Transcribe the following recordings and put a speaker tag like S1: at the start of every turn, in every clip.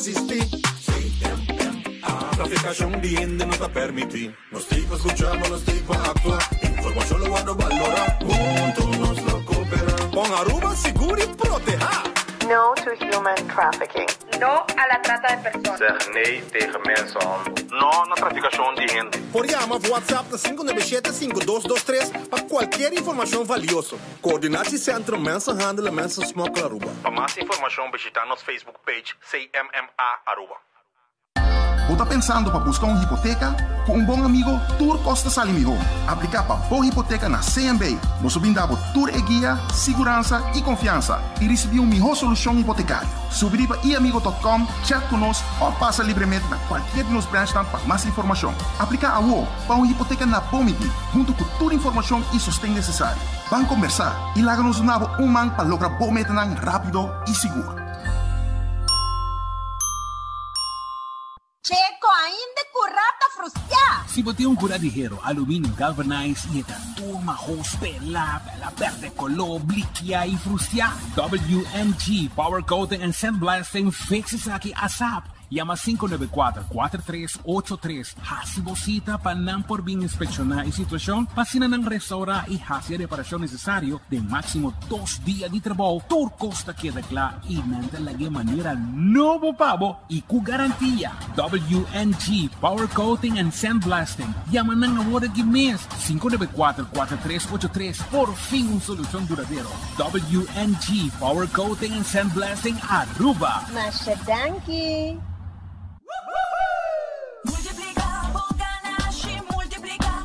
S1: asistí. CMMA. Trafikashon di hende no ta permití. Nos t'ei pa skucha, ma nos t'ei pa aktua. Informashon lo wòrdu balorá. Huntu nos lo koperá. Pon Aruba sigur i protehá!
S2: No to human trafficking.
S3: No a la trata de personas.
S4: Zeg nee tegen mensenhandel.
S5: No na trafikashon di hende.
S1: Por yama of WhatsApp na 597 5223 pa kualkier informashon valioso. Coördinatiecentrum Mensenhandel en Mensensmokkel Aruba.
S5: Pa mas informashon bishita nos Facebook page CMMA Aruba.
S6: Bo ta pensando pa buska un hipoteka? Ku un bon amigo tur kos ta sali mihó. Apliká pa bo hipoteka na CMB. Nos lo bin da bo tur e guia, siguransa i konfiansa i risibí un mihó solushon hipotekario. Subi riba iamigo.com, chat ku nos òf pasa libremente na kualkier di nos branchnan pa mas informashon. Apliká awo pa un hipoteka na bo midí, huntu ku tur informashon i sosten nesesario. Ban kombersá i laga nos duna bo un man pa logra bo metanan rápido i sigur.
S7: Checo ainda curá ta frustiá.
S8: Si bo tin un curá di hero, aluminio galvanized y e ta tur mahos, pelá, pelá, perde color, blikiá y frustiá, WMG Power Coating and Sandblasting fix esaki asap. Yama 594 4383 Hasi bo sita pa nan por bin inspekshoná e situashon pa asina nan restourá i hasi e reparashon nesesario den máksimo dos dia di trabou. Tur kos ta keda kla i nan ta lag'é manera nobo pa bo i ku garantia. WNG Power Coating and Sandblasting. Yama nan awor aki mes, 594 4383. Por fin un solushon duradero. WNG Power Coating and Sandblasting Aruba.
S7: Masha danki!
S9: Multiplica bo ganashi, multiplica.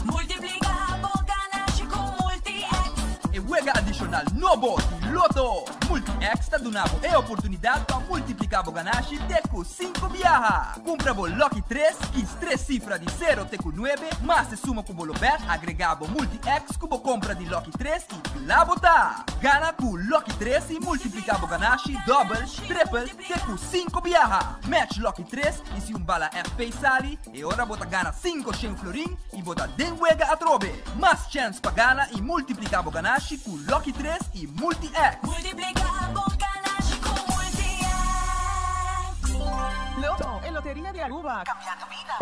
S9: Multiplica bo ganashi cu Multi-X.
S10: E wega adishonal nobo di Lotto! Multi-X ta duna bo e oportunidat pa multipliká bo ganashi te ku sinku biaha. Kumpra bo Lucky tres, kis tres sifra di sero te ku nuebe, mas e suma ku bo lo bèt, agregá bo Multi-X ku bo kompra di Lucky tres i kla bo ta! Gana ku Lucky tres i multipliká bo ganashi dòbel, tripel, Te ku sinku biaha! Match Lucky tres i si un bala FP sali, e ora bo ta gana 500 florin i bo ta den wega atrobe! Mas chèns pa gana i multipliká bo ganashi ku Lucky tres i Multi-X!
S9: Multipliká bo ganashi ku Multi-X!
S11: Lotto, e loteria di Aruba, cambiando bida!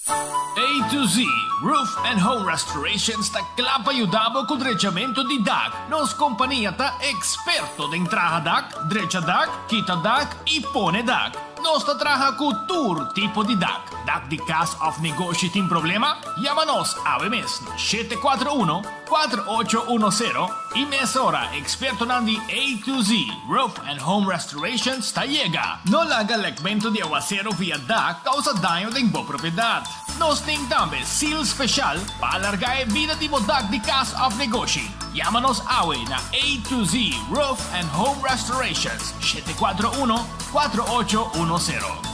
S12: A to Z Roof and Home Restorations ta kla pa yuda bo ku drechamentu di dak. Nos kompania ta eksperto den traha dak, drecha dak, kita dak i pone dak. Nos ta traha ku tur tipo di dak. Dak di kas òf negoshi tin problema? Yama nos awe mes na 741 4810 i mesora ekspertonan di A to Z Roof and Home Restorations ta yega. No laga lekmentu di awaseru via dak kousa daño den bo propiedat. Nos tin tambe seal speshal pa alargá e bida di bo dak di kas òf negoshi. Yama nos awe na A to Z Roof and Home Restorations, 741 4810.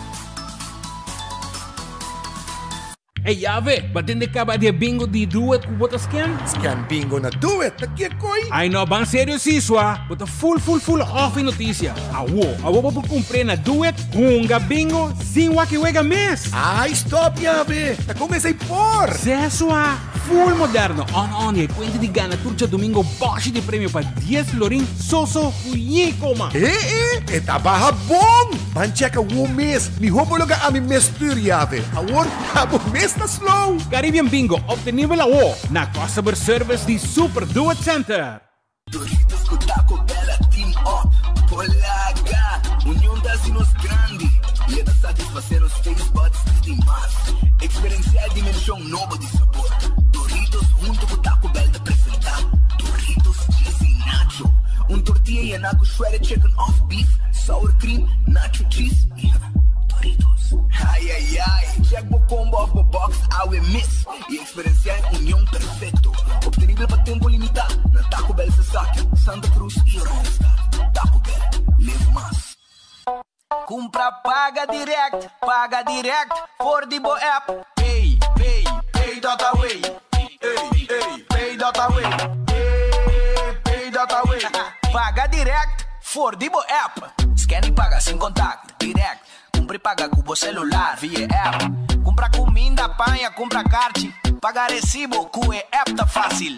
S8: Ey Yave, ba tende caba di e bingo di Do It cu bo ta scan?
S13: Scan bingo na Do It, ta kiekoi?
S8: Ay no, ban serio si, swa. Bo ta full full full off e noticia. Awo, awo bo por cumpr'e na Do It, hunga bingo sin wak e wega mes!
S13: Ay stop Yave, ta con esey por?
S8: Seh swa, full moderno, on on y e cuenta di gana tur djadomingo boshi di premio pa dies florin soso cu yi coma.
S13: E e, e ta baha bon! Ban checka wo mes, miho bo loga ami mes stuur Yave. Awor ta bo mes ta slow.
S8: Caribbean Bingo obtenibel awo na Customer Service di Super Do It Center.
S14: Doritos ku Taco Bell a team up Polaga! Union ta hasi nos grandi i e ta satisfasé nos taste buds di mas. Eksperensiá e dimenshon nobo di sabor. Doritos huntu ku Taco Bell ta presentá Doritos Cheesy Nacho, un tortilla yená ku shredded chicken òf beef, sour cream, nacho cheese i Doritos. Ai ai ai! Check bo combo òf bo box awe mes i eksperensiá e union perfekto. Obtenibel pa tempu limitá na Taco Bell Sasaki, Santa Cruz i Oranjestad. Taco Bell, live mas.
S10: Kumpra paga direct, paga direct for di bo app. Pay, pay, pay dot away. Ey, ey, pay dot away. Ey, pay dot away. Paga direct for di bo app. Scan y paga sin contact, direct. Kumpra y paga ku bo celular via app. Kumpra kuminda, paña, kumpra karchi. Paga resibo ku e app ta fácil.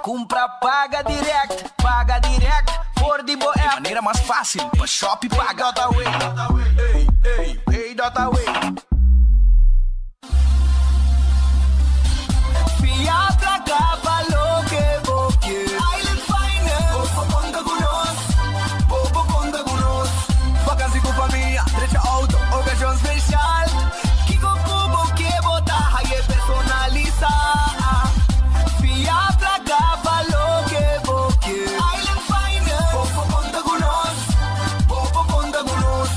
S14: Kumpra paga direct, paga direct for di bo app. E manera mas fásil pa shop i paga. Hey, hey, hey, hey, Fia plaka pa loke bo ke. Island Finance. Bo por konta ku nos. Bo por konta ku nos. Vakansi ku famia, drecha outo, okashon speshal. Kiko ku bo ke bo ta haye personalisá. Fia plaka pa loke bo ke. Island Finance. Bo por konta ku nos. Bo por konta ku nos.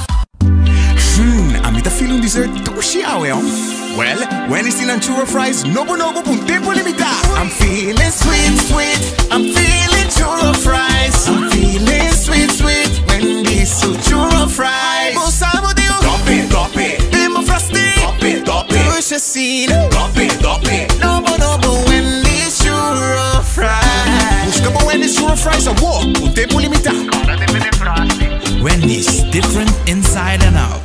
S15: Hmm, ami ta feel un dessert dushi awe, hom. Well, Wendy's tin nan churro fries nobo nobo pa un tempo limitá. I'm feeling sweet, sweet, I'm feeling churro fries. I'm feeling sweet, sweet, Wendy's su churro fries. Bo sa bo di un Tope, tope, den bo frosty. Tope, tope, dushi asina. Tope, tope, nobo nobo Wendy's churro fries. Busca bo Wendy's churro fries awor, un tempo limitá.
S16: Wendy's, different inside and out.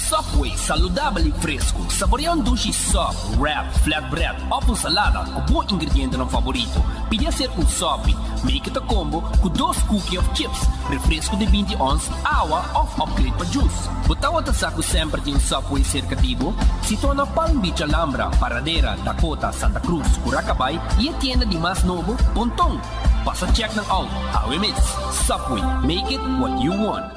S8: Subway, saludabel y fresco. Saborea un dushi sub, wrap, flatbread of un salada cu bo ingredientenan favorito. Pidi hacer un subby. Make it a combo cu dos cookie of chips, refresco di 20 ons, awa of upgrade pa juice. Bo tawata sa cu semper tin un Subway cerca di bo? Situa na Palm Beach Alhambra, Paradera, Dakota, Santa Cruz, Curacabay y e tienda di mas nobo, Ponton. Pasa check nan out, awe mes. Subway, make it what you want.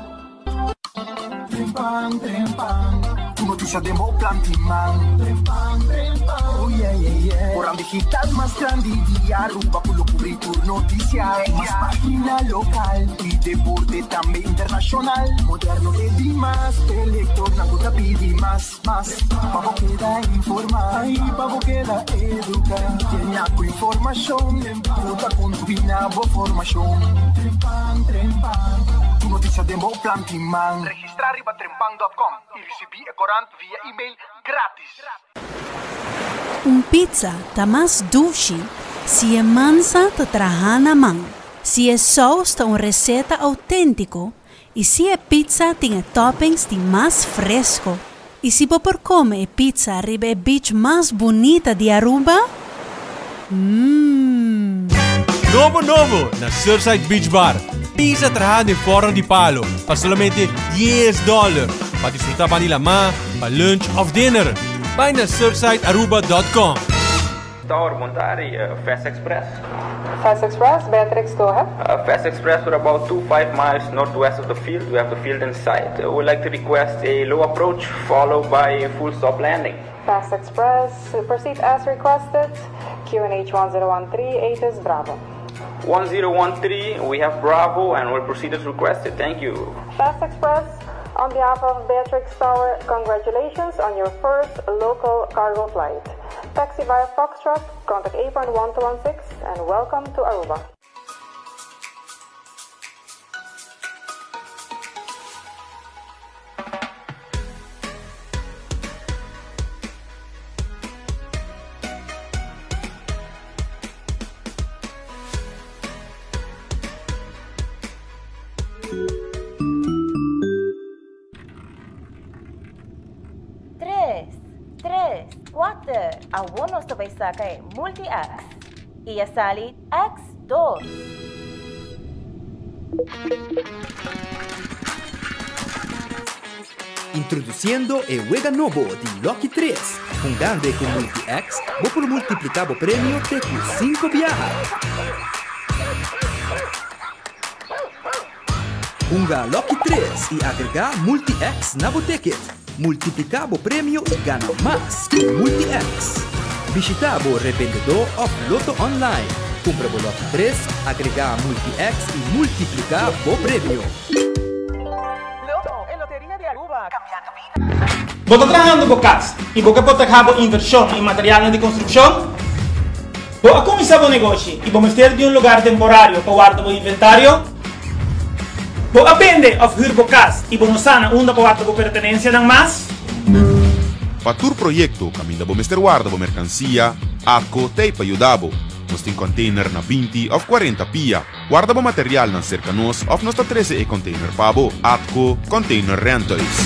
S17: Trempan, trempan, Tur noticia den bo plan di man. Trempan, trempan, oh yeah, yeah, yeah. Corant digital mas grandi di Aruba cu lo cubri tur noticia. Mas pagina local y deporte tambe internacional. Moderno te di mas, e lectornan cu ta pidi mas, mas. Pa bo keda informa y pa bo keda educa. Llena cu informacion cu ta contribui na bo formacion. Trempan, trempan, Tur noticia den bo plan di man. Registra riba trempan.com y ricibi e corant via email gratis.
S18: Un pizza ta mas dushi si e mansa ta traha na man, si e saus ta un receta autentico y si e pizza tin e toppings di mas fresco. Y si bo por come e pizza riba e beach mas bunita di Aruba? Mmm.
S19: Nobo nobo na Surfside Beach Bar. Pizza traha den forno di palo pa solamente 10 dollar. Pa disfruta ban di lama, pa lunch of dinner. Bai na surfsidearuba.com.
S4: Tower, bon tardi, Fast Express.
S3: Fast Express, Beatrix, go ahead.
S4: Fast Express, we're about 2 5 miles northwest of the field. We have the field in sight. Uh, we'd like to request a low approach followed by a full stop landing.
S3: Fast Express, proceed as requested. QNH 1013, ATIS Bravo.
S4: 1013, we have Bravo and we'll proceed as requested. Thank you.
S3: Fast Express, on behalf of Beatrix Tower, congratulations on your first local cargo flight. Taxi via Foxtrot, contact apron 1216 and welcome to Aruba.
S7: Tres, tres, kuater, awor nos ta bai saka e Multi X. I a sali X dos.
S10: Introduciendo e wega nobo di Lucky 3. Hungando e cu Multi X, bo por multiplica bo premio te cu cinco biaha. Hunga Lucky 3 y agrega Multi X na bo ticket. Multiplica bo premio y gana mas cu Multi X. Bishita bo rebendedor of Lotto Online. Cumpra bo Lucky 3, agrega Multi X y multiplica bo premio.
S11: Lotto, e loteria di Aruba, cambiando bida.
S20: Bo ta trahando bo kas i bo ke protehá bo invershon i materialnan di konstrukshon? Bo a kuminsá bo negoshi i bo mester di un lugar temporario pa warda bo inventario? Bo a bende òf hür bo kas i bo no sa na unda pa warda bo pertenensianan mas?
S21: Pa tur proyekto kaminda bo mester warda bo merkansia, ATCO t'ei pa yuda bo. Nos tin kònteiner na 20 òf 40 pia. Warda bo materialnan serka nos òf nos ta trese e kònteiner pa bo. ATCO Container Rentals.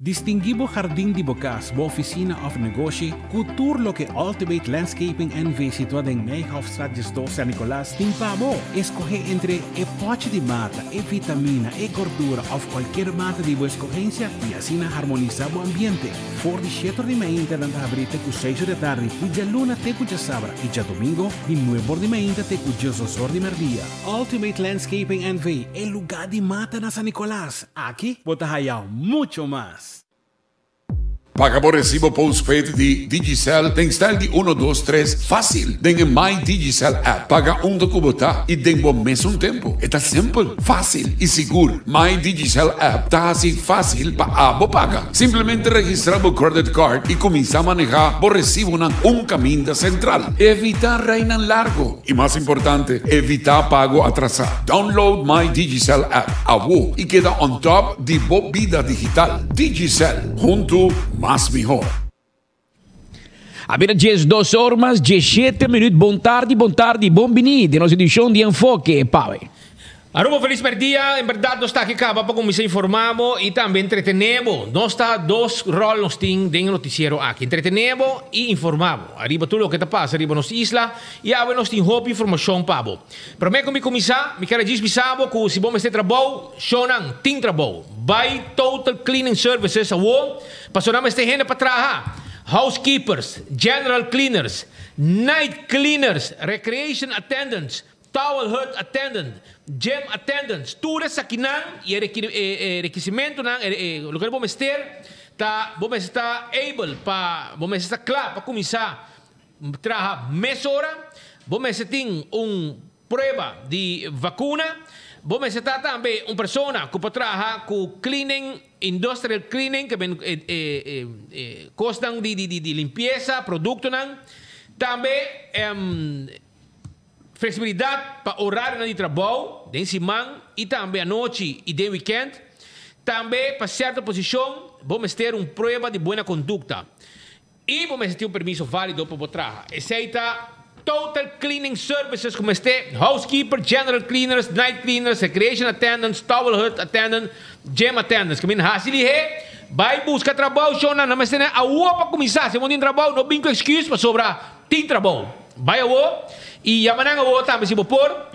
S8: Distinguí bo hardin di bo kas, bo ofisina òf negoshi ku tur loke Ultimate Landscaping NV. situá den Nijhoffstraat 12 San Nicolas tin pa bo. Eskohé entre e pòchi di mata, e vitamina, e gordura òf kualkier mata di bo eskohensia i asina harmonisá bo ambiente. For di shete or di mainta nan ta habrí te ku seis or di atardi, di djaluna te ku djasabra i djadomingo di nuebe or di mainta te ku diesdos or di mèrdia. Ultimate Landscaping NV. E lugá di mata na San Nicolas. Aki bo ta haya mucho mas.
S2: Paga bo resibo postpaid di Digicel den stijl di uno, dos, tres fácil den e My Digicel app. Paga unda ku bo ta i den bo mesun tempu. E ta simpel, fácil i sigur. My Digicel app ta hasi fácil pa abo paga. Simplemente registrá bo credit card i kuminsá manehá bo resibonan un kaminda sentral. Evitá reinan largo. I mas importante, evitá pago atrasá. Download My Digicel app awo i keda on top di bo bida digital. Digicel, huntu mas mihó.
S22: A bira 12 or mas 17 minuut. Bon tardi, bon tardi, bon bini den nos edicion di Enfoke Pawe.
S12: Aruba felis merdia, en berdad nos ta aki caba pa cuminsa informa bo y tambe entretene bo. Nos ta dos rol nos tin den e noticiero aki, entretene bo y informa bo ariba tur loke ta pasa riba nos isla y awe nos tin hopi informacion pa bo. Prome cu mi cuminsa, mi kier a djis bisa bo cu si bo mester trabou, shownan tin trabou. Bay Total Cleaning Services awo, pasobra nan mester hende pa traha, housekeepers, general cleaners, night cleaners, recreation attendants, Towel hut attendant, gym attendants, tur esakinan y e rekisimentonan, loke bo mester ta, bo mester ta able pa, bo mester ta kla pa kuminsá traha mesora, bo mester tin un prueba di vakuna, bo mester ta tambe un persona ku por traha ku cleaning, industrial cleaning, ke men kosnan di limpiesa, produktonan, tambe. Flexibilidad pa orarionan di trabou den siman y tambe anochi y den weekend. Tambe pa cierto posicion bo mester un prueba di buena conducta y bo mester tin un permiso valido pa bo traha. Esey ta Total Cleaning Services cu mester housekeeper, general cleaners, night cleaners, recreation attendants, towel hut attendant, gym attendants. Caminda haci lihe, bay busca trabou shownan. Nan mester na awo pa cuminsa. Si bo no tin trabou no bin cu excuse pasobra tin trabou. Bai awo y yama nan awo tambe si bo por,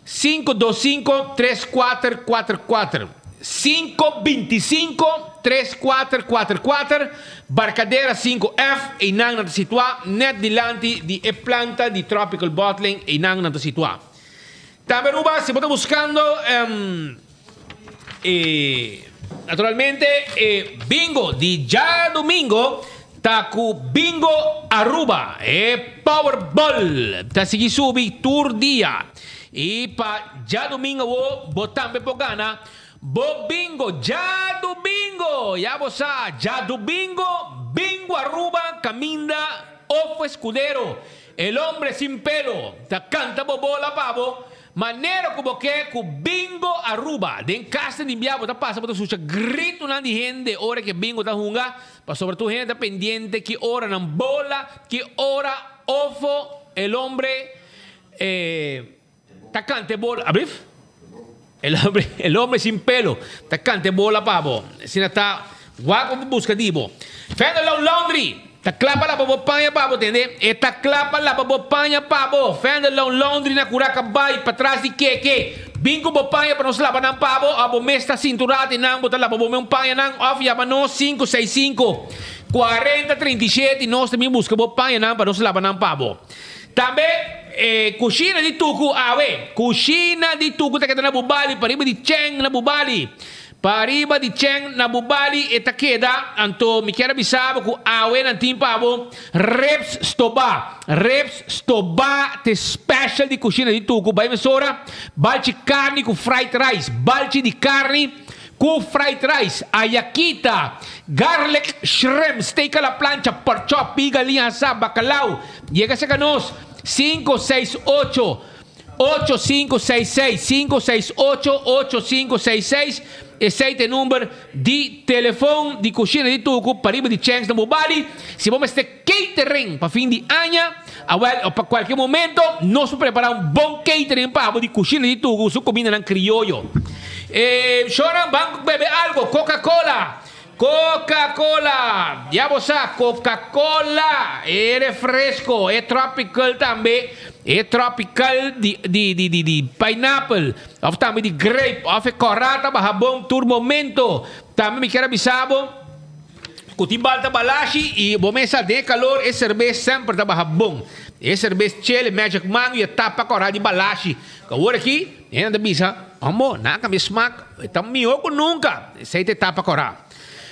S12: 525 3444, 525 3444, Barcadera 5F, eynan nan ta situa net dilanti di e planta di Tropical Bottling, eynan nan ta situa. Tambe Aruba, si bo ta buscando e naturalmente e bingo di djadomingo ta cu Bingo Aruba. E Powerball ta sigui subi tur dia. Y pa djadomingo awo bo tambe por gana bo bingo djadomingo. Ya bo sa, djadomingo Bingo Aruba caminda Ofo Escudero, el hombre sin pelo, ta canta bo bola pa bo. Manera ku bo ke ku Bingo Aruba. Den kas di bia bo ta pasa bo ta skucha gritonan di hende ora ke Bingo ta hunga, pasobra tur hende ta pendiente ki ora nan bola, ki ora ofo el hombre ta kanta e bola, ablief? El hombre, el hombre sin pelo ta kanta e bola pa bo. Asina ta wak bo buska di bo. Fenderlow Laundry ta kla pa laba bo paña pa bo, tende? E ta kla pa laba bo paña pa bo. Fenderlow Laundry na Curaca Bay, patras di Keke. Bin ku bo paña pa nos laba nan pa bo. Òf bo mes ta sinturá di nan, bo ta laba bo mes un pañanan. Òf yama nos 565 40 37 i nos ta bin buska bo pañanan pa nos laba nan pa bo. Tambe e kushina di tuku awe. Kushina di tuku ta keda na Bubali, pariba di Cheng na Bubali. Pariba di Cheng na Bubali e ta keda. Anto mi kier a bisa bo ku awe nan tin pa bo ribs stobá. Ribs stobá ta e special di kushina di tuku. Bai mesora balchi karni ku fried rice. Balchi di karni Ku fried rice, ayakita, garlic shrimp, steak a la plancha, pork chop, piga, liña hasá, bacalao. Yega serka nos, sinku seis ocho, ocho sinku seis seis, sinku seis ocho, ocho sinku seis seis, esei ta e number di telefon di Kushina di Tuku pariba di Chens na Bobali. Si bo mester catering pa fin di aña, awel, o pa kualke momento, nos por prepara un bon catering pa bo di Kushina di Tuku su kumindanan krioyo. E shownan ban bebe algo, Coca Cola.
S22: Coca-Cola! Ya bo sa, Coca-Cola! E refresco, e tropical tambe, e tropical di, di, di, di, di pineapple, of tambe di grape, of e kòrá ta baha bon tur momento. Tambe mi kier a bisa bo ku tin balta balashi i bo mes sa den e kalor e serbes semper ta baha bon. E serbes chel, e magic mango i e tapa kòrá di balashi. Ku awor aki, hende ta bisa, Hombo, nan a kambia smak, e ta mihó ku nunka. Esei ta e tapa kòrá.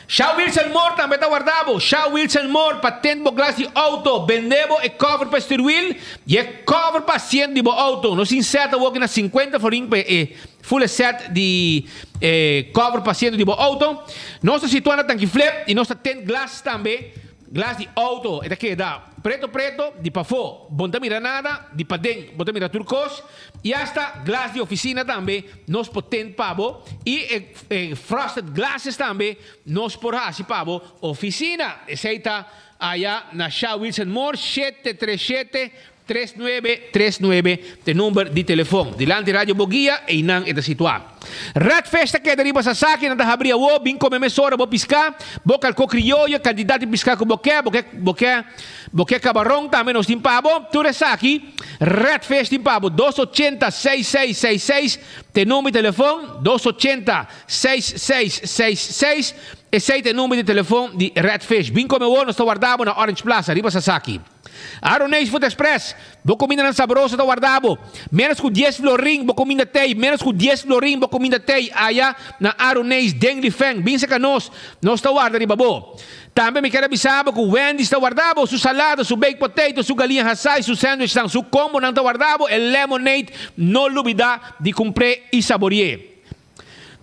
S22: Sha Wilson Moore tambe ta warda bo. Sha Wilson Moore pa tint bo glas di outo, bende bo e cover pa e stuurwiel i e cover pa asiento di bo outo. Nos tin set awoki na 50 florin pa e full set di e cover pa asiento di bo outo. Nos ta situa na Tanki Flip i nos ta tint glas tambe. Glas di auto e ta keda preto preto di pafó bo no ta mira nada, di paden bo ta mira tur kos i asta glas di ofisina tambe nos por tint pa bo i e frosted glasses tambe nos por hasi pa bo ofisina. Esei ta aya na Sha Wilson Moore 737 39 39 ta e number di telefon. Dilanti Radio Boguia, einan e ta situá. Redfish ta keda riba Sasaki, nan ta habri awo, bin kome mesora bo piská, bo kalkó krioyo, kantidat di piská ku bo ke, bo ke, bo ke, bo ke kabaron tambe nos tin pa bo. Tur esaki Redfish tin pa bo. 280 6666 ta e number di telefon, 280 6666 esei ta e number di telefon di Redfish. Bin kome awo, nos ta warda bo na Orange Plaza, riba Sasaki. Aroneis Food Express, bo kumindanan sabroso ta warda bo. Ménos ku dies florin bo kuminda tei, ménos ku dies florin bo kuminda tei aya na Aroneis den Lifeng. Bin serka nos, nos ta warda riba bo. Tambe mi kier a bisa bo ku Wendy's ta warda bo, su salada, su baked potato, su galiña hasai, su sandwichnan, su kombonan ta warda bo, e lemonade no lubida di kumpr'é i sabori'é.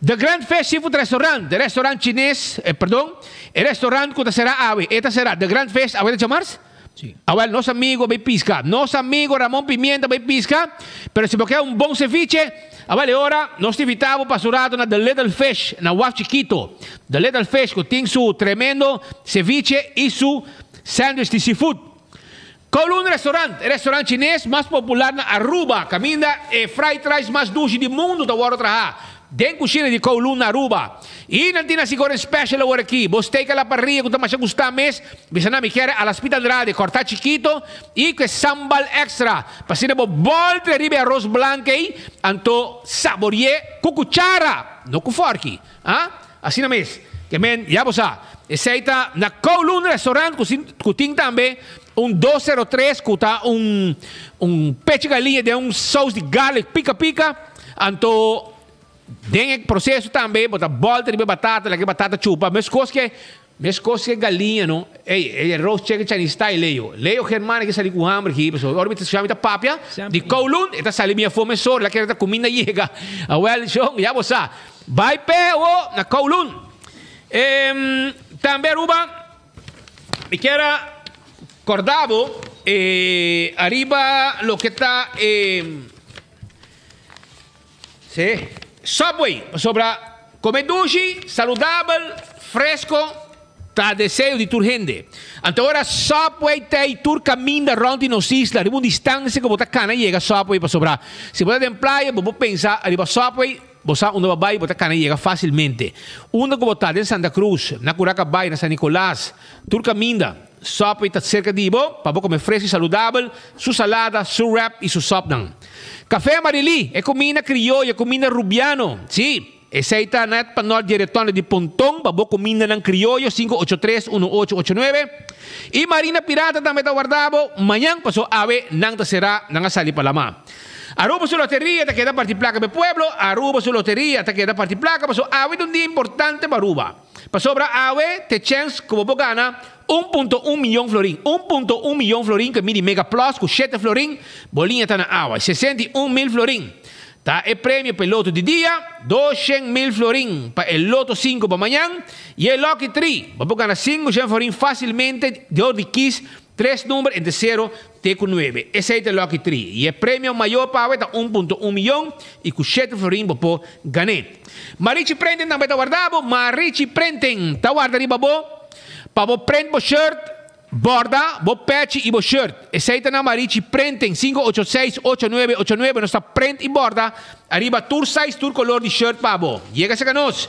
S22: The Grand Fish Seafood Restaurant, e restaurant chines, eh, perdon, e restaurant cu ta cera awe, e ta cera, The Grand Fish, awe ta djamars?
S1: Sí.
S22: Awel, nos amigo bay pisca, nos amigo Ramon Pimienta bay pisca, pero si bo ke un bon ceviche, awel e ora nos ta invita bo pa su rato na The Little Fish, na Waf Chikito. The Little Fish cu tin su tremendo ceviche y su sandwich di seafood. Kowloon Restaurant, e restaurant chines mas popular na Aruba, kaminda e fried rice mas dushi di mundu ta wòrdu trahá den kushina di Kowloon na Aruba. I nan tin nasi goreng special awor aki, bo steak a la parrilla ku ta masha gustá mes, bisa nan mi kere a la Spit Andrade, kòrtá chikito i ku e sambal extra, pa asina bo bòltra riba e aros blank ei, anto sabori'é ku kuchara, no ku fòrki, ah, asina mes. Ke men, ya bo sa, esei ta na Kowloon Restaurant ku sin ku tin tambe un 203 ku ta un un pechi galiña den un sous di garlic pika pika. Anto den e proseso tambe bo ta bòlta riba e batata, laga e batata chupa meskos ke meskos ke galiña no. Ey, e roast chicken Chinese style Leo. Leo Germán ke sali ku hamber aki pasobra ora mi ta skucha mi ta papia di Kowloon e ta sali mi afó mesora la kere ta kuminda yega. Awèl shon, ya bo sa. Bai p'e awo na Kowloon. E tambe Aruba, mi kier a corda bo e ariba loke ta e si Subway, pasobra come dushi, saludabel, fresco ta deseo di tur hende. Anto ora Subway ta ei tur caminda rond di nos isla, riba un distancia cu bo ta cana yega Subway, pasobra si bo ta den playa bo por pensa riba Subway. Bo sa unda bo a bai, bo ta kana yega fásilmente. Unda ku bo ta, den Santa Cruz, na Curaca Bay, na San Nicolas, tur kaminda, Subway ta serka di bo pa bo kome fresku i saludabel, su salada, su wrap i su sòpnan. Café Amarili, e kuminda krioyo, e kuminda rubiano. Sí, esei ta nèt pa nòrt dje retònde di Ponton pa bo kumindanan krioyo, 583 1889. I Marina Pirata tambe ta warda bo mañan, pasobra awe nan ta será, nan a sali pa lamá. Aruba su loteria ta keda parti placa pa e pueblo, Aruba su loteria ta keda parti placa pasobra awe ta un dia importante pa Aruba. Pasobra awe t'e chens cu bo por gana 1.1 miyon florin, 1.1 miyon florin cu e midi Mega Plus cu shete florin, bo liña ta na awa, 61 mil florin ta e premio pa e loto di dia, 200 mil florin pa e loto sinku pa mañan y e lucky tri bo por gana 500 florin facilmente dor di kies Tres number entre sero te ku nuebe. Esei ta Lucky Tri. I e premio mayor pa awe ta 1.1 miyon i ku shete florin bo por gan'é. Marichi Printing tambe ta warda bo. Marichi Printing ta warda riba bo pa bo print bo shirt, borda bo pechi i bo shirt. Esei ta na Marichi Printing, 586 8989. Nos ta print i borda ariba tur size, tur color di shirt pa bo. Yega serka nos.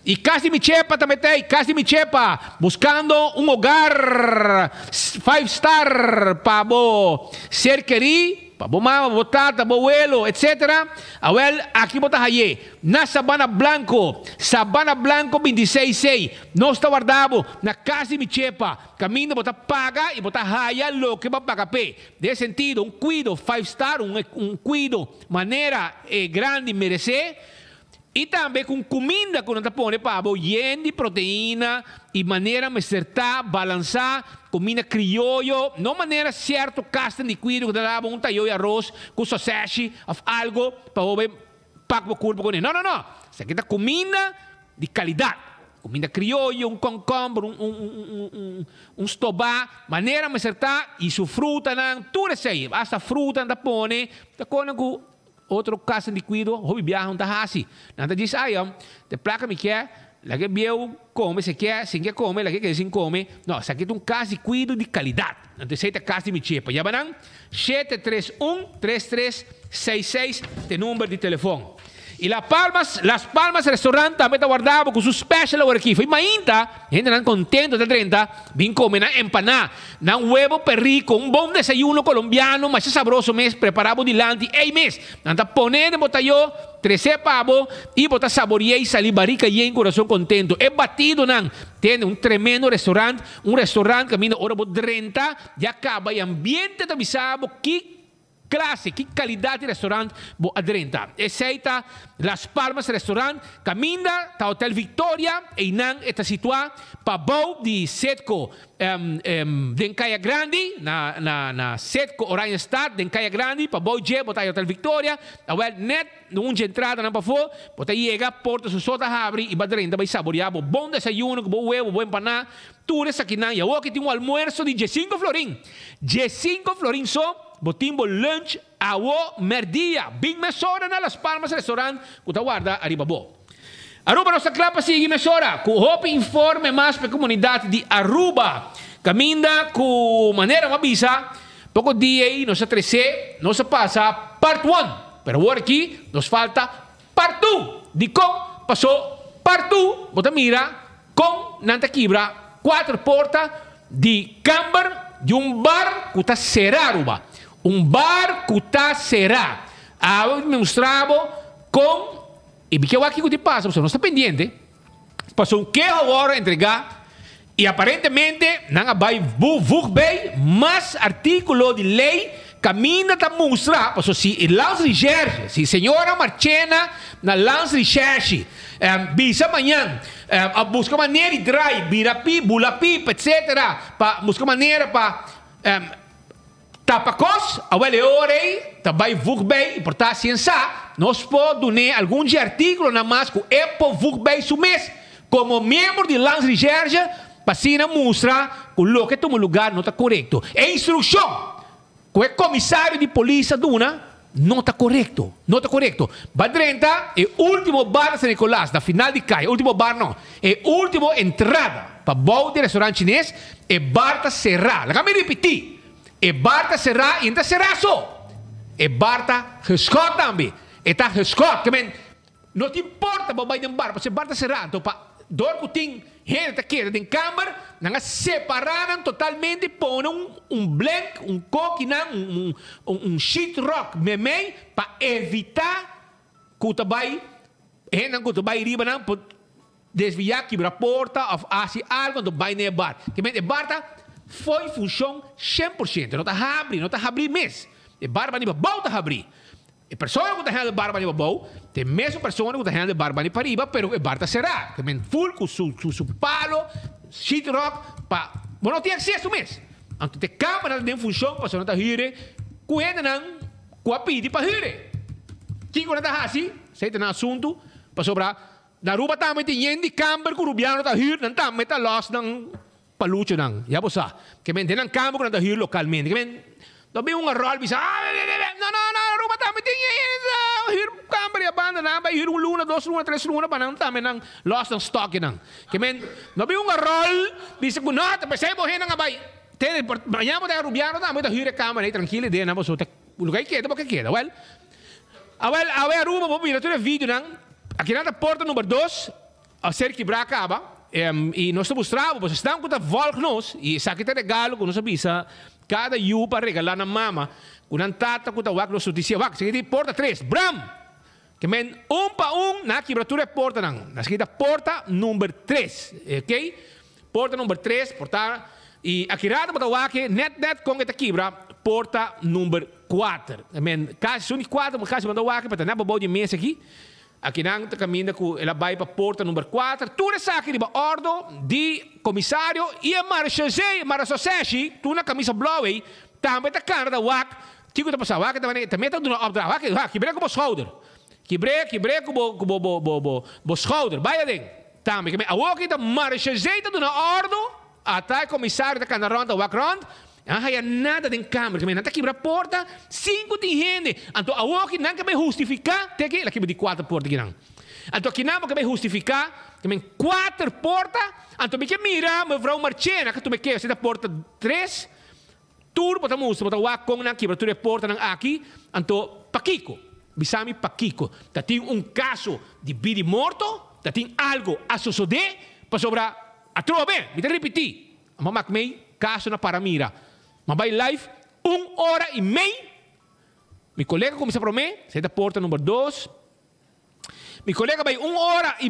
S22: Y Cas di Mi Chepa tambe ta ey, Cas di Mi Chepa, buscando un hogar five star pa bo ser kerí, pa bo mama, bo tata, bo welo, etc. Awel, aki bo ta hay'é, na Sabana Blanco, Sabana Blanco 26 C. Nos ta warda bo na Cas di Mi Chepa, caminda bo ta paga y bo ta haya loke bo a paga p'e. Den e sentido, un cuido five star, un cuido manera e grandi merecé. I tambe ku un kuminda ku nan ta pone pa bo yen di proteina i manera mester ta balansá, kuminda krioyo, no manera sierto kasnan di kuido ku ta daba un tayo i aros ku soseshi òf algo pa bo bai pak bo kurpo kuné. No, no, no! Esaki ta kuminda di kalidat. Kuminda krioyo, un kònkòmber, un un un un un stobá, manera mester ta i su frutanan, tur esei, asta fruta nan ta pone, ta konan ku Otro kasen di kuido hopi biaha un ta hasi. Nan ta djis aya, te plaka mi ke, laga e bieu kome si e ke, sin ke kome laga e keda sin kome. No, esaki ta un kas di kuido di kalidat. Anto esei ta kas di mi chepa. Yama nan 731 3366 ta e number di telefon. I La Palmas, Las Palmas Restaurant tambe ta warda bo ku su special awor aki. Fo'i mainta hendenan kontento ta drenta bin kome nan empaná. Nan webo perico, un bon desayuno colombiano masha sabroso mes prepara bo dilanti ey mes. Nan ta pone den bo tayo, trece pa bo y bo ta saboria y sali barica yen corazon contento. E batidonan tene un tremendo restaurant, un restaurant caminda ora bo drenta ya caba y ambiente ta bisa bo ki Clase, ki calidad di restaurant bo a drenta? Esey ta Las Palmas Restaurant, caminda ta Hotel Victoria, eynan e ta situa pabou di Citgo den Caya Grandi, na na na Citgo Oranjestad den Caya Grandi, pabou dje bo ta hay Hotel Victoria, awel net na un dje entradanan pafo bo ta yega, porta su so ta habri y bo a drenta bay saborea bo bon desayuno cu bo huevo, bo empana, tur esakinan y awor ki tin un almuerzo di diescinco florin, diescinco florin so. Bo tin bo lunch awo merdia. Bin mesora na Las Palmas Restaurant cu ta warda ariba bo. Aruba nos ta cla pa sigui mesora cu hopi informe mas pa e comunidad di Aruba. Caminda cu manera bo a bisa poco dia ey nos a trece, nos a pasa part one. Pero awor aki nos falta part two. Dicon? Paso part two bo ta mira Kon nan ta kibra kuater porta di kamber di un bar ku ta será Aruba? Un bar ku ta será. Awe mi mustra bo kon i mi ke wak kiko tin pasa pasobra nos ta pendiente. Pasobra un keho a wòrdu entregá i aparentemente nan a bai voeg bij mas artíkulo di lei kaminda ta mustra pasobra si Landsrecherche, si señora Marchena na Landsrecherche bisa mañan a buska manera di draai, bira pi, bula pipa, etcetera, pa buska manera pa tapa kos, awel e ora ei ta bai vug bei i por ta si en sa, nos por dun'é algun dje artíkulonan mas ku e por vug bei su mes komo miembro di Landsrecherche pa asina mustra ku loke tuma lugar no ta korekto. E instrukshon Ku e komisario di polis a duna no ta korekto, no ta korekto. Ba drenta e ultimo bar na San Nicolas, na final di kaya, ultimo bar no, e ultimo entrada pa bou di restaurant chines, e bar ta será. Laga mi ripití, e bar ta será i no ta será so, e bar ta geskòt tambe. E ta geskòt, ke men No tin porta pa bai den bar, pasobra e bar ta será. Anto pa dor ku tin hende ta keda den kamber, nan a separá nan totalmente i pone un un blenk, un kokinan, un un un sheetrock meimei pa evitá ku ta bai hendenan ku ta bai riba nan por desviá, kibra porta òf hasi algu, anto bai na e bar. Te mester e bar ta fo'i funshon 100%, no ta habri, no ta habrí mes. E bar bani pabou ta habrí. E persona ku ta hende barba riba bou ta e mesun persona ku ta hende barba di pariba, pero e bar ta será. Ta men ful ku su su palo, sheetrock, pa bo no tin akseso mes. Anto ta e kámara ta den funshon pasobra nan ta hür ku hendenan ku a pidi pa hür. Kiko nan ta hasi? Esei ta nan asuntu, pasobra na Aruba tambe tin yen di kamber ku rubiano ta hür, nan tambe ta lòs nan Paluchonan, ya bo sa. Ke men den nan kampo ku nan ta hür lokalmente. Ke men no bin un ròl bisa, ah, no, no, no, Aruba tambe tin hür kamber di a banda nan bai hür un luna, dos luna, tres luna pa nan tambe nan lòs nan stòkinan. Ke men no bin un ròl bisa ku no, ta p'esei bo hendenan a bai. Tene, mañana bo ta arubiano tambe ta hür e kamber ei trankil den nan pasobra ta lugar ei keda bo ke keda. Wèl, awèl awe Aruba bo mira tur e videonan, akinan ta porta number dos. A ser kibrá kaba, i nos ta mustra bo, pasobra esnan ku ta vòlg nos, i esaki ta regalo ku nos a bisa kada yu pa regalá nan mama, ku nan tata ku ta wak nos notisia. Wak, esaki di porta tres, bram! Ke men un pa un nan a kibra tur e portanan. Nan a skita porta number tres, ok? Porta number tres, porta, i aki rato bo ta wak e nèt nèt kon e ta kibra porta number kuater. Ke men kasi sun di kuater, kasi bo ta wak e, pa ta nèt bou di e mesa aki. Akinan ta kaminda ku el a bai pa porta number kuater. Tur esaki riba ordo di komisario i e marechaussee, marechaussee, tur na kamisa blou ei, tambe ta kanda ta wak kiko ta pasa. Wak e ta meta duna opdracht. Wak, wak, kibr'é ku bo schouder. Kibr'é, kibr'é ku bo, ku bo, bo, bo, bo, bo schouder. Bai aden. Tambe. Kibr'é. Awor aki ta marechaussee ta duna ordo. Ata e komisario ta kanda rònt ta wak rònt. Nan haya nada den kamer, keme nan ta kibra porta sin ku tin hende. Anto awor ki nan ke bai hustifiká, te aki el a kibra di kuater porta kinan. Anto kinan bo ke bai hustifiká, kemen kuater porta, anto mi ke mira mevrouw Marchena ke tuma e kes, e ta porta tres, tur bo ta mustra, bo ta wak kon nan kibra tur e portanan aki, anto pakiko? Bisa mi pakiko? Ta tin un kaso di bida i morto? Ta tin algo a sosodé? Pasobra atrobe, mi ta ripití, Ma mak mei kaso na para mira. Ma bai live un ora i mei. Mi kolega kuminsá promé, esei ta porta number dos. Mi kolega bai un ora i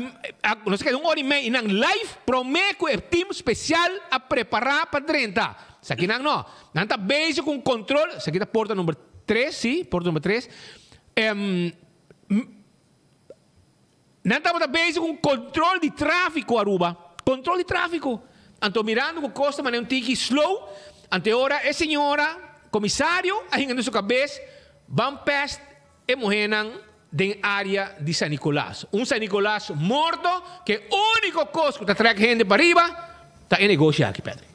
S22: nos a keda un ora i mei i nan live promé ku e team spesial a prepará pa drenta. Esaki nan no. Nan ta bezig ku un kontrol. Esaki ta porta number tres, si, porta number tres. Nan tabata bezig ku un kontrol di tráfiko Aruba. Kontrol di tráfiko. Anto mirando ku kos ta manera un tiki slow, anto e ora e señora komisario a hinga den su kabes ban pèst e muhénan den área di San Nicolas. Un San Nicolas morto ku e úniko kos ku ta trèk hende pariba ta e negoshi aki, Patrick.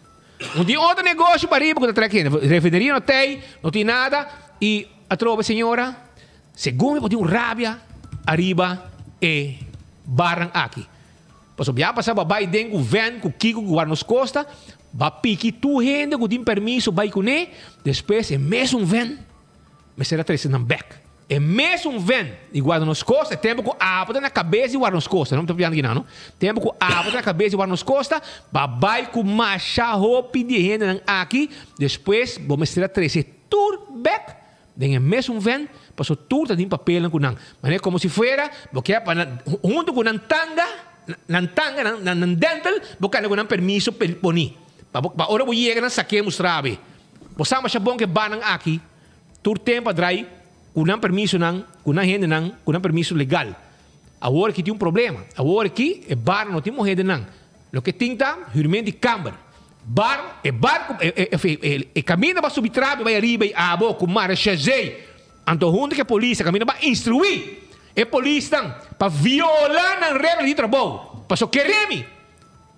S22: No tin otro negoshi pariba ku ta trèk hende. Refineria no t'ei, no tin nada i atrobe señora. Segun mi por tin un rabia ariba e barnan aki. Pasobra bia pasa bo a bai den ku vèn ku kiko ku guarda nos kosta, bo a piki tur hende ku tin permiso bai kuné, despues e mesun vèn mester a trese nan bèk. E mesun vèn di guarda nos kosta, e tempu ku abo ta na kabes di guarda nos kosta, no mi ta papiando aki nan no, tempu ku abo ta na kabes di guarda nos kosta, bo a bai ku masha hopi di e hendenan aki, despues bo mester a trese tur bèk. Den e mesun ven, paso tur ta tin papelnan ku nan. Manera komo si fuera bo ke pa nan huntu ku nan tanga, nan tanga, nan nan dental, bo kanda ku nan permiso poni. Pa bo pa ora bo yega nan sak'é mustra be. Bo sa masha bon ku e barnan aki tur tempu a drai ku nan permisonan, ku nan hendenan, ku nan permiso legal. Awor aki tin un problema. Awor aki e barnan no tin muhé den nan. Loke tin ta hürment di kamber. Bar, e barku, e, e, e, e kaminda ba subi trapi bai ariba i abo ku marechaussee. Anto huntu ku e polis e kaminda ba instruí e polisnan pa viola nan regla di trabou. Paso kere mi,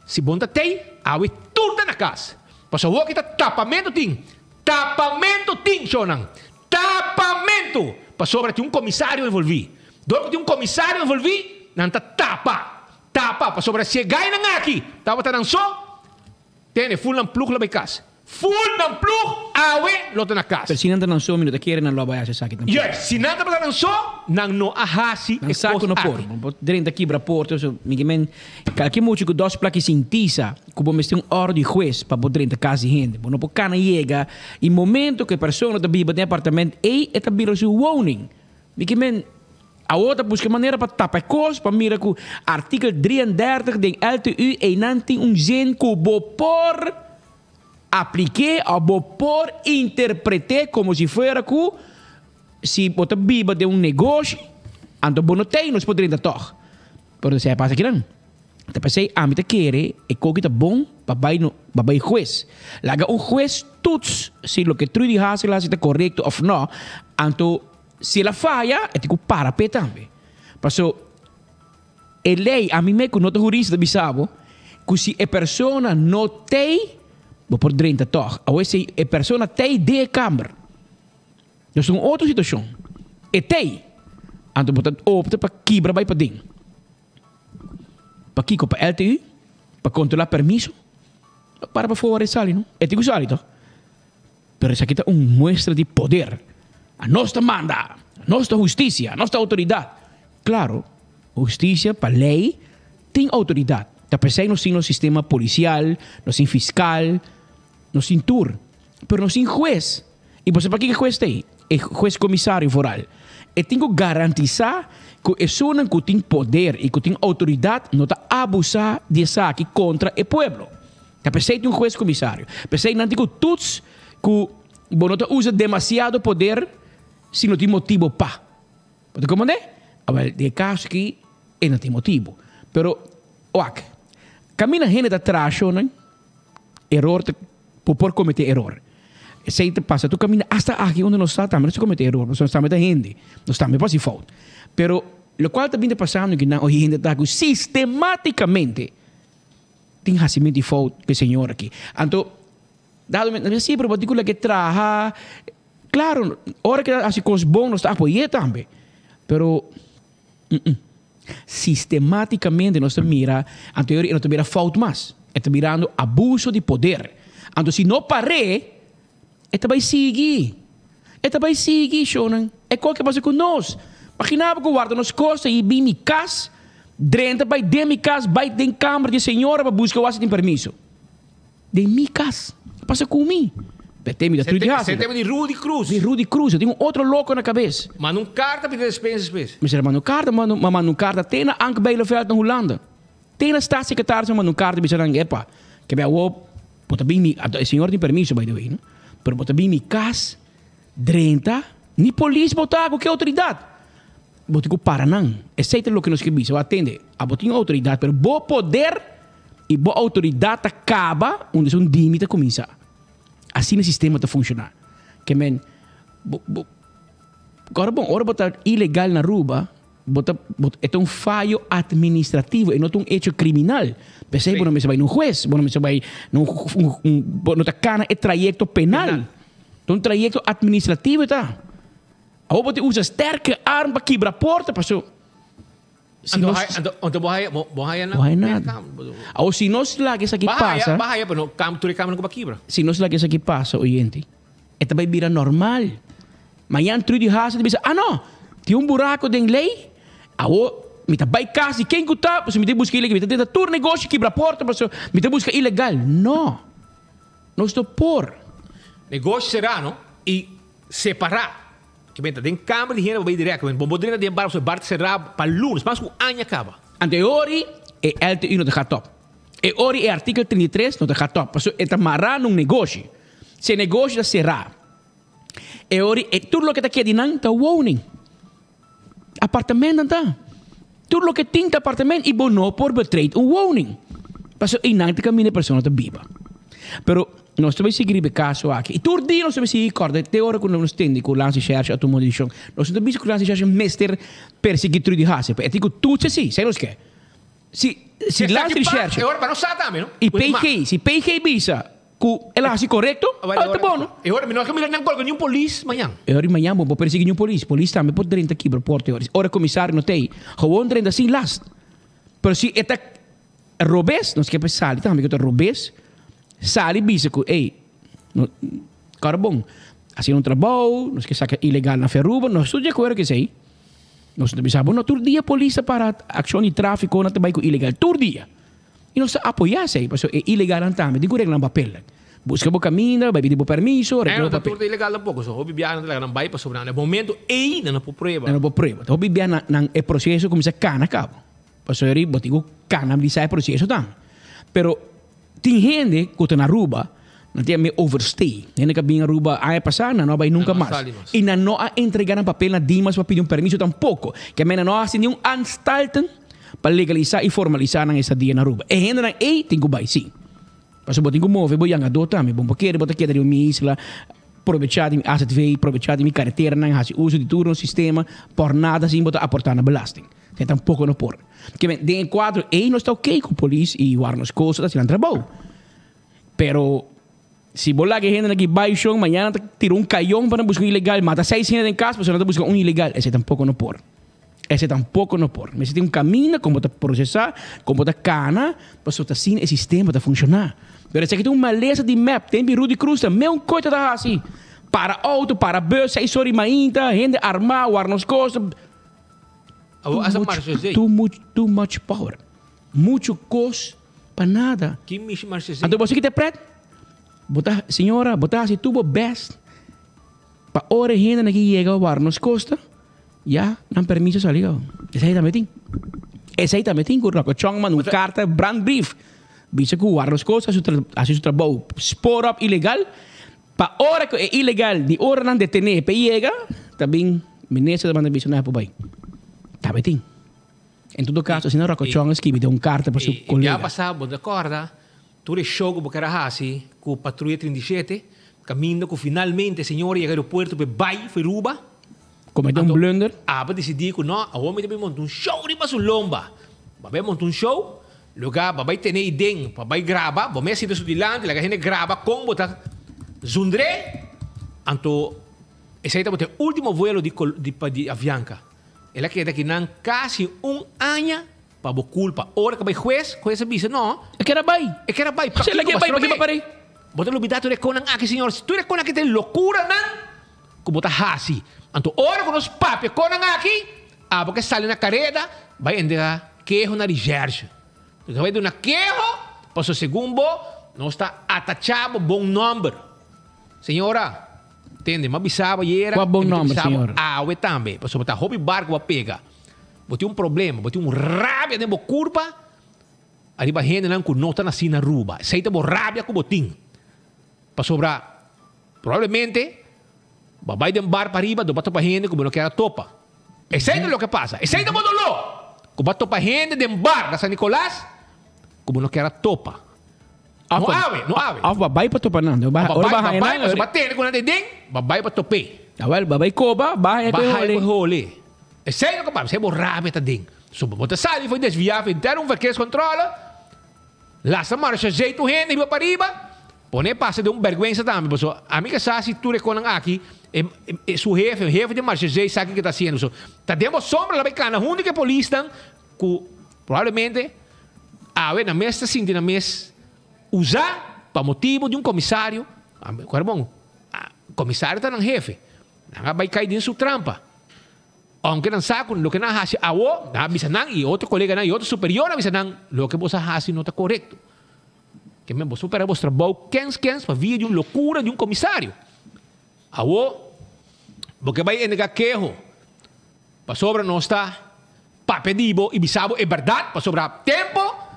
S22: si bon ta tei, awe tur ta na kas. Paso awor ki ta tapamentu tin. Tapamentu tin, shownan. Tapamentu! Pasobra tin un komisario envolví. Dor ku tin un komisario envolví, nan ta tapa. Tapa, pasobra si e gainan aki tabata nan so, tene, ful nan plug lo bai kas. Ful nan plug awe lo ta na kas.
S1: Pero si nan ta nan so, mi no ta kere nan lo a bai hasi esaki tampoco.
S22: Juist, si nan tabata nan so, nan no a hasi
S1: Nan
S22: e
S1: sa
S22: kos
S1: ku no por.
S22: aki.
S1: Bo por drenta kibra porta, so mi ke men kalke mucha ku dos plaki sin tisa ku bo mester un òrdu di hues pa bo drenta kas di hende. Bo no por kana yega i momento ku e persona ta biba den e apartament ei e ta bira su woning. Mi ke men Awor ta buska manera pa tapa e kos pa mira ku artikel 33 den LTU einan tin un zin ku bo por aplik'é òf bo por interpret'é komo si fuera ku si bo ta biba den un negoshi anto bo no tei nos por drenta tòg. Pero esei a pasa kinan. Ta p'esei ami ta kere e koki ta bon pa bai no pa bai hues. Laga un hues toets si loke Trudy Hassel hasi ta korekto òf nò anto Si el a faya, e tin ku para p'e tambe. Paso, e lei, ami me ku no ta hurista ta bisa bo, ku si e persona no t'ei, bo por drenta tòg. Awor si e persona t'ei den e kamber, nos ta un otro situashon. E t'ei, anto bo ta opta pa kibra bai paden. Pakiko? Pa LTU? Pa kontrolá permiso? Para pafó ora e sali, no? E tin ku sali tòg. Pero esaki ta un muestra di poder. Anos ta manda, anos ta hustisia, anos ta outoridat. Klaro, hustisia pa lei Tin outoridat. Ta p'esei nos tin nos sistema polisial, nos tin fiskal, nos tin tur. Pero nos tin hues. I bo sa pakiko e hues ta ei? E hues komisario foral. E tin ku garantisá ku esunnan ku tin poder i ku tin outoridat no ta abusá di esaki kontra e pueblo. Ta p'esei tin un hues komisario. P'esei nan tin ku tuts ku bo no ta usa demasiado poder si no tin motibo pa. Bo ta komprendé? Awel, den e kaso aki e no tin motibu. Pero, wak, kaminda hende ta traha shownan, eror ta, bo por kometé eror. Esei ta pasa tur kaminda, asta aki unda nos ta tambe nos ta kometé eror, pasobra nos tambe ta hende, nos tambe por hasi fout. Pero, lokual ta bin ta pasando akinan, oye hende ta ku sistematikamente tin hasimentu di fout ku e señor aki. Anto, dado momento, nan bisa, si, pero bo tin ku laga e traha. Claro, ora cu ta haci cos bon nos ta apoy'é tambe, pero sistematicamente nos ta mira anterior y no ta mira fout mas. E ta mirando abuso di poder. Anto si no par'é, e ta bay sigui. E ta bay sigui, shownan. E cos ke pasa cu nos. Imagina bo cu warda nos cos ta y bin mi cas, drenta bay den mi cas, bay den camber di e señora pa busca wak si tin permiso. Den mi cas. A pasa cu mi. P'e mi ta truti haci.
S22: Se tema di Rudy Cruz.
S1: Di Rudy Cruz. Eu tin un otro loco na cabes.
S22: Manda un carta pidi despensa despues.
S1: Mester a manda un carta, ma manda un carta te na Ank Bijleveld na Hulanda. Te na staatssecretaris a manda un carta bisa nan, epa, ke mi awo bo ta bin mi, e señor tin permiso by the way, no? Pero bo ta bin mi cas, drenta, ni polis bo ta, cu ke autoridad? Bo tin cu para nan. Esey ta loke nos ke bisa. Bo atende, abo tin autoridad, pero bo poder I bo outoridat ta kaba unda esun dimi ta kuminsá. Asina e sistema ta funshoná. Ke men, bo, bo, kòrda bon, ora bo ta ilegal na Aruba, bo ta, bo, e ta un fayo atministrativo, e no ta un echo kriminal. P'esei bo no mester bai na un hues, bo no mester bai na un, un, un, bo no ta kana e trayekto penal. Ta un trayekto atministrativo e ta. Awor bo tin usa sterke arm pa kibra porta, paso. Si
S22: Anto
S1: nos
S22: haya, anto bo haya, bo haya na
S1: Bo haya nada.
S22: kam.
S1: Awor si nos laga esaki
S22: Ba haya,
S1: pasa.
S22: ba haya, pero no kam, tur e kamnan ku ba kibra.
S1: Si nos laga esaki pasa, oyente, e ta bai bira normal. Mañan Trudy Haase ta bisa, ah no, tin un buraco den ley, awor mi ta bai cas di ken cu ta, pasobra mi ta busca ilegal, mi ta tenta tur negoshi kibra porta, pasobra mi ta busca ilegal. No, nos no por.
S22: Negoshi sera no, y separa. Ke benta den kamer di hende bo bai direct. Bo bo drenta den bar pasobra e bar ta será pa lunes, mas ku aña kaba.
S1: Anto e ori e LTU no ta gaat op. E ori e artikel 33 no ta gaat op, pasobra e ta mará na un negoshi. Si e negoshi ta será, e ori e tur loke ta keda di nan ta woning. Apartamentan ta. Tur loke tin ta apartement i bo no por betreed un woning. Pasobra einan ta kaminda e persona ta biba. Pero nos ta bay sigui riba e kaso aki. I tur dia nos ta bay sigui kòrda te ora ku nos tende ku Landsrecherche a tuma un desishon. Nos no ta bisa ku Landsrecherche mester persiguí Trudy Haase. E tin ku tutsa si, esei nos ke. Si si Landsrecherche
S22: E ora pa nos sa tambe, no?
S1: i PG, si PG bisa Ku el a hasi korekto, el ta bon, no?
S22: E ora mi no a mira nan kolga niun polis mañan.
S1: E ora mañan bo por persigi niun polis. Polis tambe por drenta kibra porta e ora. Ora komisario no ta ei, gewoon drenta sin last. Pero si e ta robes, nos ke pa e sali tambe ku ta robes, sali bisa ku ey, no, kòrda bon, hasi un trabou, nos ke saka ilegal na Feruba, nos tur di akuerdo ku esei. Nos ta bisa bo no, tur dia polis ta para akshon di trafiko nan ta bai ku ilegal, tur dia. I nos ta apoyá esei, pasobra e ilegalnan tambe tin ku regla nan papelnan. Buska bo kaminda, bai pidi bo permiso, regla bo
S22: No ta
S1: papel.
S22: tur ta ilegal tampoco, so hopi biaha nan ta laga nan bai pasobra na e momento ei nan no por prueba.
S1: Nan no por prueba. Ta hopi biaha nan nan e proseso kuminsá kana kaba. Pasobra ri bo tin ku kanalisá e proseso tambe. Pero tin hende ku ta na Aruba, nan tin a me overstay. Hende ku a bin Aruba aña pasá, nan no a bai nunka
S22: Nan no a
S1: mas.
S22: sali mas.
S1: I nan no a entregá nan papel na Dimas pa pidi un permiso tampoko. Ke men nan no a hasi niun anstalten. Pa legalisá i formalisá nan estadia na Aruba. E hendenan ei tin ku bai, sí. Pasobra bo tin ku move bo yangadó tambe. Bo no por kere bo ta keda riba mi isla, probechá di mi azv, probechá di mi kareteranan, hasi uso di tur nos sistema, por nada sin bo ta aportá na belasting. Esei tampoko no por. Ke men, den e kuadro ei nos ta oké ku polis i warnos kosa ta hasi nan trabou. Pero si bo laga e hendenan aki bai shon, mañana ta tira un kayon pa nan buska un ilegal, mata seis hende den kas pasobra nan ta buska un ilegal. Esei tampoko no por. Esei tampoco no por. Mester tin un caminda con bo ta procesa, con bo ta cana, pasobra ta asina e sistema ta funciona. Pero esaki ta un malesa di mep. Tempi Rudy Cruz ta meun coy ta ta haci. Para auto, para bus, seis ora di mainta, hende arma, warda nos cos.
S22: Awor
S1: Too
S22: asa
S1: much,
S22: marcha esei.
S1: too much, too much power. Mucho cos pa nada.
S22: Ki mishi marshe
S1: Anto bo kita pret? Bo ta, señora, bo ta hasi tur bo best pa ora e hendenan ki yega wara nos costa, ya nan permiso sali gau. Esei tambe tin. Esei tambe tin ku Rocco Chong manda un carta brandbrief bisa ku wara nos costa hasi su trabou spoor op ilegal pa ora ku e ilegal di ora nan detene p'e yega ta bin minister ta manda bisa nan por bai. Tambe tin. En todo caso, asina Rocco Chong a skibi den un carta pa su
S22: E
S1: colega.
S22: bia pasá bo ta kòrda tur e show ku bo ker a hasi ku Patruya 37, kaminda ku finalmente e señor a yega aeropuerto pa e bai for Aruba.
S1: Comete un blunder.
S22: Abo disidí ku no, awor mi ta bin monta un show riba su lomba. Bo bai monta un show, lugá bo bai tene iden pa bai graba, bo mes sinta su dilanti laga hende graba kon bo ta zundr'é. Anto esei tabata e último vuelo di di Avianca. El a keda kinan kasi un aña pa bo kulpa. Ora ku bai hues, hues a bisa no.
S1: E keda bai.
S22: E keda bai.
S1: Si el a keda bai, pakiko par'é?
S22: Bo ta lubidá tur e konan aki, señor. Tur e konan aki ta e lokuranan ku bo ta hasi. Anto ora ku nos papia konan aki, abo ke sali na kareda, bai entregá keho na recherche. Nos ta bai duna keho, pasobra segun bo, nos ta atachá bo bon nòmber. Señora, tende, m'a bisa bo ayera,
S1: Kua bon
S22: i mi ta
S1: nòmber,
S22: bisa bo
S1: señor?
S22: awe tambe, pasobra ta hopi barku bo a pega. Bo tin un problema, bo tin un rabia den bo kurpa ariba hendenan ku no ta nasí na Aruba. Esei ta bo rabia ku bo tin. Pasobra probablemente bo a bai den bar pariba, bo a topa hende ku bo no kier a topa. Esei ta loke pasa. Esei ta bo doló, ku bo a topa hende den bar na San Nicolas ku bo no kier a topa. No awe, no awe.
S1: Of ba bai pa topa nan. Ba
S22: bai, ba bai, pasobra ba tene ku nan den den, ba bai pa top'é.
S1: Awel, ba bai koba, ba haña ku e hole.
S22: Ba haña ku e hole. Esei loke pasa, esei bo rabia ta den. So bo ta sali for desviá for henter un verkeerscontrole, lasta marsha zei tur hende riba pariba, pone pasa den un bèrgwensa tambe, pasobra ami ke sa si tur e konan aki, e su hefe, e hefe di marsha zei sa kiko ta hasiendo. So ta den bo sombra la bai kana huntu ku e polisnan ku probablemente Awe nan mes ta sinti nan mes usa pa motibu di un komisario. Acuerda bon, komisario ta nan hefe. Nan a bai kai den su trampa. Aunke nan sa ku loke nan a hasi awo, nan a bisa nan i otro koleganan i otro superior a bisa nan, loke boso a hasi no ta korekto. Ke men boso pèrdè boso trabou kens kens pa via di un lokura di un komisario. Awo, bo ke bai entrega keho pasobra nos ta Papia di bo i bisa bo e bèrdat, pasobra tempu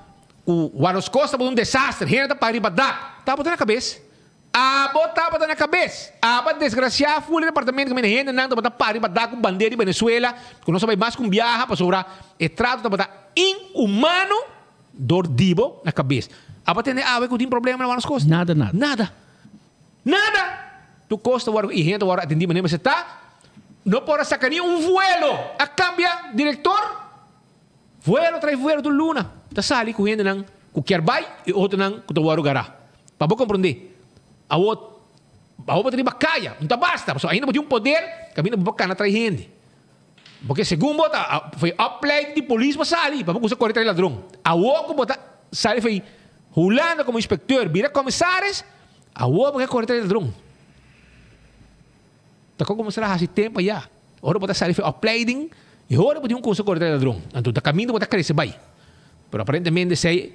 S22: ku Warros Kos tabata un desaster, hende ta paga riba dak, tabata na kabes. Abo tabata na kabes. Abo a desgrasiá ful e departamento kaminda hendenan tabata para riba dak ku bandera di Venezuela, ku no sa bai mas ku un biaha pasobra e trato tabata inhumano dor di bo na kabes. Abo a tende awe ku tin problema na Warros Kos?
S1: Nada, nada.
S22: Nada. Nada! Tur kos ta wòrdu i hende ta wòrdu atendí manera mester ta. No por a saka ni un vuelo. A kambia direktor. Vuelo trae vuelo tur luna. Ta sali ku hendenan ku kier bai i otronan ku ta wòrdu gará. Pa bo komprondé. Awor, awor bo ta riba kaya. No ta basta, pasobra ainda bo tin un poder kaminda bo por kana trae hende. Porque segun bo ta foi opleiding di polis bo sali pa bo kusa kore trae ladron. Awor ku bo ta sali foi Hulanda komo inspecteur bira komisaris, awor bo ke kore trae ladron. Ta kon kuminsá hasi tempu aya. Ora bo ta sali foi opleiding i ora bo tin un kusa kore trae ladron. Anto ta kaminda bo ta krese bai. Pero aparentemente esei.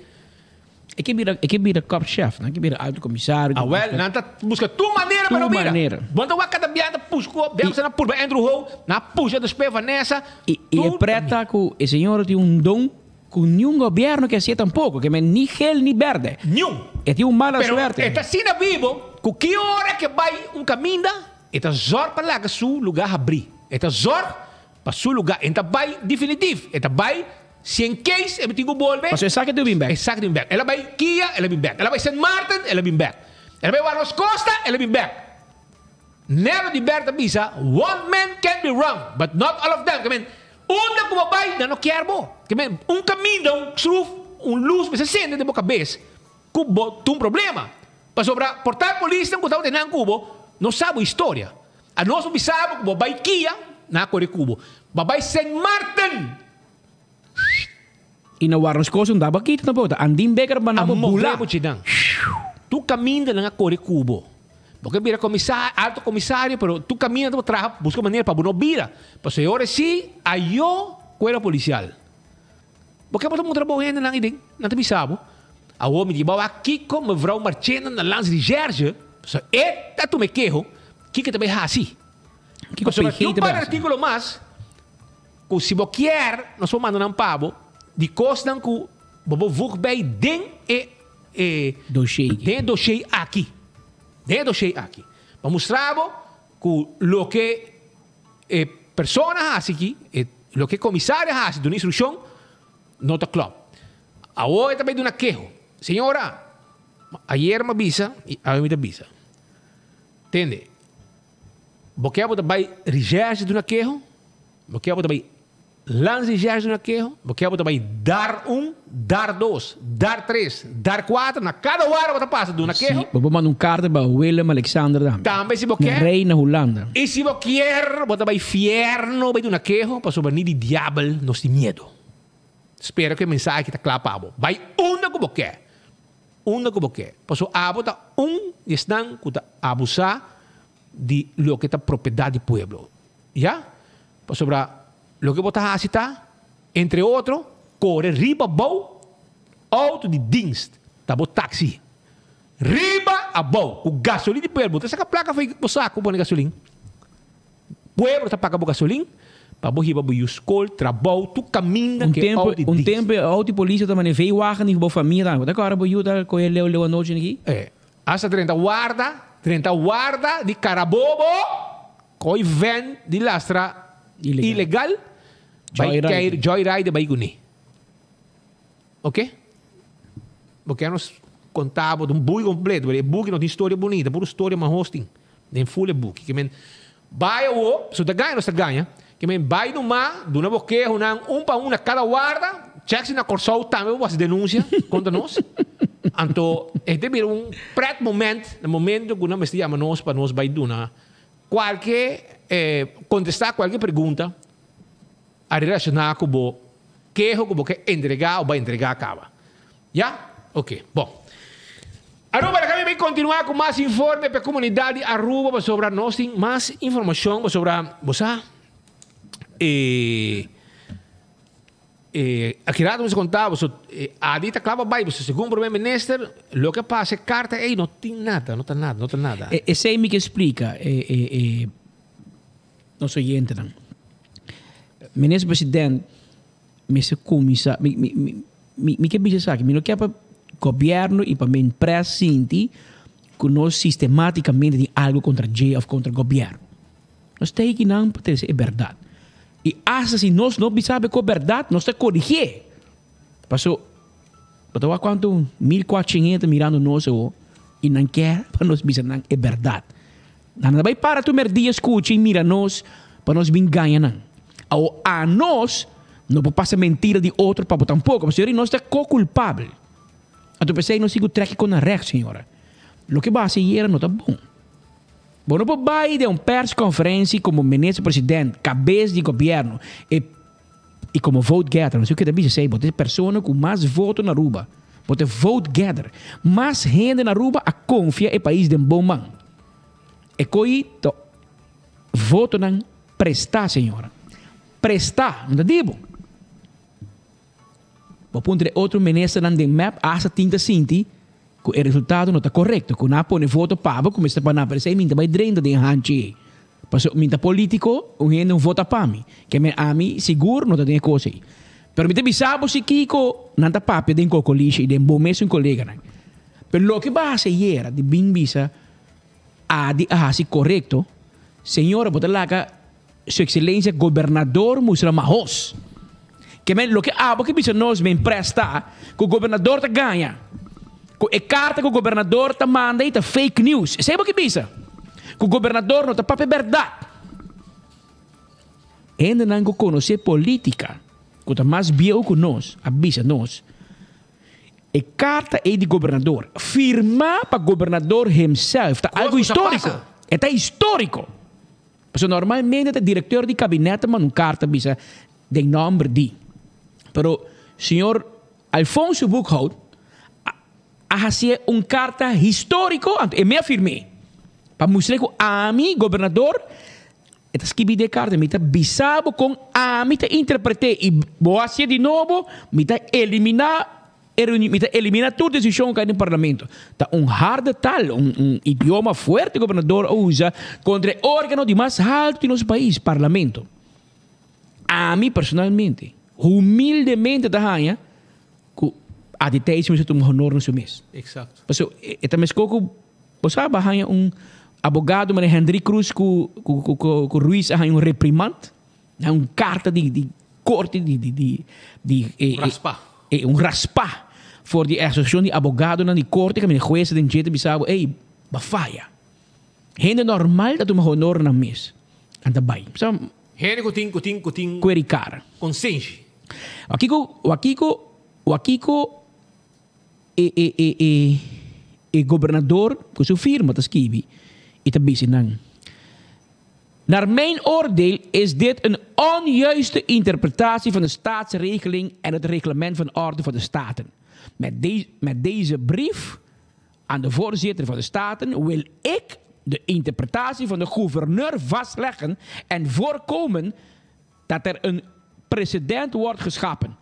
S1: E ke bira, e ke bira korpschef, nan ke bira alto komisario.
S22: Awel, nan ta buska tur manera pa no bira.
S1: manera.
S22: Bo ta wak kada bia ta push ku bia nan purba Andrew Ho, nan a pusha despues Vanessa.
S1: I e pret ta ku e señor tin un don ku niun gobierno ke hasié tampoko, ke men ni gel ni berde.
S22: Niun.
S1: E tin un mala
S22: Pero
S1: suerte.
S22: e ta asina bibo ku ki ora ke bai un kaminda, e ta zòrg pa laga su lugá habrí. E ta zòrg Pa su lugar en ta bay definitif. E ta bay si en case e tin cu bolbe.
S1: Pasobra e sa ke tin bin bek.
S22: E sa ke tin bin bek. El a bay Kia, el a bin bek. El a bay Sint Maarten, el a bin bek. El a bay Warros Costa, el a bin bek. Nero di Bert a bisa, One man can be wrong, but not all of them. Ke men, unda cu bo bay, nan no kier bo. Ke men, un caminda, un schroef, un luz mester sende den bo cabes cu bo tin un problema. Pasobra por tal polisnan cu tabata nan cu bo, no sa bo historia. Anos bo bisa bo ku bo bai Kia, nan a kore ku bo. Bo bai Sint Maarten!
S1: I na warda nos kos un daba kita tampoco. Ta Andin Becker banda bo bula.
S22: A move bo chinan. Tur kaminda nan a kore ku bo. Bo ke bira komisa, alto komisario, pero tur kaminda bo traha buska manera pa bo no bira. Pasobra e ora si, ayo kuerpo polisial. Bo ke bo ta mutra bo hendenan ei den? Nan ta bisa bo. Awor mi di bo a kiko mevrouw Marchena na Landsrecherche, pasobra e ta tuma e keho, kiko e ta bai hasi?
S1: Kiko
S22: Pasobra
S1: PG
S22: tin un
S1: ta
S22: par
S1: bai
S22: di
S1: hasi?
S22: artíkulo mas ku si bo kier nos por manda nan pa bo di kosnan ku bo por voeg bij den e e
S1: Dossier aki.
S22: den e dossier aki. Den e dossier aki. Pa mustra bo ku loke e persona hasi aki, e loke e komisario hasi duna instrukshon no ta klòp. Awor e ta bai duna keho. Señora, ayer mi a bisa i awe mi ta bisa. Tende, bo ke bo ta bai recherche duna keho? Bo ke bo ta bai Landsrecherche duna keho? Bo ke bo ta bai dar un, dar dos, dar tres, dar kuater, na kada wara bo ta pasa duna keho?
S1: Si, bo por manda un karta pa Willem Alexander tambe.
S22: Tambe si bo
S1: Na
S22: ke.
S1: rei na Hulanda.
S22: I si bo kier, bo ta bai fierno bai duna keho, pasobra ni di diabel nos tin miedu. Spera ku e mensahe aki ta kla pa bo. Bai unda ku bo ke. Unda ku bo ke. Pasobra abo ta un di esnan ku ta abusá di loke ta propiedat di pueblo. Ya? Pasobra loke bo ta hasi ta, entre otro, kore riba abou outo di dienst, ta bo taxi. Riba abou, ku gasolin di pueblo. Bo ta saka plaka for bo saku pone gasolin. Pueblo ta paga bo gasolin pa bo hiba bo yu skol, trabou, tur kaminda
S1: Un
S22: ke
S1: tempo,
S22: outo di
S1: un
S22: dienst.
S1: tempo e outo di polis ta mane veewagen di bo famia tambe. Bo ta kòrda bo yu ta kohe leu leu anochi aki?
S22: E. Hasta drenta warda, drenta warda di Carabobo, koi ven di lastra ilegal, bai keir joyride bai kuné. Ok? Bo kier nos konta bo un buki kompleto, pero e buki no tin storia bunita, puro storia mahos tin den ful e buki. Ke men bai awo, su ta gaña nos ta gaña, ke men bai numa, duna bo kehonan un pa un na kada warda, chèk si na Kòrsou tambe bo hasi denunsia kontra nos. Anto e ta bira un pret moment, na momento ku nan mester yama nos pa nos bai duna kualke, kontestá kualke pregunta. A relaciona cu bo keho cu bo ke entrega o bo a entrega caba. Ya? Ok. Bon. Aruba, laga mi bay continua cu mas informe pa e comunidad di Aruba pasobra nos tin mas informacion pasobra bo sa e e aki rato mi sa conta bo so e Adi ta cla pa bay pasobra segun Primer Minister loke a pasa e carta ey no tin nada, no ta nada, no ta nada.
S1: Esey mi ke splica e e e. Nos oyentenan. Minister President mester cuminsa, mi, mi, mi, mi, mi ke bisa esaki, mi no ke pa gobierno y pa men pres sinti cu nos sistematicamente tin algo contra dje of contra gobierno. Nos ta hikinan pa trece e berdad. Y hasta si nos no bisa cu berdad, nos ta corigie. Paso, bo ta wak cuanto 1400 hende ta mirando nos awo y nan kier pa nos bisa nan e berdad. Nan a bai para tur merdia skucha i mira nos pa nos bin gaña nan. Awor anos no por pasa mentira di otro pa bo tampoko, pasobra nos ta ko-kulpabel. Anto p'esei nos tin ku trek kon na règt, señora. Loke bo hasi ayera no ta bon. Bo no por bai den un pèrskonferensia komo minister president, kabes di gobièrnu, e i komo vote getter. No sé ke ta bisa esei, bo ta e persona ku mas voto na Aruba. Bo ta e vote getter. Mas hende na Aruba a konfia e pais den bo man. E ko'i ta votonan prestá, señora. Prestá, no ta di bo. Bo puntra e otro ministernan den mep hasta tin ta sinti ku e resultado no ta korekto, ku nan a pone voto pa bo ku mester pa nan, pero esei mi ta bai drenta den hanchi ei. Pasobra mi ta politico, un hende un vota pa mi. Ke men ami sigur no ta den e kos ei. Pero mi ta bisa bo si kiko nan ta papia den kokolishi i den bo mesun koleganan. Pero loke bo a hasi ayera di bin bisa Adi a hasi korekto, señora bo ta laga su excelencia gobernador mustra mahos. Ke men loke abo ke bisa nos men presta ku gobernador ta gaña. Ku e karta ku gobernador ta manda ei ta fake news. Esei bo ke bisa. Ku gobernador no ta papia bèrdat. Hendenan ku konosé politika, ku ta mas bieu ku nos, a bisa nos, e karta ei di gobernador, firmá pa gobernador himself, ta algu históriko. E ta históriko. Pasobra normalmente ta direktor di kabinet ta manda un karta bisa den nòmber di. Pero señor Alfonso Boekhoudt a hasié un karta históriko, anto e mi a firm'é, pa mustra ku ami, gobernador, E ta skibi den e karta, Mi ta bisa bo kon ami ta interpret'é i bo hasié di nobo, mi ta eliminá e reunion, mi ta eliminá tur desishon ku kai den parlamento. Ta un harde taal, un un idioma fuerte gobernador a usa kontra e órgano di mas haltu di nos pais, parlamento. Ami personalmente, humildemente ta haña ku Adi Thijs mester tuma honor na su mes.
S22: Exacto.
S1: Pasobra e ta meskó ku bo sa bo a haña un abogado manera Hendrik Cruz ku ku ku Ruiz a haña un reprimand, na un karta di di korte di di di di e
S22: Raspá.
S1: e un raspá for di e asosiashon di abogadonan di korte kaminda e hues den dje ta bisa bo ey bo a faya. Hende normal ta tuma honor na nan mes. Nan ta bai. Sa.
S22: Hende ku tin ku tin ku tin.
S1: Kueri kara.
S22: Konsenshi.
S1: Wakiko wakiko wakiko e e e e e gobernador ku su firma ta skibi i ta bisa nan, Naar mijn oordeel is dit een onjuiste interpretatie van de staatsregeling en het reglement van orde van de staten. Met de met deze brief aan de voorzitter van de Staten wil ik de interpretatie van de gouverneur vastleggen en voorkomen dat er een precedent wordt geschapen.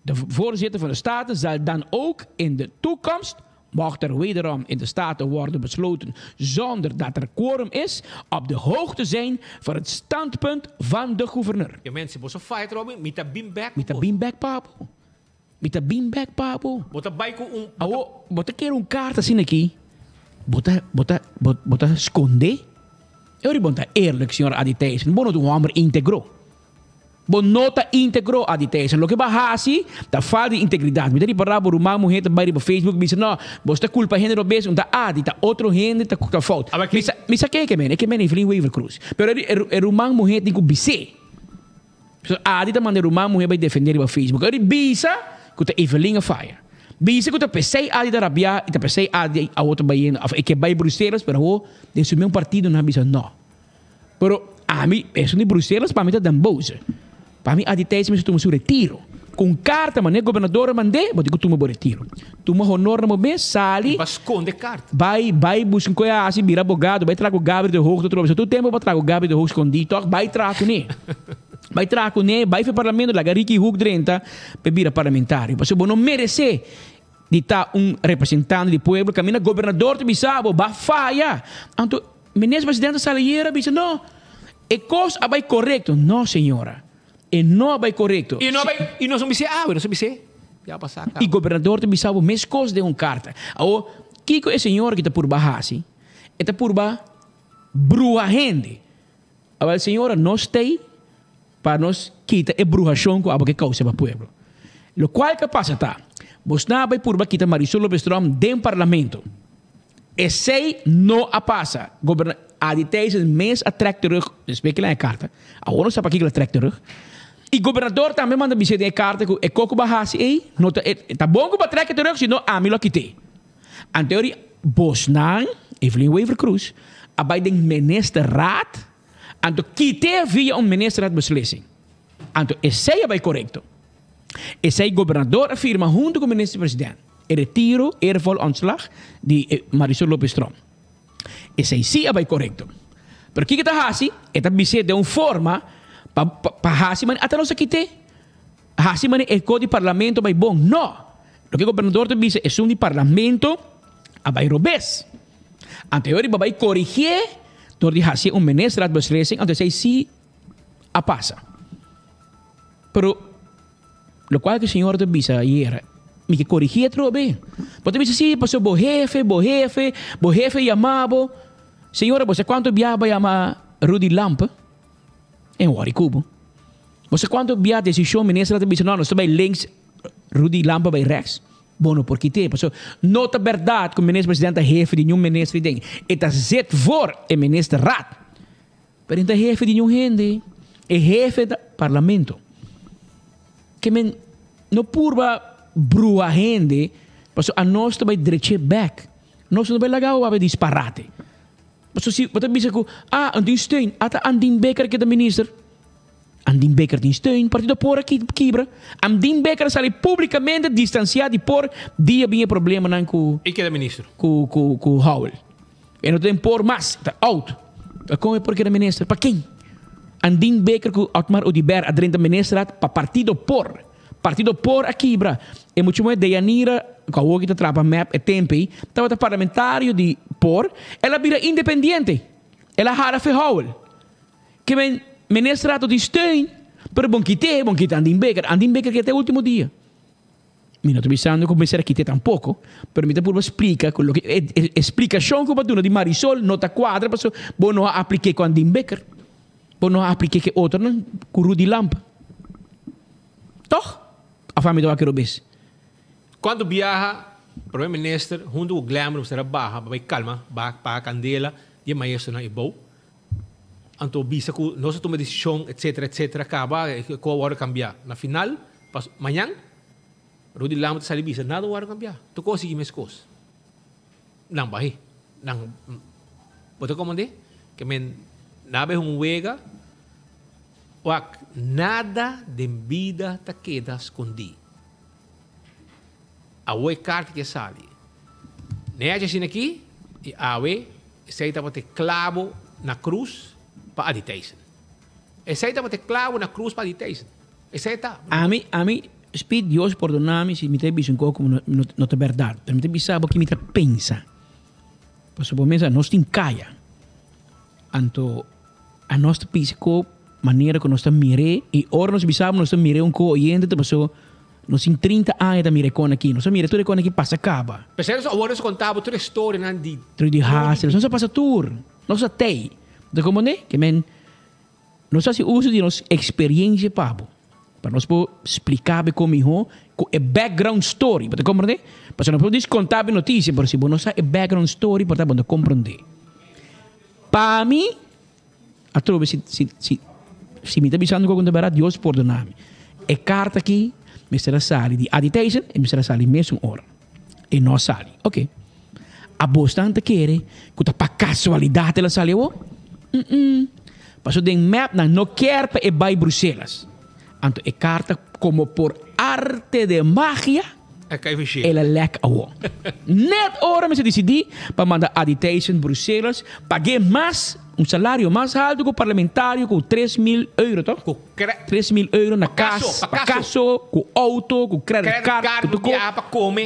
S1: De voorzitter van de Staten zal dan ook in de toekomst, mocht er wederom in de Staten worden besloten zonder dat er quorum is, op de hoogte zijn van het standpunt van de gouverneur.
S22: Ja mensen, boso fight Robin, mi ta bin bek.
S1: Mi ta bin bek papo. Mi ta bin bek pa bo.
S22: Bo ta bai ku un.
S1: Awo, bo ta kere un karta asina aki, bo ta, bo ta, bo, bo ta skondé? E ora bo no ta eerlijk, señor Adi Thijssen. Bo no ta un hòmber íntegro. Bo no ta íntegro, Adi Thijssen. Loke bo a hasi ta falta di integridat. Mi ta ripará bo ruman muhé ta bai riba Facebook bisa, no, bo sta kulpa hende robes, un ta Adi, ta otro hende ta, ta fout. Mi sa, mi sa ken e ke mene, e ke mene Evelyn Wever Croes. Pero e, e ruman muhé tin ku bis'é. Pasobra Adi ta manda e ruman muhé bai defendé riba Facebook. Ora di bisa ku ta Evelyn a faya. Bisa ku ta p'esei Adi ta rabiá i ta p'esei Adi awor ta bayendo òf e ke bai Bruselas pero awor den su mes partido nan a bisa nò. Pero ami esun di Bruselas pa mi ta den boze. Pa mi Adi Thijs mester tuma su retiro. Ku un karta manera gobernador a mand'é bo tin ku tuma bo retiro. Tuma honor na bo mes, sali.
S22: I pa skonde karta.
S1: Bai bai buska un koe hasi, bira abogado, bai traha ku Gabriel de Hoog ta trobe. Tur tempu bo a traha ku Gabriel de Hoog skondí tòg, bai traha kuné. Bai traha kuné, bai for parlamento, laga Ricky Hoek drenta pa e bira parlamentario. Pasobra bo no meresé di ta un representante di pueblo kaminda gobernador ta bisa bo, bo a faya. Anto minister presidente a sali ayera a bisa no, e kos a bai korekto. No señora. E no a bai korekto.
S22: I no a bai, i nos no bis'é awe, nos a bis'é ya pasá kaba.
S1: I gobernador ta bisa bo meskos den un karta. Awor, kiko e señor aki ta purba hasi? E ta purba bruha hende. Awel, señora, nos t'ei pa nos kita e bruhashon ku abo ke kousa pa pueblo. Lokual ke pasa ta, bosnan a bai purba kita Marisol Lopez Tromp den parlamento. Esey no a pasa. Goberna Adi Thijssen mes a trek terug, despues ke la e karta, awor no sa pakiko el a trek terug. I gobernador tambe manda bis'é den e karta ku e koko bo a hasi ei no ta e ta bon ku bo a trek e terug, si no ami lo a kit'é. Anteori bosnan, Evelyn Wever-Croes, a bai den ministerraad, anto kit'é via un ministerraadbeslissing. Anto esey a bai korekto. Esey gobernador a firma hunto ku minister president. E retiro, eervol ontslag, di Marisol Lopez Tromp. Esei sí a bai korekto. Pero kiko e ta hasi? E ta bis'é den un forma pa pa hasi manera ata nos a kit'é. Hasi manera e ko di parlamento a bai bon. No! Loke gobernador ta bisa esun di parlamento a bai robes. Anto e ora bo bai korigié dor di hasié un ministerraadbeslissing, anto esei sí a pasa. Pero lokual ku e señora ta bisa ayera, mi ke korigí atrobe. Bo ta bisa si, pasobra bo hefe, bo hefe, bo hefe yama bo. Señora, bo sa kuantu bia bo a yama Rudy Lampe? E wòrdu ku bo. Bo sa kuantu bia desishon minister ta bisa, no, nos ta bai links, Rudy Lampe bai rèks. Bo no por kit'é, pasobra no ta bèrdat ku minister presidente ta hefe di niun minister den. E ta zit voor e ministerraad. Pero e ta hefe di niun hende. E hefe ta parlamento. Ke men no purba brua hende pasobra anos ta bai drech'é bek. Nos no ta bai laga bo papia disparate. Pasobra si bo ta bisa ku ah no tin steun, ata Andin Bikker ke ta minister. Andin Bikker tin steun, partido por a kibra. Andin Bikker a sali publikamente distansiá di por dia bin e problemanan ku
S22: E keda minister.
S1: ku ku Howell. E no ta den por mas, ta out. Ta kon e por keda minister? Pa ken? Andin Bikker cu Otmar Oduber a drenta ministerraad pa partido por. Partido por a kibra. E mucha muher Deyanira, cu awor ki ta traha pa mep e tempo ey, tabata parlamentario di por, el a bira independiente. El a hala Verhouwel. Ke men ministerraad no tin steun, pero bon kite, bon kita Andin Bikker. Andin Bikker ke te ultimo dia. Mi no ta bisando ku mester a kit'é tampoko, pero mi ta purba splika ku loke e e splikashon ku bo a duna di Marisol no ta kuadra pasobra bo no a aplik'é ku Andin Bikker, bo no a aplik'é ku e otronan, ku Rudy Lampe. Tòg? Òf ami ta wak robes?
S12: Kuantu biaha Prome Minister huntu ku Glenbrook mester a baha pa bai kalma, baha paga kandela di e maestronan ebou? Anto bisa ku nos a tuma desishon etcetera etcetera kaba ku a wòrdu kambiá. Na final. Pas mañan, Rudy Lamb ta sali bisa, nada wòrdu kambiá. Tur kos sigui meskos. Nan bai. Nan, bo ta komprendé? Ke men, nan a bai hunga un wega, wak, nada den bida ta keda skondí. Awe e karta ke sali. Nechi asina aki, i awe, esei tabata e klabo na krus pa Adi Thijssen. Esei tabata e klabo na krus pa Adi Thijssen. Esei ta.
S1: Ami, ami, spit Dios pordona mi si mi ta bisa un kos ku no, no ta bèrdat, pero mi ta bisa bo ki mi ta pensa. Pasobra bo mesa nos tin kaya, anto a nos ta bisa ku manera ku nos ta mir'é, i ora nos bisa bo nos ta mir'é un kos oyente ta pasobra nos tin 30 aña ta mira e kon aki, nos a mira tur e kon aki pasa kaba.
S12: P'esei nos awor nos a konta bo tur e storianan di.
S1: Tur di Hassel, nos a pasa tur, nos a tei. Bo ta komprendé? Ke men. Nos hasi uso di nos experiencia pa bo, pa nos por splica bo con miho cu e background story, bo ta comprende? Pasobra nos por dis conta bo noticia, pero si bo no sa e background story por ta bo no ta comprende. Pa mi, atrobe si si si si mi ta bisando cu ta berdad, Dios pordona mi. E carta aki mester a sali di Adi Thijssen y mester a sali mesun ora. E no a sali. Ok. Abosnan ta kere ku ta pa kasualidat el a sali awor? Mm-mm. Paso den map nan no kier pa e bai Bruselas. Anto e karta komo por arte de magia el a lek awor. Net ora mester disidí pa manda Adi Thijssen Bruselas pag'é mas, un salario mas haltu ku parlamentario ku 3000 euro toch? 3000 euro na kas, pa kaso, ku auto, ku credit card, ku tur kos.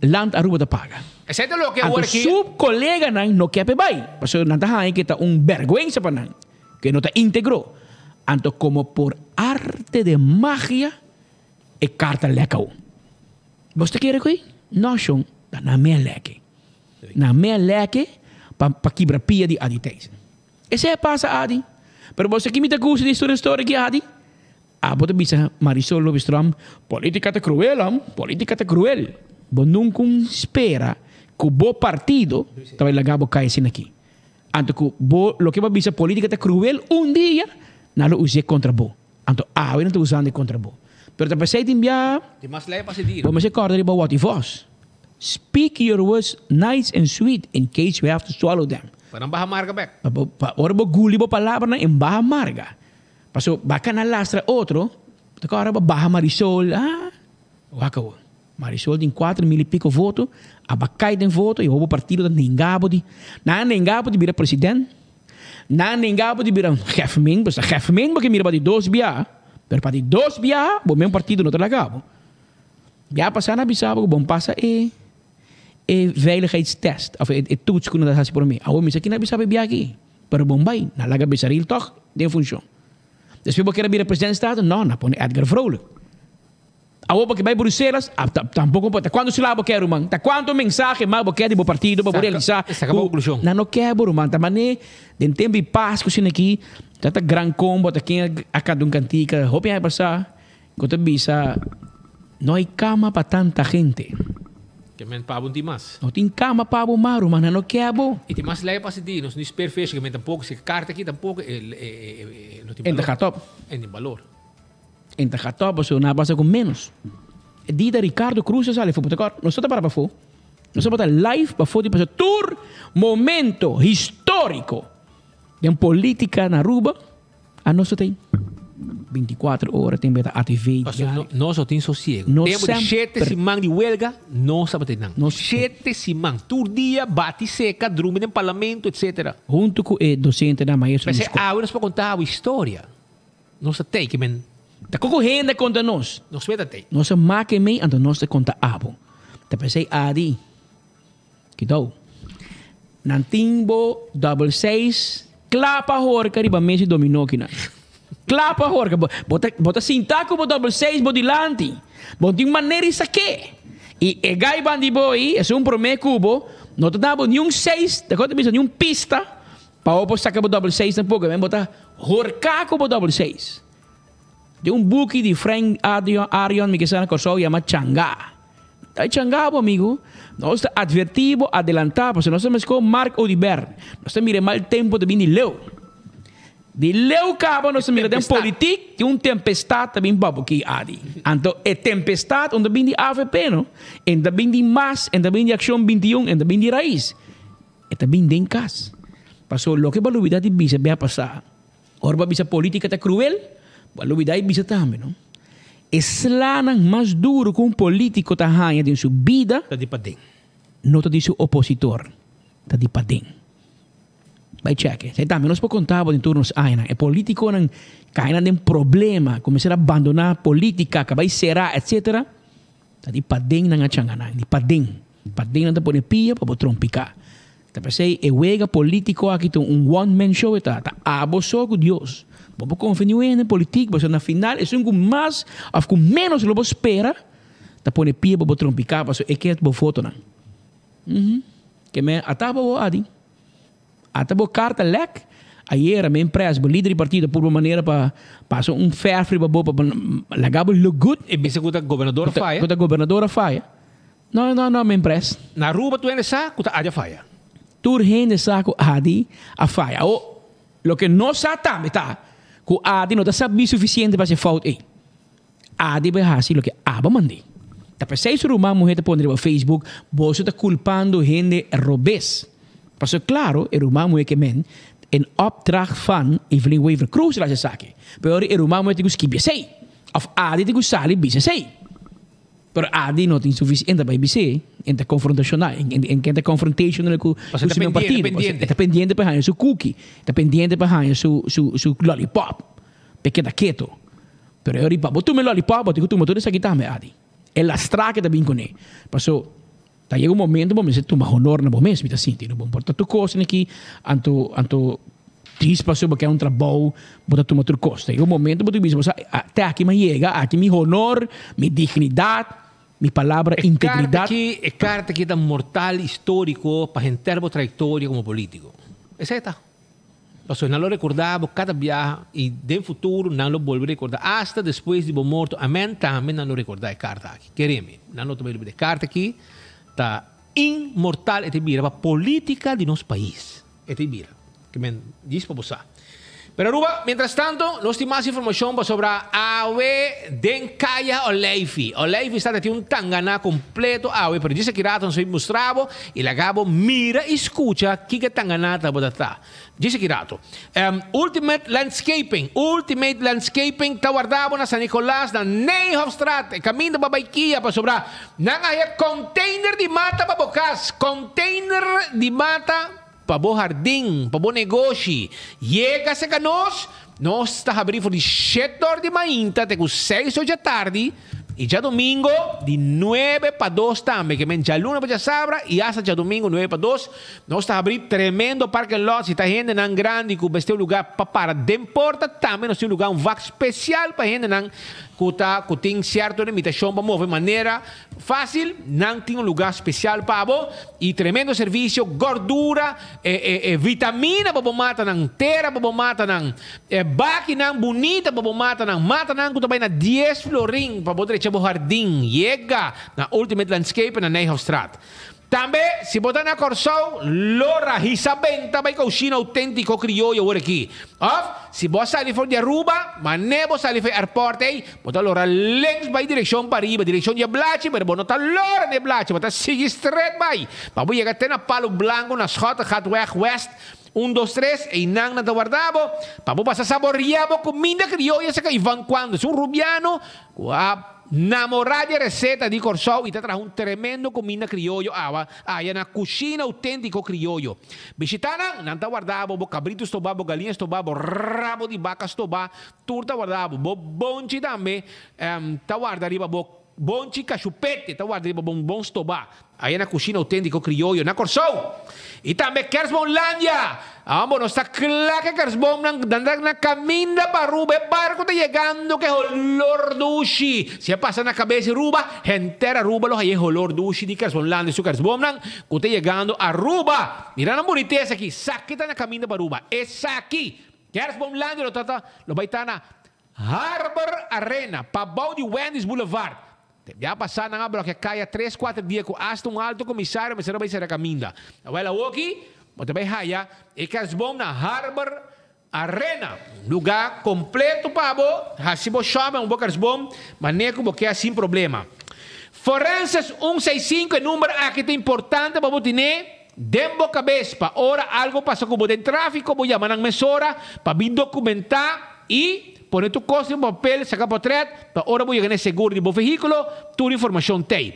S1: Land Aruba ta paga.
S12: Esei ta loke awor
S1: Anto
S12: aki.
S1: su koleganan no ke p'e bai, pasobra nan ta haña ke ta un bèrgwensa pa nan, ke no ta íntegro. Anto komo por arte de magia e karta lèk awo. Bos ta kere ku ei? No, shon, ta nan mea lèk ei. Nan mea lèk ei pa pa kibra pia di Adi Thijssen. Esei a pasa, Adi. Pero bo sa ki mi ta gusta di historia story aki, Adi? Abo ta bisa Marisol Lopez Tromp, Politica ta cruel, hom, politica ta cruel. Bo nunca un spera cu bo partido ta bay laga bo cay asina aki. Anto cu bo loke bo a bisa politica ta cruel un dia nan lo us'e contra bo. Anto awe nan ta usando e contra bo. Pero ta pesey tin bia bo mester corda riba Watty Vos. Speak your words nice and sweet in case you have to swallow them.
S12: Pa nan baha marga bek.
S1: Pa ora bo guli bo palabranan en baha marga. Paso baka na lastra otro, ta kòrda bo baha Marisol, ah, wak awor. Marisol tin 4000 y pico voto, a bakai den voto y hopi partido ta nenga bo di, nan a nenga bo di bira president, nan a nenga bo di bira hefmen, pasobra hefmen bo ke mira pa di dos biaha, pero pa di dos biaha bo men partido no ta laga bo. Biaha pasa nan a bisa bo ku bon pasa e e veiligheidstest of e toets ku nan ta hasi prome. Awor mi sa kina bisa bo e biaha aki. Pero bon bai, nan laga Besaril tog den funcion. Despues bo kier a bira president Staten? No, nan pone Edgar Vrolijk. Awor bo ke bai Bruselas? Ah, tampoco por. Ta cuanto sla bo kier, ruman? Ta cuanto mensahe mas bo kier di bo partido pa bo realisa
S12: Saca bo
S1: cu
S12: conclusion.
S1: nan no kier bo, ruman. Ta mane den tempo di Pascu asina aki, ta ta gran combo, ta ken a canta un cantica hopi aña pasa cu ta bisa, No hay cama pa tanta gente.
S12: Ke men pa bo no tin mas.
S1: No tin cama pa bo mas, ruman, nan no ke bo.
S12: I tin mas lei pa sintí, nos no speerfish, ke men tampoco, si karta aki tampoco e e no tin
S1: En ta
S12: balor.
S1: gaat op.
S12: En tin balor.
S1: En ta gaat op, pasobra nan a pasa ku menos. E dia ta Ricardo Cruz a sali for Puerto Nos no ta para pafó. Nos tabata live pafó di pasobra tur momento historico den politica na Aruba, a nos ta ei. 24 ora tin beta ATV.
S22: Pasobra no, nos no tin sosiego.
S1: No
S22: Tempo di
S1: semper.
S22: shete siman di huelga, nos tabata einan. Shete siman, tur dia bati seka, drumi den parlamento, etcetera.
S1: Hunto ku e dosentenan, maestronan di
S22: P'esei
S1: skol.
S22: awe nos por konta bo historia. Nos ta tei ke men.
S1: Ta koko hende a konta nos.
S22: Nos meta tei.
S1: Nos a make mei, anto nos ta konta abo. Ta p'esei Adi, Kidou. Nan tin bo double seis kla pa horka riba mes di dominó kinan. Kla pa horka. Bo, bo ta, bo ta sinta ku bo double seis bo dilanti. Bo tin manera di sak'é. I e gai ban di bo ei, esun promé ku bo, no ta da bo niun seis, ta kos ta bisa niun pista pa bo por saka bo double seis tampoko. Men bo ta horká ku bo double seis. Den un buki di Frank Adrion, Arion mi ke sa na Kòrsou yama Changá. Ta changá bo amigo. Nos ta advertí bo adelantá pasobra nos ta meskó Mark Oduber. Nos ta mira e mal tempu ta bin di leu. Di leu kaba nos ta mira den politik tin un tempestat ta bin pa bo ki Adi. Anto e tempestat un ta bin di avp no. En ta bin di mas, en ta bin di Akshon 21, en ta bin di Raiz. E ta bin den kas. Pasobra loke bo a lubidá di bisa bia pasá. Ora bo a bisa politica ta cruel, bo a lubida y bisa tambe, no? E slanan mas duro cu un politico ta haña den su bida.
S22: Ta di paden.
S1: No ta di su opositor, ta di paden. Bai check. Esei tambe nos por conta bo den tur nos añanan. E politiconan cay nan den problema, cuminsa a bandona politica, ca bai cera, etcetera. Ta di paden nan a changa nan, di paden. Paden nan ta pone pia pa bo trompica. Ta p'esei e wega politico aki ta un one man show e ta. Ta abo so cu Dios. Bo por confia niun hende politic pasobra na final esun cu mas of cu menos lo bo spera ta pone pia pa bo trompica pasobra e kier bo votonan. Uhmm. Ke men ata bo adi. Ata bo karta lek, ayera men pres bo lider di partido purba manera pa pasa un verf riba bo pa laga bo look good.
S22: E bisa ku ta gobernador a faya.
S1: Ku ta gobernador a faya. No, no, no, men pres.
S22: Na Aruba tur hende sa ku ta Adi a faya.
S1: Tur hende sa ku Adi a faya. Awor, loke no sa tambe ta ku Adi no ta sabí sufisiente pa hasi e fout ei. Adi bai hasi loke Aba mand'é. Ta p'esei su ruman muhé ta pone riba Facebook, Boso ta kulpando hende robes. Pasobra klaro e ruman muhé ke men en opdracht van Evelyn Wever-Croes el hasi esaki. Pero ora e ruman muhé tin ku skibi esei. Òf Adi tin ku sali bisa esei. Pero Adi no tin suficiente ta bai bis'é, en ta confrontacional, en ken ta confrontational cu
S22: Pasobra
S1: su
S22: e ta
S1: partido.
S22: pendiente,
S1: E ta pendiente pa haña su cookie, e ta pendiente pa haña su su su lollipop, p'e keda keto. Pero e ora pa bo tuma e lollipop, bo tin cu tuma tur esaki tambe, Adi. E lastra ke ta bin cune. Paso ta yega un momento bo mester tuma honor na bo mes, mi ta sinti. No bo por ta tur cos aki, anto anto djis paso bo ke un trabou, bo ta tuma tur cos. Ta yega un momento bo ta bisa, bo sa, te aki mi a yega, aki mi honor, mi dignidad, mi palabra,
S22: E carta
S1: integridad.
S22: aki, e carta aki ta mortal, historico pa henter bo trayectoria como politico. Esey ta. Pasobra nan lo recorda bo cada biaha y den futuro nan lo bolbe recorda hasta despues di bo morto amen tambe nan lo recorda e carta aki keremi nan lo ta bay lubida e carta aki ta inmortal e ta bira pa politica di nos pais e ta bira ke men djis pa bo sa pero Aruba mientras tanto nos tin mas informacion pasobra awe den Caya Oleifi Oleifi sta ta tin un tangana completo awe pero djis aki rato nos a bin mustra bo y laga bo mira y scucha kiko e tangana tabata ta. Djis aki rato. Ultimate Landscaping, Ultimate Landscaping ta warda bo na San Nicolas na Nijhofstraat. E kaminda pa bai kia pasobra nan a haya container di mata pa bo kas, container di mata pa bo hardin, pa bo negoshi. Yega serka nos, nos ta habri for di shete or di mainta te ku seis or djatardi. I djadumingo di nuebe pa dos tambe, ke men djaluna pa djasabra i asta djadumingo nuebe pa dos, nos ta habri tremendo parking lot. Si ta hendenan grandi ku mester un lugar pa para den porta, tambe nos tin un lugar, un vak spesial pa hendenan ku ta ku tin sierto limitashon pa move manera fásil, nan tin un lugar spesial pa bo i tremendo servisio, gordura, e e e vitamina pa bo matanan, tera pa bo matanan. E bakinan bunita pa bo matanan, matanan ku ta bai na dies florin pa bo drecha bo hardin. Yega na Ultimate Landscape na Nijhofstraat. Tambe, si bo ta na Kòrsou, lora hisa benta bai koushina outéntiko krioyo awor aki. Òf, si bo a sali for di Aruba, manera bo sali for e airport ei, bo ta lora links bai direkshon pariba, direkshon di e blachi, pero bo no ta lora na e blachi, bo ta sigui stret bai pa bo yega te na Palo Blanco na Schottegatweg West. Un, dos, tres, einan nan ta warda bo pa bo pasa saboria bo kuminda krioyo saka Ivan Cuando es un rubiano ku a namorá di e reseta di Kòrsou i ta traha un tremendo kuminda krioyo awa aya na Kushina Outéntiko Krioyo. Bishitá nan, nan ta warda bo, bo kabritu stobá, bo galiña stobá, bo rabo di baka stobá, tur ta warda bo. Bo bonchi tambe ta warda riba bo Bonchi kashupete ta warda riba bon bon stobá aya na Kushina Outéntiko Krioyo na Kòrsou. I tambe Kersboomlandia! Amo nos ta kla ku e kersboomnan nan ta na kaminda pa Aruba. E barku ta yegando ku e holor dushi. Si e pasa na kabes di Aruba, henter Aruba lo haya e holor dushi di Kersboomlandia su kersboomnan ku ta yegando Aruba. Mira nan bunitesa aki. Esaki ta na kaminda pa Aruba. Esaki! Kersboomlandia lo ta ta lo bai ta na Harbor Arena, pabou di Wendy's Boulevard. Te bia pasá nan a blòkia kaya tres kuater dia ku asta un alto komisario mester a bai sera kaminda. Awel awoki bo ta bai haya e kersboom na Harbor Arena. Un lugá kompleto pa bo hasi bo shopping un bo kersboom manera ku bo ke sin problema. Forenses un seis sinku e number aki ta importante pa bo tine den bo kabes pa ora algo pasa ku bo den tráfiko bo yama nan mesora pa bin dokumentá I pone tur kos den papel, saka potret, pa ora bo yega na e seguro di bo vehíkulo, tur informashon t'ei.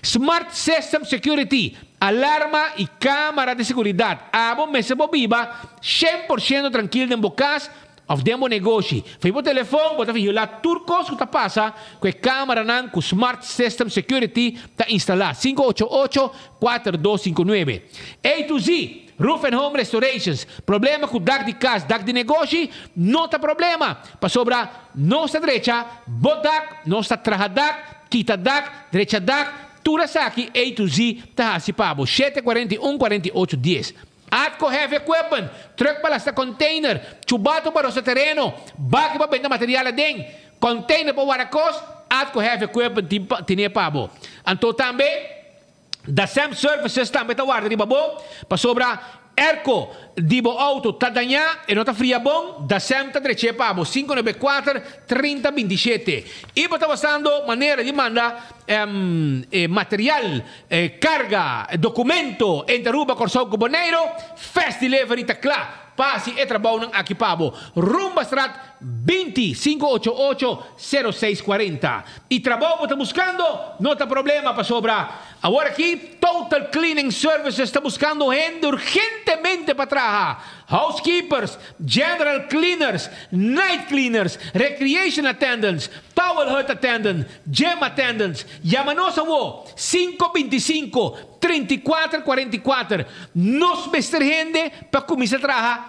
S22: Smart System Security, alarma i kámara di seguridat. Abo mester por biba 100% trankil den bo kas òf den bo negoshi. Via bo telefon bo ta vigilá tur kos ku ta pasa ku e kámaranan ku Smart System Security ta instalá. 588 4259. A to Z. Roof and Home Restorations, Problema ku dak di kas, dak di negoshi, no ta problema, pasobra nos ta drecha bo dak, nos ta traha dak, kita dak, drecha dak, tur esaki A to Z ta hasi pa bo. 7 41 48 10. Atco Heavy Equipment, Truck pa lasta container, chubato pa rosa tereno, baki pa benta material aden, container pa warda kos, Atco Heavy Equipment tin tine pa bo. Anto tambe. Dasem Services tambe ta warda riba bo, pasobra airco di bo auto ta dañá, e no ta fria bon, Dasem ta drech'é pa bo, 594 30 27. I bo ta wasando manera di manda e material, carga, documento entre Aruba, Kòrsou ku Boneiru, Fast Delivery ta kla pa hasi e trabounan aki pa bo. Rumbastraat 20 588 06 40. I trabou bo ta buskando? No ta problema pasobra awor aki Total Cleaning Services ta buskando hende urgentemente pa traha. Housekeepers, general cleaners, night cleaners, recreation attendants, towel hut attendant, gym attendants. Yama nos awo 5 25 34 44. Nos mester hende pa kuminsá traha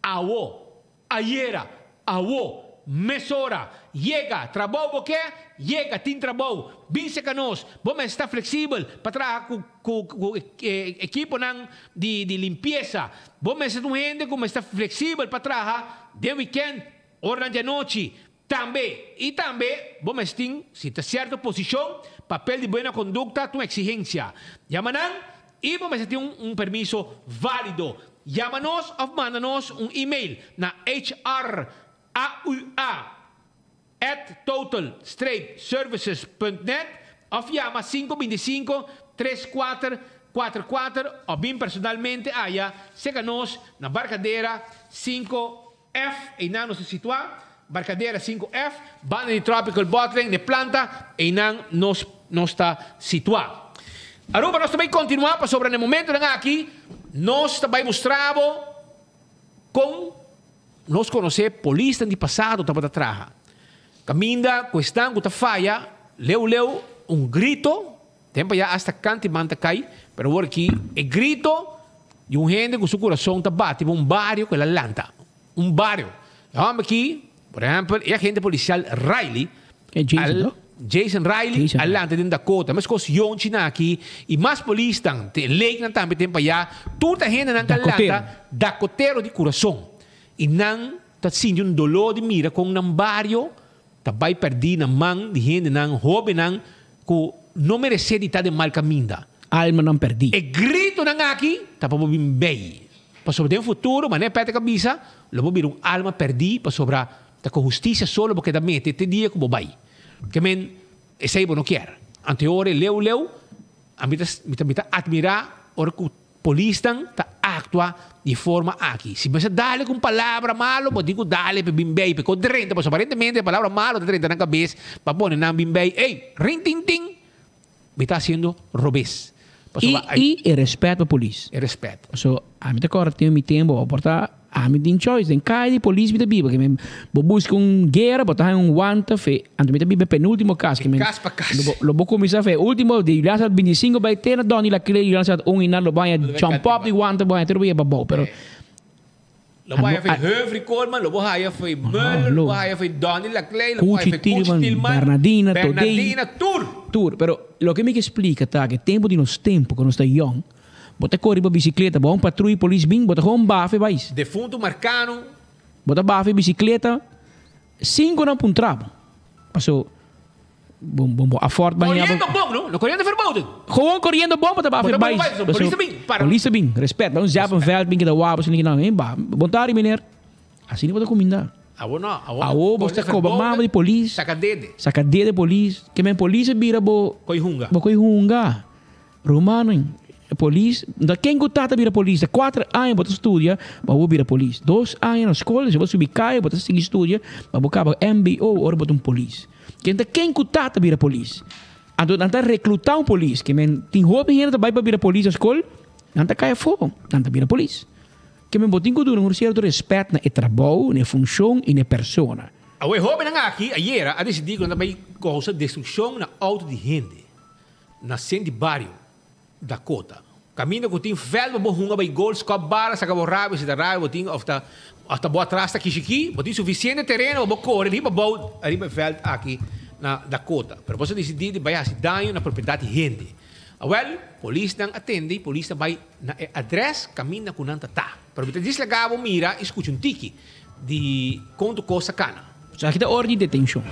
S22: awo. Ayera, awo, mesora, yega, trabou bo ke? Yega, tin trabou. Bin serka nos, bo mester ta fleksibel pa traha ku ku ku ekiponan di di limpiesa. Bo mester ta un hende ku mester ta fleksibel pa traha den wikènt, oranan di anochi tambe. I tambe bo mester tin, si ta sierto posishon, papel di buena kondukta ta un eksigensia. Yama nan i bo mester tin un un permiso válido. Yama nos òf manda nos un email na hraua@total-services.net òf yama 5 25 34 44 òf bin personalmente aya serka nos na Barcadera 5F, einan nos ta situá, Barcadera 5F, banda di Tropical Bottling, na e planta, einan nos nos ta situá. Aruba nos ta bai kontinuá pasobra na e momentonan aki nos ta bai mustra bo kon nos konosé polisnan di pasado tabata traha. Kaminda ku esnan ku ta faya leu leu un grito, tempu ya asta kanti man ta kai, pero awor aki e grito di un hende ku su kurason ta bati pa un bario ku el a lanta. Un bario. E hòmber aki, por ehèmpel, e agente polisial Riley,
S1: Jason, no?
S22: Jason Riley a lanta den Dakota. Meskos Yonchi nan aki i mas polisnan, te Lake nan tambe ten pa ya. Tur ta hendenan ta lanta Dakotero di kurason. I nan ta sinti un doló di mira kon nan bario ta bai pèrdí na man di hendenan, hóbennan ku no meresé di ta den mal kaminda.
S1: Almanan pèrdí.
S22: E gritonan aki ta pa bo bin bei. Pasobra den futuro, manera Patrick a bisa, lo bo bira un alma pèrdí pasobra ta ku hustisia so lo bo keda mete te dia ku bo bai. Ke men, esei bo no kier. Anto e ora e leu leu, ami ta mi ta mi ta atmirá ora ku polisnan ta. actua di forma aki. Si bo sa dale cu un palabra malo, bo tin cu dale pa bin bay, pa e drenta, pasobra aparentemente e palabra malo ta drenta nan cabes pa pone nan bin bay. Ey, rin tin tin, mi ta haciendo robes.
S1: I i e respet pa polis.
S22: E respet.
S1: So, ami ta kòrda tin mi tempu bo por ta ami tin choice den kaya di polis mi ta biba ke men bo buska un guera bo ta haña un wanta fe anto mi ta biba e penultimo kas ke men
S22: Kas pa kas.
S1: lo bo lo bo kuminsá fe e ultimo di Julianstad bintisinko bai te na Donny Laclé Julianstad un i nan lo bo haña jump up di wanta bo haña tur bo yeba abou pero
S22: Lo bo haya fei Humphrey Coleman, lo bo haya fei Muller, lo bo haya fei Donny Laclay, lo bo haya
S1: Cuchi
S22: fei Cuchi
S1: Tilman,
S22: Tilman,
S1: Bernardina, Todey.
S22: Bernardina, tur.
S1: Tur. Pero loke mi ke splika ta ke tempu di nos tempu ku nos ta yòn, bo ta kore riba bisikleta, bo a un patruy polis bin, bo ta gewoon bafa e bais.
S22: Defuntu Marcano.
S1: Bo ta bafa e bisikleta sin ku nan puntra bo. Paso Bon, bon, bon. A Ford baña
S22: Corriendo bom, no? No corriendo verboden.
S1: Gewoon corriendo bom, pa
S22: Bo ta
S1: bay.
S22: bay, polis ta bin, para.
S1: Polis ta bin, respet. Ba un Zeppenveld bin kita wapa, sini kita, eh, ba. Bon tardi, meneer. Asina bo ta cuminda.
S22: Awo no, awo.
S1: Awo bo ta coba mama di polis.
S22: Saca dede.
S1: Saca dede polis. Ke men polis a bira bo.
S22: Koy hunga.
S1: Bo koy hunga. Rumannan, e polis, da ken ku tata bira polis? Da kuater aña bo ta studia pa bo bira polis. Dos aña na skol, si bo subi kaya bo ta sigui studia pa bo kaba mbo ora bo ta un polis. Ken ta ken ku tata bira polis? Anto nan ta rekluta un polis, ke men tin hopi hende ta bai pa bira polis na skol, nan ta kai afó, nan ta bira polis. Ke men bo tin ku duna un sierto respèt na e trabou, na e funshon i na e persona.
S22: Awe hóbennan aki ayera a disidí ku nan ta bai kousa destrukshon na outo di hende. Na sent di bario Dakota. Kaminda ku tin vèlt pa bo hunga bai gol, skòp bala, saka bo rabia si ta rabia bo tin òf ta òf ta bo atras ta kishikí, bo tin sufisiente tereno pa bo kore riba bou riba e vèlt aki na Dakota. Pero bo sa disidí di bai hasi daño na propiedat di hende. Awèl, polisnan a tende i polis ta bai na e adrès kaminda ku nan ta ta. Pero mi ta dislagá bo mira i skucha un tiki di kon tur kos ta kana.
S1: Esaki ta ora di detenshon.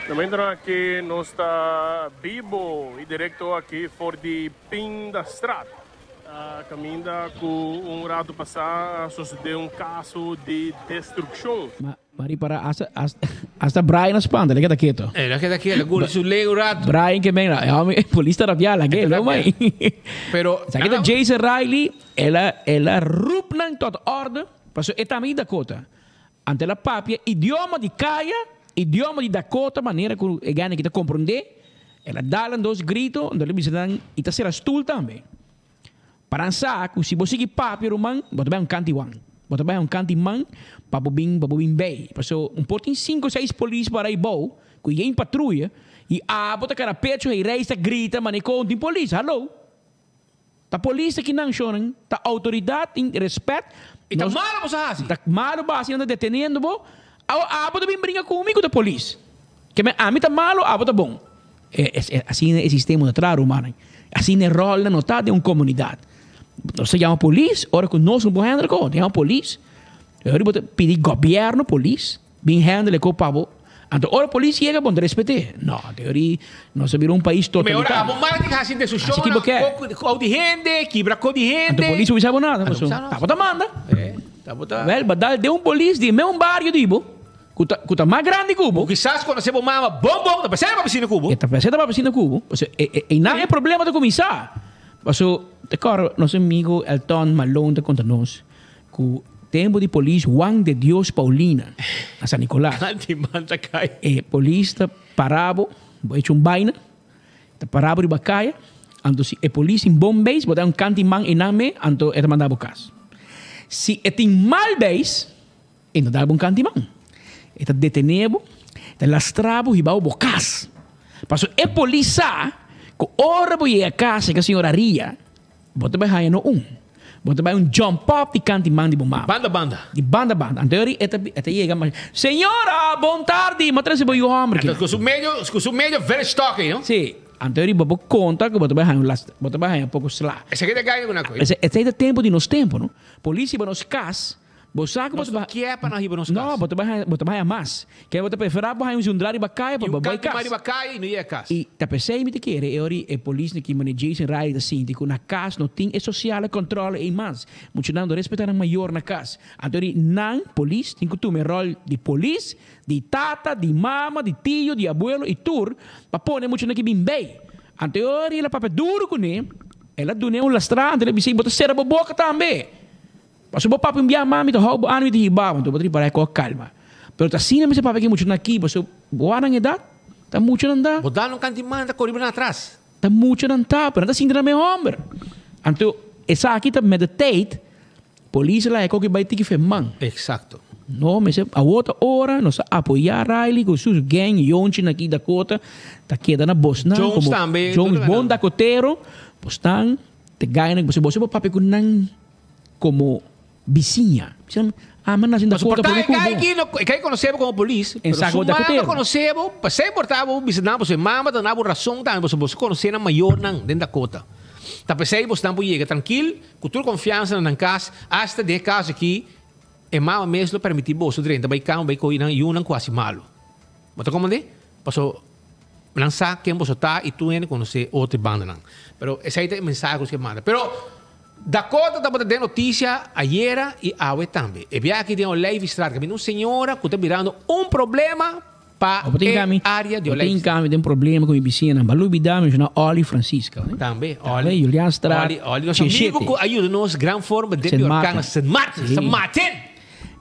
S5: Momentonan aki nos ta bibo y directo aki for di Pindastraat. Caminda cu un rato pasa a sucede un caso di destruccion.
S1: Ma ripara hasta hasta Brian a spanta, el a keda keto.
S22: El a keda keto, guli su lei un rato.
S1: Brian ke men, e homi, polis ta rabia lag'é, lo mai.
S22: Pero
S1: Sa kita Jason Riley, el a el a rup nan tot orde, pasobra e tambe di Dakota. Anto el a papia idioma di kaya, idioma di Dakota, manera ku e gana ki ta komprondé. El a dal nan dos grito, anto el a bisa nan, i ta sera stul tambe. Pa nan sa ku si bo sigui papia ruman, bo ta bai un kanti wan. Bo ta bai un kanti man pa bo bin pa bo bin bei. Paso un por tin sinku seis polis para ei bou ku yen patruya i abo ta kara pecho ei reis ta grita mane kon tin polis. Hallo! Ta polis ta kinan shornan, ta outoridat tin respet.
S22: I ta malo bo sa hasi.
S1: Ta malo bo hasi nan ta deteniendo bo. Awo abo ta bin bringa ku mi ku ta polis. Ke men ami ta malo abo ta bon. Asina e sistema no ta traha rumannan. Asina e rolnan no ta den un komunidat. Nos ta yama polis ora ku nos no por handle ko. Ta yama polis. Ora bo ta pidi gobièrnu polis bin handle ko pa bo. Anto ora polis yega bo no ta respet'é. No, te ori nos a bira un pais
S22: Me ora
S1: totalitario.
S22: abo mara tin hasi
S1: Hasi ki bo
S22: destrukshon
S1: ke.
S22: na kou di hende, kibra kou di
S1: Anto
S22: hende.
S1: polis no bisa bo nada.
S22: Anto
S1: Pasobra
S22: bisa nos.
S1: abo ta manda.
S22: Abo ta.
S1: Wèl, badal den un polis di mes un bario di bo. Ku ta, ku ta mas grandi ku bo.
S22: Ku kisas konosé bo mama bon bon, ta pensé ta papia asina ku bo.
S1: E ta pensé ta papia asina ku bo. Pasobra e, e, einan e problema ta kuminsá. Paso, te kòrda nos amigu Elton Malone ta konta nos ku tempu di polis Juan de Dios Paulina na San Nicolas.
S22: Kanti man ta kai.
S1: E polis ta para bo, bo echa un baina, ta para bo riba kaya, anto si e polis tin bon beis, bo ta un kanti man einan me, anto e ta manda bo kas. Si e tin mal beis, E no dal bo un kanti man. E ta detené bo, e ta lastra bo hiba bo bo kas. Pasobra e polis sa ku ora bo yega kas e ka señora Ria, bo ta bai haña no un. Bo ta bai un jump up di kanti man di bo mama.
S22: Banda banda.
S1: Di banda banda. Anto ori e ta e ta yega mas, Señora, bon tardi, mi a trese bo yu hòmber aki.
S22: Ku su medio, ku su medio village talking, no?
S1: Sí. Anto riba bo konta ku bo ta bai haña un las, bo ta bai haña poko sla.
S22: Esaki ta gai una kos.
S1: Esei ta tempu di nos tempu, no? Polis hiba nos kas, bo sa ku bo
S22: Nos
S1: ta
S22: no
S1: bai.
S22: kier pa nan hiba nos kas.
S1: No, bo ta bai haña, bo ta bai haña mas. Ke bo ta preferá bo haña un zundra riba kaya pa
S22: I
S1: bo
S22: un
S1: bai
S22: kantu mas
S1: kas.
S22: riba kaya i no yega kas.
S1: I ta p'esei mi ta kere e ora e polisnan ki mane Jason Riley ta sinti ku na kas no tin e sosiale kòntròle ei mas. Muchanan no respetá nan mayor na kas. Anto di nan, polis, tin ku tuma e ròl di polis, di tata, di mama, di tio, di abuelo i tur pa pone muchanan ki bin bei. Anto e ora el a papia duru kuné, el a dun'é un lastrá, anto el a bis'é, Bo ta sera bo boka tambe. Pasobra bo papia un bia mami ta hou bo anu i ta hiba bo, anto bo ta ripará e kos kalma. Pero ta asina mester papia ku e muchanan aki, pasobra bo wak nan edat, ta muchanan ta.
S22: Bo dal un kanti man ta kore bo nan atras.
S1: Ta muchanan ta, pero nan ta sinti nan mes hòmber. Anto esaki ta met de tijd, polis a laga e koki bai tiki fe man.
S22: Exacto.
S1: No, mester awor ta ora nos ta apoyá Riley ku su gang yonchi na ki Dakota ta keda na bosnan
S22: Jones
S1: komo
S22: tambe,
S1: Jones
S22: tur
S1: bon dakotero, bosnan te gainan ku boso por papia ku nan komo bisiña. Bisa ama nasi
S22: Paso
S1: Dakota
S22: por ta
S1: prome
S22: e
S1: ku
S22: kai
S1: bo.
S22: ki no e kai konosebo komo polis,
S1: En
S22: pero
S1: saco
S22: su mama
S1: dakotero.
S22: konosebo, pasei por ta bo bisa nan pasobra e mama ta na bo rason tambe pasobra boso konosé nan mayornan den Dakota. Ta p'esei bosnan por yega trankil ku tur konfiansa na nan kas, asta den e kaso aki e mama mes lo permití boso drenta bai kama bai kohe nan yunan ku hasi malu. Bo ta komprendé? Pasobra nan sa ken boso ta i tur hende konosé otro e bandanan. Pero esei ta e mensahe ku nos ke manda. Pero Dakota tabata den noticia ayera y awe tambe. E biaha aki den Olijfstraat caminda un señora cu ta birando un problema pa e area di
S1: Bo tin
S22: Olijfstraat.
S1: cambio den problema cu mi bisiñanan. Ba lubida menciona Olly Francisca.
S22: Tambe,
S1: Tambe,
S22: Olly.
S1: Julianstraat,
S22: Olly, Olly. Nos amigo
S1: Sheshete.
S22: cu a yuda nos gran forma den
S1: Sint
S22: di orkan
S1: Maarten.
S22: Sint Maarten.
S1: Sí.
S22: Sint Maarten!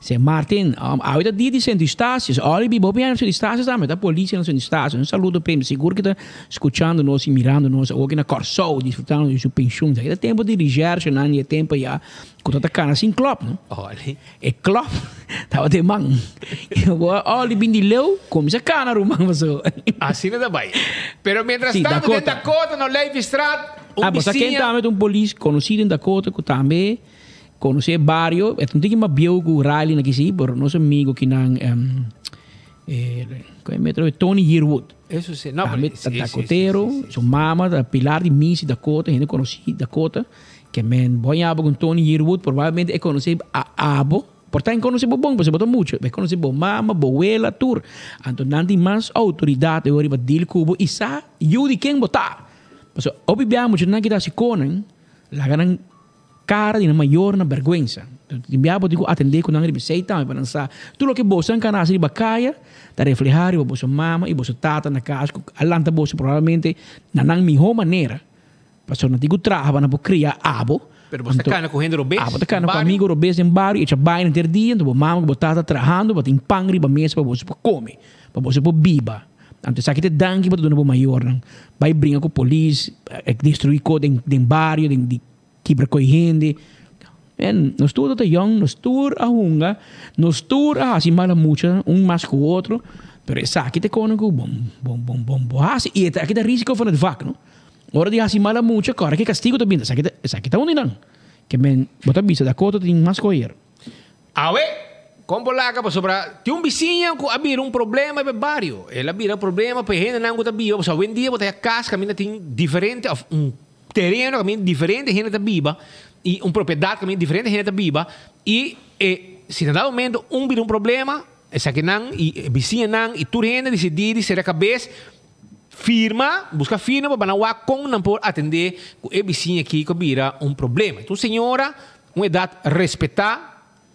S1: Sint Maarten, awe ta dia di Sint Eustatius. Olly biba hopi aña na Sint Eustatius tambe. Ta policia na Sint Eustatius. Un saludo p'e. Mi sigur cu ta scuchando nos y mirando nos awor aki na Kòrsou, disfrutando di su pensioen. Esaki ta tempo di recherchenan di e tempo ya cu ta ta cana sin klop, no?
S22: Olly.
S1: E klop tabata e man. Olly bin di leu, cuminsa cana ruman paso.
S22: Asina ta bay. Pero mientras
S1: Sí,
S22: tanto den
S1: Dakota.
S22: Dakota na Olijfstraat, un
S1: Ah, bo sa ken
S22: bisiña.
S1: tambe ta un polis conocido den Dakota cu tambe Conoce e bario, e ta un tiki mas bieu cu Riley na kisi, pero nos amigo kinan cu e metro Tony Yearwood.
S22: Eso si, no,
S1: Tambe
S22: pero
S1: ta
S22: si, si,
S1: Dakotero, su mama ta Pilar di Misi Dakota, hende conoci Dakota, ke men bo a yaba cu Tony Yearwood probablemente e conoce a abo, por ta e conoce bo bon, pasobra bo ta mucho, e conoce bo mama, bo wela, tur. Anto nan tin mas autoridad e ora riba deal cu bo y sa yu di ken bo ta. Pasobra hopi biaha muchanan kita haci conan, laga nan Cara di nan mayor na berguensa. Tin bia bo tin cu atende cu nan riba esey tambe pa nan sa tur loke boso nan haci riba caya ta refleha riba boso mama y boso tata na cas cu a lanta boso probablemente na nan miho manera pasobra nan tin cu traha pa nan por cria abo.
S22: Pero bo ta cana cu hende robes
S1: Abo ta cana
S22: den
S1: cu
S22: bario.
S1: amigo robes den bario y echa baina henter dia anto bo mama cu bo tata trahando pa tin pan riba mesa pa boso por come pa boso por biba. Anto esaki ta e danki bo ta duna bo mayornan. Bay bringa cu polis, destrui cos den bario den di. Kibra koe hende. En nos tur ta yong, nos tur a hunga, nos tur a hasi mala mucha, un mas ku otro, pero esaki ta kono ku bon, bon, bon, bon, bo hasi. I esaki ta risiko van het vak, no? Ora di hasi mala mucha, kòrda ke kastigo ta bini, esaki ta, esaki ta un di nan. Ke men, bo ta bisa, Dakota tin mas koer.
S22: Awe, kon bo laga pasobra tin un bisiña ku a bira un problema pa e bario. El a bira problema pa e hendenan ku ta biba, pasobra awendia bo ta haña kas kaminda tin diferente òf un Tereno kaminda diferente hende ta biba i un propiedat kaminda diferente hende ta biba i e si na dado momento un bira un problema esakinan i e bisiñanan i tur hende disidí di sera kabes firma buska firma pa nan wak kon nan por atendé ku e bisiña aki ku a bira un problema. Enton señora un edat respetá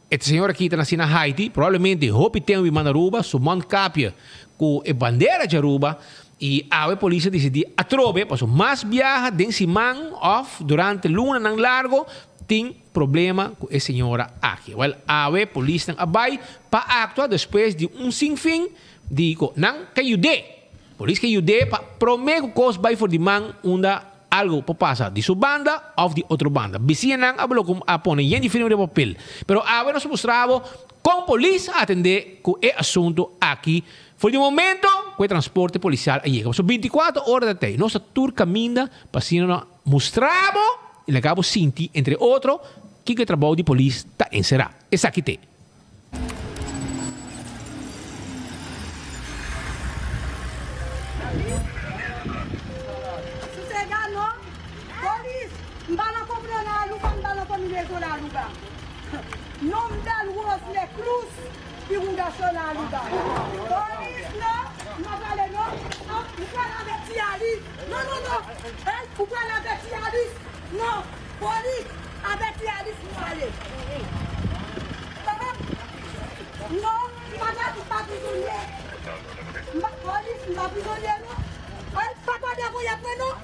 S22: E señor aki ta nací na Haiti, probablemente hopi tempo bi manda Aruba, su mondkapje cu e bandera dje Aruba, y awe polis a dicidi atrobe, paso mas biaha den siman of durante lunanan largo tin problema cu e señora aki. Wel, awe polisnan a bay pa actua despues di un sinfin di cu nan ke yud'é. Polis ke yud'é pa prome cu cos bay for di man unda Algo por pasa di su banda of di otro banda. Bisiñanan a blo cu a pone yen di firma riba papel. Pero awe nos a mustra bo con polis a atende cu e asunto aki for di momento cu e transporte policial a yega. Pasobra binticuatro ora ta tey. Nos ta tur caminda pa asina no mustra bo y laga bo sinti entre otro kico e trabou di polis ta encera. Esaki t'e.
S6: Non m dal Rosney Cruz ki Rondacion Aruba. Polis no, m pa prale no, oh, m pral avèk ti Alice. Non non non, hey, ou pral avèk ti Alice? Non, polis, avèk ti Alice m prale. Oh, non, m pa pral, m pa prizonye. M pa, polis, m pa prizonye non. Hey, pa kòde ponyèt mwen non.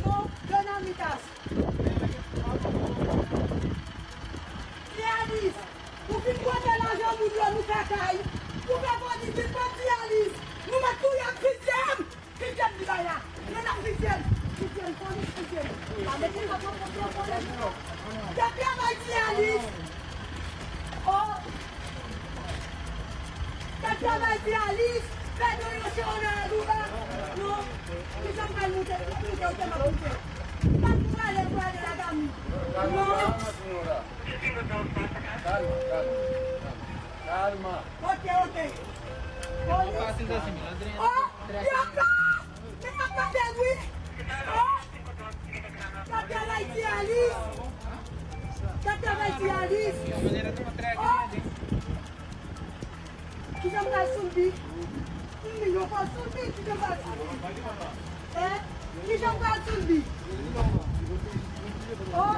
S6: Non, Donamitas. Dyalis, ou fin kote lajan moun yo nou fè kay, ou fè polis vin pran dyalis, nou met touye m fizyem, fizyem di bay la, men nap fizyem, fizyem polis fizyem, pa mete kòb nan pòch yo polis non, depi yo bay dyalis, oh, depi yo bay dyalis, fè nou yon show nan Aruba, non, kijan m pral moute, map moute ok map moute. Pat prale prale la gami non. Ok ok Polis Oh yo pa Men yap mandel wi Oh Kap travay ti Alice Kap travay ti Alice Oh Kijan pral soulbi Humm yo pral soulbi kijan pral soulbi Eh kijan pral soulbi Oh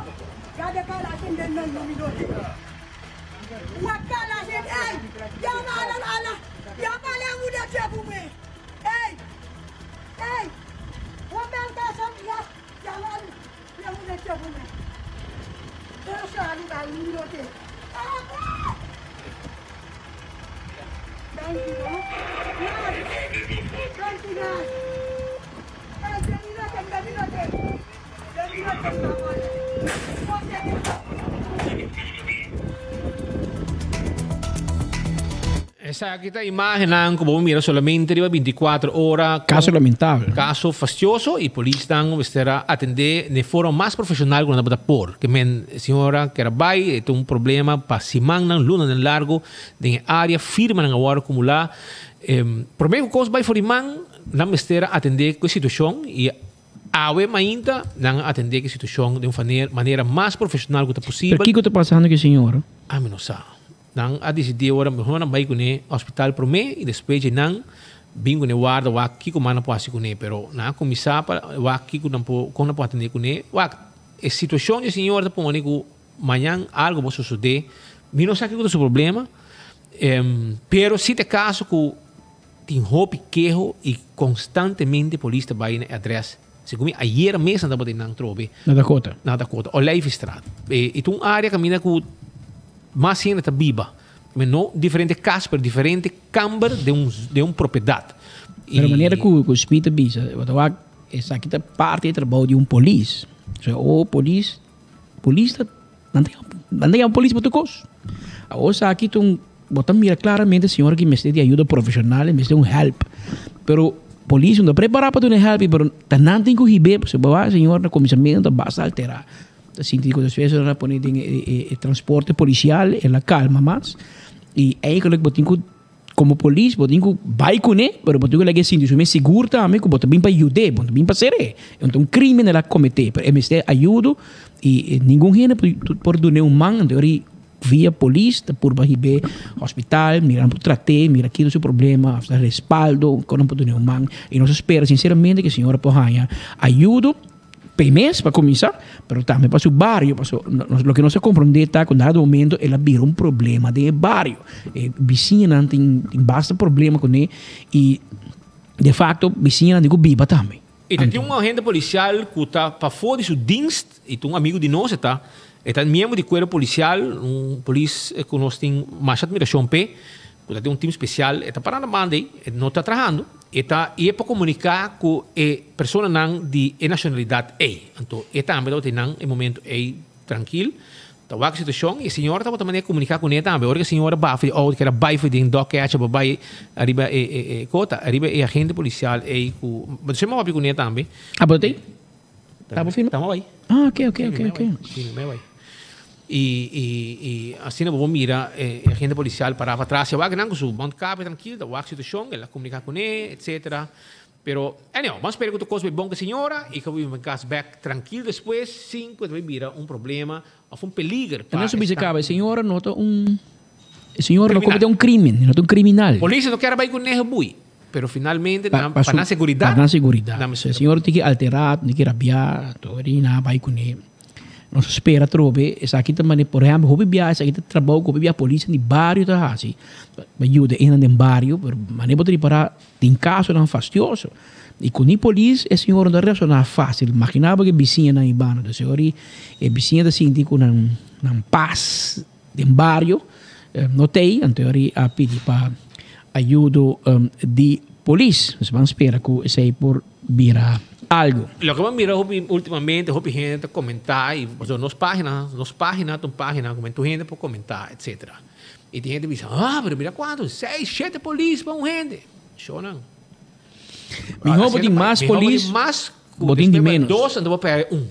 S6: gade kay la kende nan yon minote Wè kay la jen ey Yo ala ala Yo pale wou de Dye pou mwen Ey Ey Wè bèl kay sa ya Ya wè Yo wou de Dye pou mwen Yo sa li bay minote Ah Thank you no. Thank you guys. Hey, demi note, demi note. Demi note,
S22: Esaki ta imagennan ku bo mira solamente riba 24 ora.
S1: Kaso lamentabel.
S22: Kaso fastioso i polisnan mester a atendé den forma mas profeshonal ku nan tabata por. Ke men señora ker a bai e ta un problema pa simannan, lunanan largo den e área, firmanan a wòrdu akumulá. Promé ku kos bai for di man, nan mester a atendé ku e situashon i awe mainta nan a atendé ku e situashon den un manera mas profeshonal ku ta posibel.
S1: Pero kiko ta pasando ku e señora?
S22: Ami no sa. Nan a disidí ora mehor nan bai kuné hospital promé i despues dje nan bin kuné warda wak kiko mas nan por hasi kuné. Pero nan a kuminsá pa wak kiko nan por, kon nan por atendé kuné. Wak, e situashon dje señor ta pone ku mañan algu por sosodé. Mi no sa kiko ta su problema, pero si ta e kaso ku tin hopi keho i konstantemente polis ta bai na e adrès. Segun mi ayera mes nan tabata nan trobe.
S1: Na Dakota.
S22: Na Dakota, Olijfstraat. E ta un área kaminda ku mas hende ta biba. Men no diferente kas, pero diferente kamber den un den un propiedat.
S1: Pero manera ku ku Smith a bisa, bo ta wak esaki ta parti e trabou di un polis. So o polis, polis ta nan ta nan ta yama polis pa tur kos. Awor esaki ta un bo ta mira klaramente señor aki mester di ayuda profeshonal, e mester un help. Pero polis no ta prepará pa duna e help, pero ta nan tin ku hib'é pasobra bo wak señor na kuminsamentu ta basta alterá. Ta sinti ku despues nan a pone den e transporte polisial el a kalma mas i eigenlijk bo tin ku komo polis bo tin ku bai kuné pero bo tin ku laga e sinti su mes sigur tambe ku bo ta bin pa yud'é bo no ta bin pa ser'é e no ta un krimen el a kometé pero e mester ayudo i ningun hende por dun'é un man anto ori via polis ta purba hib'é hospital mira nan por trat'é mira kiko ta su problema of ta respaldo kon nan por dun'é un man i nos a spera sinceramente ku e señora por haña ayudo. P'e mes pa kuminsá, pero tambe pa su bario, paso loke nos a komprondé ta ku na dado momento el a bira un problema den e bario. E bisiñanan tin basta problema kuné i de fakto bisiñanan tin ku biba tambe.
S22: I ta tin un agente polisial ku ta pafó di su dienst i ta un amigu di nos e ta, e ta miembro di kuerpo polisial, un polis ku nos tin masha atmirashon p'e, ku ta den un tim spesial, e ta pará na banda ei, e no ta trahando. E ta e pa komuniká ku e personanan di e nashonalidat ei. Anto e tambe tabata einan e momento ei trankil, ta wak e situashon i e señora tabata manera komuniká kuné tambe. Ora ku e señora baha for di outo keda bai for den dòk kecha pa bai ariba e e kota, ariba e agente polisial ei ku bo ta papia kuné tambe.
S1: Ah, bo ta ei? Ta bo firma?
S22: Ta bai.
S1: Ah, oké, oké, oké, oké.
S22: Sí, mi bai. I, i, i asina bo por mira e agente polisial pará patras i a wak nan ku su mondkapje trankil, ta wak situashon, el a komuniká kuné, etsetera. Pero, anyhow, ban spera ku tur kos bai bon ku e señora i ku bo bin kas bèk trankil despues sin ku e ta bai bira un problema òf un peliger pa
S1: En eso bisa
S22: esnan.
S1: kaba, e señora no ta un, e señora no
S22: Kriminal.
S1: komete un krimen, e no ta un kriminal.
S22: Polis no kier a bai ku nege bui, pero finalmente
S1: Pa,
S22: nan,
S1: pa
S22: pa
S1: su,
S22: nan seguridat,
S1: pa nan seguridat.
S22: nan
S1: E
S22: mester.
S1: señora tin ki alterá, tin ki rabiá, tur i nan a bai kuné. Nos a spera atrobe, esaki ta mane, por ehempel, hopi biaha esaki ta trabou ku hopi biaha polis di bario ta hasi pa yuda esnan den bario, pero mane bo ta ripará tin kasonan fastioso i ku ni polis e señor no ta reakshoná fásil. Maginá bo ku e bisiñanan i banda, entonces ora e bisiña ta sinti ku nan nan pas den bario no ta ei, anto ora a pidi pa ayudo di polis. Nos ban spera ku esei por bira algu.
S22: Loke bo a mira hopi ultimamente, hopi hende ta komentá i pasobra nos página, nos página ta un página ku tur hende por komentá etcetera. I tin hende bisa, ah, pero mira kuantu, seis, shete polis pa un hende. Shownan.
S1: Mihó bo tin mas polis, bo tin di ménos.
S22: Dos, anto bo pèrdè un.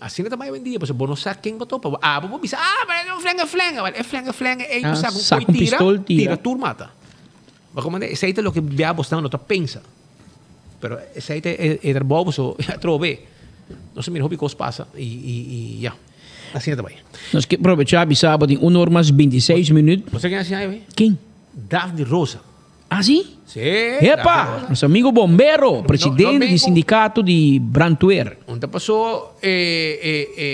S22: Asina ta bai awendia, pasobra bo no sa ken bo topa. Abo bo bisa, ah, pero e un flenga flenga. Wèl, e flenga flenga ei ku sa ku un koi tira, tira tur mata. Bo komandé, esei ta loke bia bosnan no ta pensa. Pero esei ta e trabou boso atrobe. Nos a mira hopi kos pasa i i i ya. Asina ta bai.
S1: Nos ke probechá bisa bo tin un or mas bintiseis minüt.
S22: Bo sa ken a siña awe?
S1: Ken?
S22: Daphne Rosa.
S1: Ah si?
S22: Sí.
S1: Epa! Nos amigo bombero, presidente di sindicato di brandweer.
S22: Un ta pasó e e e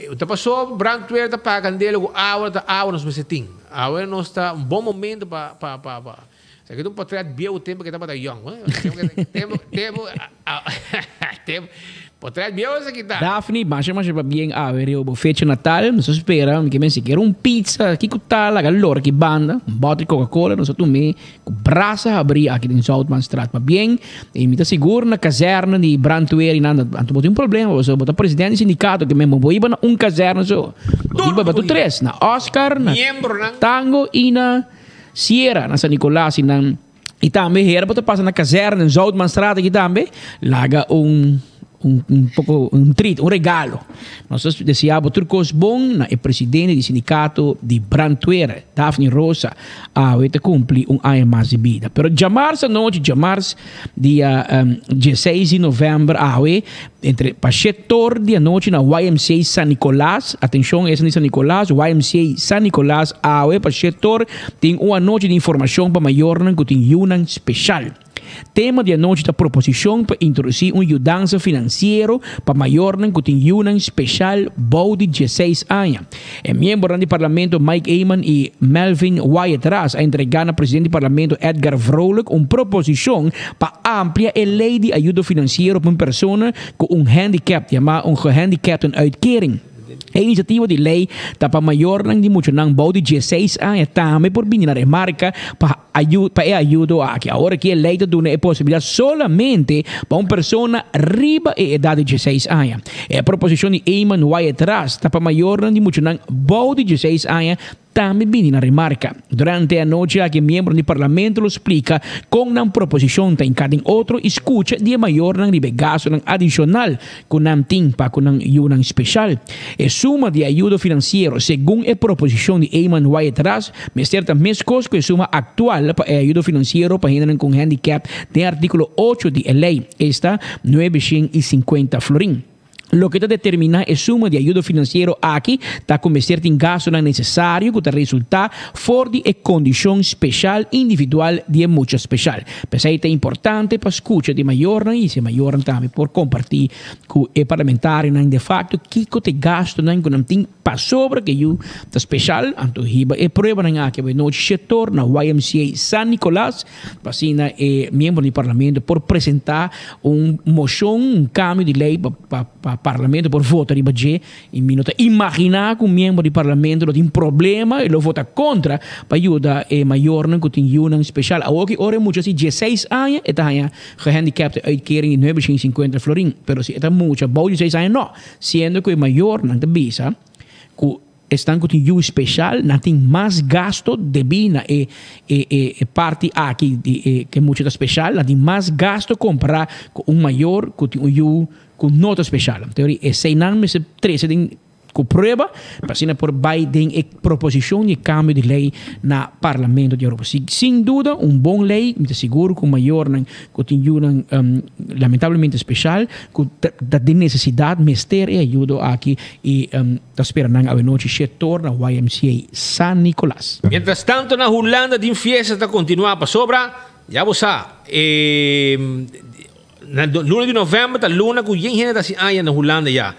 S22: e un ta pasó brandweer ta paga candela cu awa ta awa nos mester tin. Awe nos ta un bon momento pa pa pa pa. Esaki ta un potret bieu tempo ke tabata yong. Tempo tempo tempo potret bieu esaki ta.
S1: Daphne, masha masha pabien awe riba bo fecha natal. Nos ta spera, mi ke men sikiera un pizza, kiko ta laga lora ki banda, un bòter di Coca-Cola nos a tum'é ku brasa habrí aki den Zoutmanstraat. Pabien, i mi ta sigur na kazèrne di brandweer i nan, anto bo tin un problema pasobra bo ta presidente di sindikato ke men bo bo iba na un kazèrne so. Bo tin pa tur tres, na Oscar, na Tango i na Sierra, na San Nicolas i nan. I tambe hera bo ta pasa na kazerne den Zoutmanstraat aki tambe, laga un un un poko un treat, un regalo. Nos ta desea bo tur kos bon na e presidente di sindikato di brandweer, Daphne Rosa, awe ta kumpli un aña mas di bida. Pero djamars anochi, djamars dia dieseis di novèmber awe, entre pa shetor di anochi na YMCA San Nicolas, atencion esnan di San Nicolas, YMCA San Nicolas awe pa shetor tin un anochi di informacion pa mayornan cu tin yunan special. Tema di anochi ta proposicion pa introduci un yudansa financiero pa mayornan cu tin yunan special bou di dieseis aña. E miembronan di Parlamento Mike Eman y Melvin Wyatt Ras a entrega na presidente di Parlamento Edgar Vrolijk un proposicion pa amplia e ley di ayudo financiero pa un persona cu un handicap, yama un gehandicaptenuitkering. E iniciativa di ley ta pa mayornan di muchanan bou di dieseis aña tambe por bini na remarca pa pa e ayudo aki. Awor aki e ley ta duna e posibilidad solamente pa un persona riba e edad di dieseis aña. E proposicion di Eamon Wyatt Ras ta pa mayornan di muchanan bou di dieseis aña tambe bini na remarca. Durante e anochi aki miembronan di parlamento lo splica con nan proposicion ta hinca den otro y scucha di e mayornan riba e gastonan adicional cu nan tin pa cu nan yunan special. E suma di ayudo financiero, segun e proposicion di Eamon Wyatt Ras, mester ta mescos cu e suma actual pa e ayudo financiero pa hendenan cu un handicap den articulo ocho di e ley, esta nuebe shen i sinkuenta florin. Loke ta determiná e suma di ayudo finansiero aki ta ku mester tin gastunan nesesario ku ta resultá for di e kondishon speshal individual di e mucha speshal. P'esei ta importante pa skucha di mayornan i si e mayornan tambe por kompartí ku e parlamentarionan de fakto kiko ta e gastunan ku nan tin pasobra ku e yu ta speshal. Anto hiba e pruebanan aki awe nochi shetor na YMCA San Nicolas pa asina e miembro di parlamento por presentá un moshon, un kambio di lei pa pa parlamento por vota riba dje. I mi no ta imaginá ku un miembro di parlamento lo tin problema i lo vota kontra pa yuda e mayornan ku tin yunan speshal. Awor ki ora e mucha si dieseis aña e ta haña gehandicapte uitkering di nuebe shen i sinkuenta florin, pero si e ta mucha bou di seis aña no, siendo ku e mayornan ta bisa ku esnan ku tin yu speshal nan tin mas gasto debí na e e e parti aki di e ku e mucha ta speshal, nan tin mas gasto kompará ku un mayor ku tin un yu ku no ta speshal. Teoria eseinan mester trese den. Ku prueba pa asina por bai den e proposishon di e kambio di lei na Parlamento di Aruba. Si sin duda un bon lei, mi ta sigur ku mayornan ku tin yunan lamentablemente speshal ku ta den nesesidat mester e ayudo aki i ta spera nan awenochi shetor na YMCA San Nicolas.
S22: Mientras tanto na Hulanda tin fiesta ta kontinuá pasobra ya bo sa e Na luna di november ta luna ku yen hende ta hasi aña na Hulanda ya.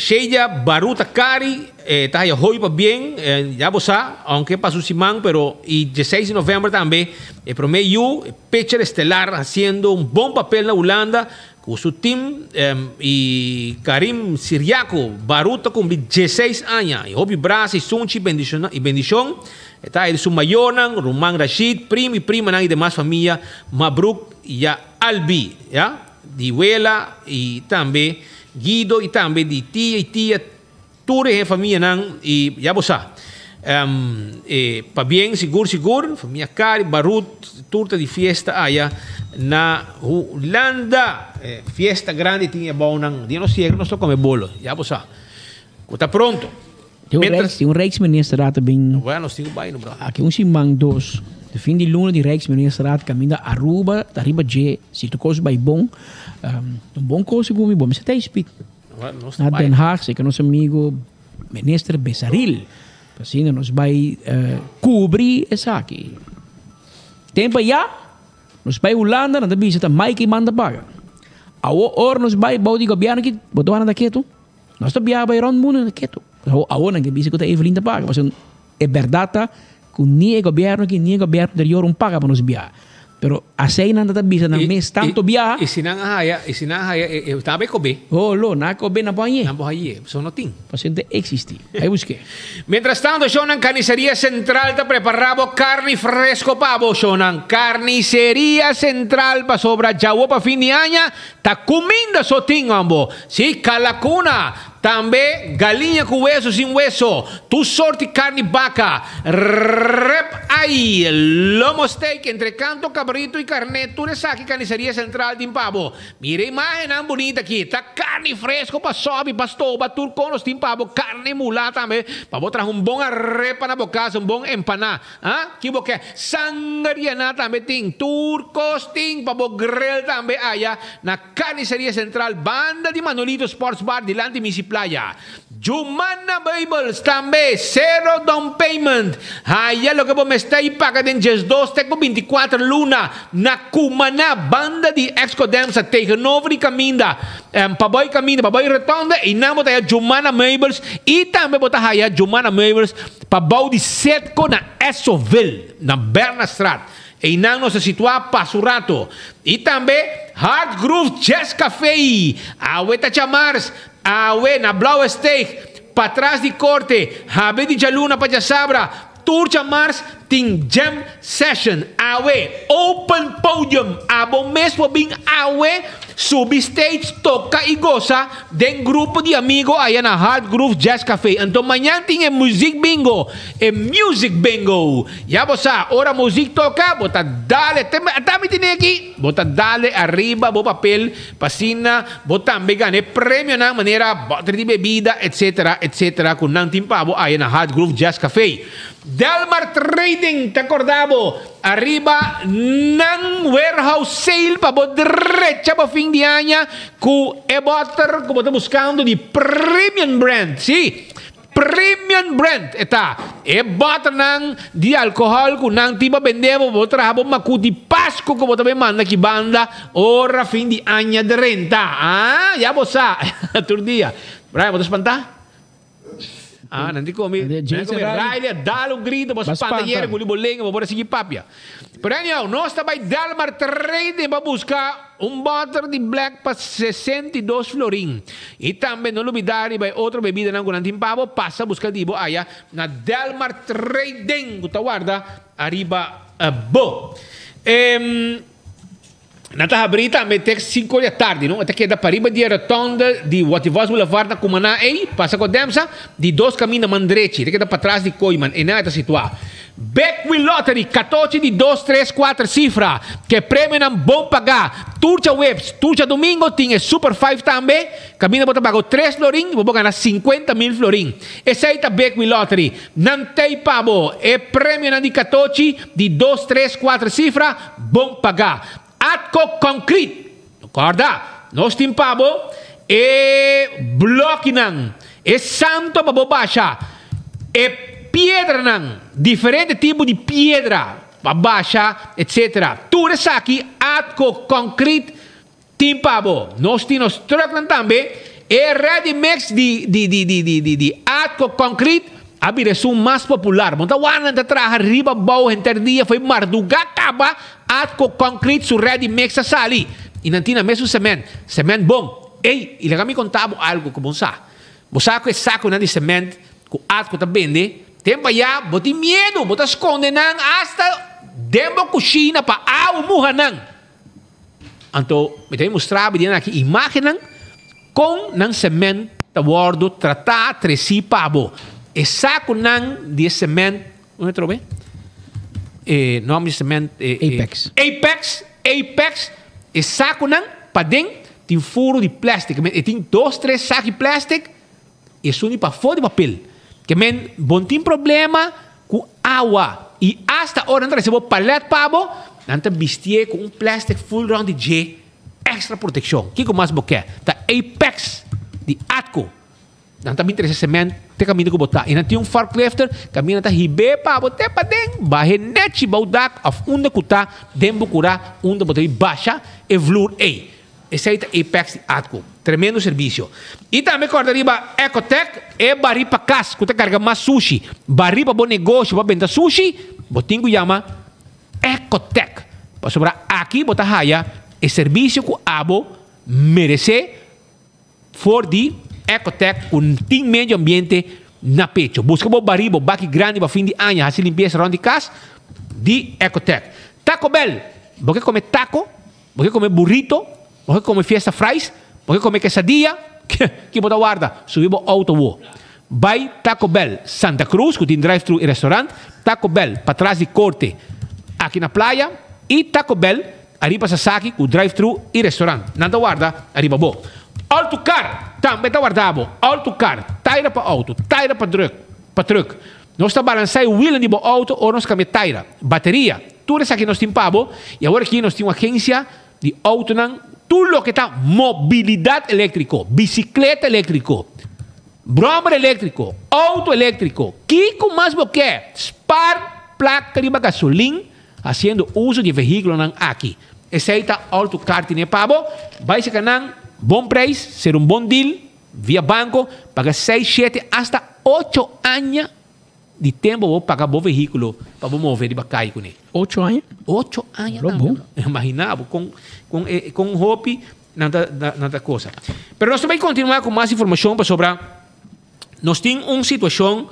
S22: Shedia Baruta Kari ta haya hoy pa bien, ya bo sa, aunke pa su siman, pero i dieseis di november tambe e prome yu, e pitcher estelar hasiendo un bon papel na Hulanda ku su team i Karim Siriaco Baruta kumpli dieseis aña i hopi brasa i sunchi i bendishon e ta haya di su mayornan, ruman Rashid, prim i primanan i demas famia Mabruk. Ya Albi, ya, di wela y tambe Guido y tambe di tia y tia tur e famianan y ya bo sa. E pabien sigur sigur famia Cari, Barut tur ta di fiesta aya na Hulanda. E fiesta grandi tin e bounan dia nos yega nos ta come bolo ya bo sa cu ta pronto.
S1: Tin un Rijks, tin un Rijksministerraad ta bin.
S22: Bueno, nos tin ku bai no bro.
S1: Aki un siman dos. De fin di luna di Rijksministerraad kaminda Aruba ta riba dje si tur kos bai bon. Un bon kos segun mi bo mester ta espit.
S22: Bueno, nos ta
S1: Na
S22: bai.
S1: Den Haag seka nos amigo minister Besaril. Asina nos bai kubri esaki. Tempo ya nos bai Hulanda nan ta bisa ta Mike manda paga. Awo ora nos bai bou di gobierno aki bo ta wak nan ta ketu. Nos ta biaha bai rond mundu na ketu. Awor nan ke bisa ku ta Evelyn ta paga pasobra e bèrdat ta ku ni e gobièrnu aki ni e gobièrnu anterior un paga pa nos biaha. Pero asei nan ta ta bisa nan mes tantu biaha.
S22: I si nan a haya, i si nan a haya, e ta bai kobe.
S1: Oh lo, nan a kobe nan por hañ'é.
S22: Nan por hañ'é, pasobra no tin.
S1: Pasobra no ta eksistí. Bai busk'é.
S22: Mientras tanto, shownan Carniceria Central ta prepara bo carni fresco pa bo, shownan Carniceria Central pasobra djawo pa fin di aña ta cuminda so tin hombo. Sí, kalakuna, tambe galiña ku weso sin weso, tur sorti karni baka, rep ai, lomo steak, entre kanto kabritu i karné, tur esaki Carniceria Central tin pa bo. Mira e imágennan bunita aki, ta karni fresko pa sòbi, pa stoba, tur kon nos tin pa bo, karni mulá tambe, pa bo traha un bon arepa na bo kas, un bon empaná. Ha? Ki bo ke? Sanger yená tambe tin, tur kos tin pa bo grill tambe aya na Carniceria Central banda di Manolito Sports Bar dilanti Misi Playa. Jumana Meubels tambe cero down payment. Haya loke bo mester y paga den diesdos te cu binticuater luna na Cumaná banda di Exco Demsa tegenover di caminda pa boy caminda pa boy rotonda y nan bo ta haya Jumana Meubels y tambe bo ta haya Jumana Meubels pa bou di Setco na Essoville na Bernastraat. Einan nos a situá pa su rato. I tambe Hard Groove Jazz Café. Awe ta djamars, awe na Blauwe Steeg, patras di Korte, habri di djaluna pa djasabra. Tur djamars tin jam session. Awe, open podium. Abo mes por bin awe, subi stage, toka i gosa den grupo di amigo aya na Hard Groove Jazz Café. Anto mañan tin e muziek bingo, e music bingo. Ya bo sa, ora muzik toka, bo ta dale, te ata mi tene aki, bo ta dale ariba bo papel pa asina bo tambe gana e premionan manera boter di bebida, etcetera, etcetera ku nan tin pa bo aya na Hard Groove Jazz Cafe. Delmar Trading ta korda bo ariba nan warehouse sale pa bo drecha bo fin di aña ku e boter ku bo ta buskando di premium brand, si. Premium brand e ta. E bòternan di alkohòl ku nan tin pa bende bo, bo traha bo maku di Pasku ku bo ta bin manda ki banda ora fin di aña drenta. Ah, ya bo sa. Tur dia. Brian, bo ta spantá? Ah, nan tin komi. Nan tin komi Riley a dal un grito, bo spanta yera ku li bo lenga, bo por a sigui papia. Pero anyhow, nos ta bai Delmar Trading pa buska. Un bòter di Black pa 62 florin. I tambe no lubidá riba e otro bebidanan ku nan tin pa bo, pasa buska di bo aya na Delmar Trading ku ta warda ariba bo. Nan ta habrí tambe te sinku di atardi, no? E ta keda pariba di e rotonde di Wativos Boulevard na Cumaná ei, pasa ku Demsa, di dos kaminda man drechi. E ta keda patras di Kooiman, einan e ta situá. Big Wheel Lottery, katochi di dos, tres, kuater sifra. Ke premionan bon pagá. Tur djaweps, tur djadumingo tin e Super Five tambe. Kaminda bo ta paga tres florin i bo por gana 50,000 florin. Esei ta Big Wheel Lottery. Nan tei pa bo e premionan di katochi di dos, tres, kuater sifra bon pagá. Atco Concrete. Kòrda, nos tin pa bo e blòkinan, e santo pa bo basha, e piedranan, diferente tipo di piedra pa basha, etcetera. Tur esaki Atco Concrete tin pa bo. Nos tin nos trucknan tambe, e ready mix di di di di di di di Atco Concrete a bira esun mas popular. Bo ta wak nan ta traha riba bou henter dia fo'i mardugá kaba Atco Concrete su ready mix a sali y nan tin nan mesun cement, cement bon. Ey, y laga mi conta bo algo cu bon sa. Bo sa cu e saconan di cement cu Atco ta bende, tempo aya bo tin miedo, bo ta sconde nan hasta den bo cushina pa awa muha nan. Anto mi ta mustra bo dinan aki imagennan con nan cement ta wordo trata, treci pa bo. E saconan di e cement. Unda trobe? E nomber di cement e
S1: Apex.
S22: Apex, Apex, e saconan paden tin furo di plastic. E tin dos, tres sac di plastic y esun di pafó di papel. Ke men bon tin problema cu awa y hasta ora nan ta recibo palet pa bo, nan ta bistié cu un plastic full rond di dje extra proteccion. Kico mas bo ke? Ta Apex di Atco. Nan ta bin trese sement te kaminda ku bo ta. I nan tin un forklifter kaminda ta hib'é pa bo te paden, bah'é nèchi bou dak òf unda ku ta den bo kurá unda bo ta bin basha e vloer ei. Esei ta Apex di Atco. Tremendo servisio. I tambe kòrda riba Ecotec, e barí pa kas ku ta karga mas sushi. Barí pa bo negoshi pa benta sushi, bo tin ku yama Ecotec. Pasobra aki bo ta haya e servisio ku abo meresé. For di Ecotec cu tin medio ambiente na pecho. Busca bo bari, bo baki grandi pa fin di aña haci limpieza rond di cas di Ecotec. Taco Bell, bo ke come taco, bo ke come burrito, bo ke come fiesta fries, bo ke come quesadilla, ki bo ta warda? Subi bo auto wo. Bay Taco Bell Santa Cruz cu tin drive thru y restaurant, Taco Bell patras di corte aki na playa y Taco Bell Ariba Sasaki ku drive thru i restaurant. Nan ta warda ariba bo. Auto car tambe ta warda bo. Auto car, taira pa auto, taira pa druk, pa truck. Nos ta balansa e wielnan di bo auto ora nos kambia taira, bateria. Tur esaki nos tin pa bo i awor aki nos tin un agensia di autonan tur loke ta mobilidat eléktriko, bisikleta eléktriko, bròmer eléktriko, auto eléktriko. Kiko mas bo ke? Spar plaka riba gasolin. Haciendo uso di e vehiculonan aki. Esey ta all to car tine pa bo. Bay seca nan, bon prijs, ser un bon deal, via banco, paga seis, shete, hasta ocho aña di tempo bo paga bo vehiculo pa bo move riba cay cune.
S1: Ocho aña?
S22: Ocho aña
S1: Lo bon.
S22: Imagina bo con, con e, con hopi nan ta, nan ta cosa. Pero nos ta bay continua cu mas informacion pasobra nos tin un situacion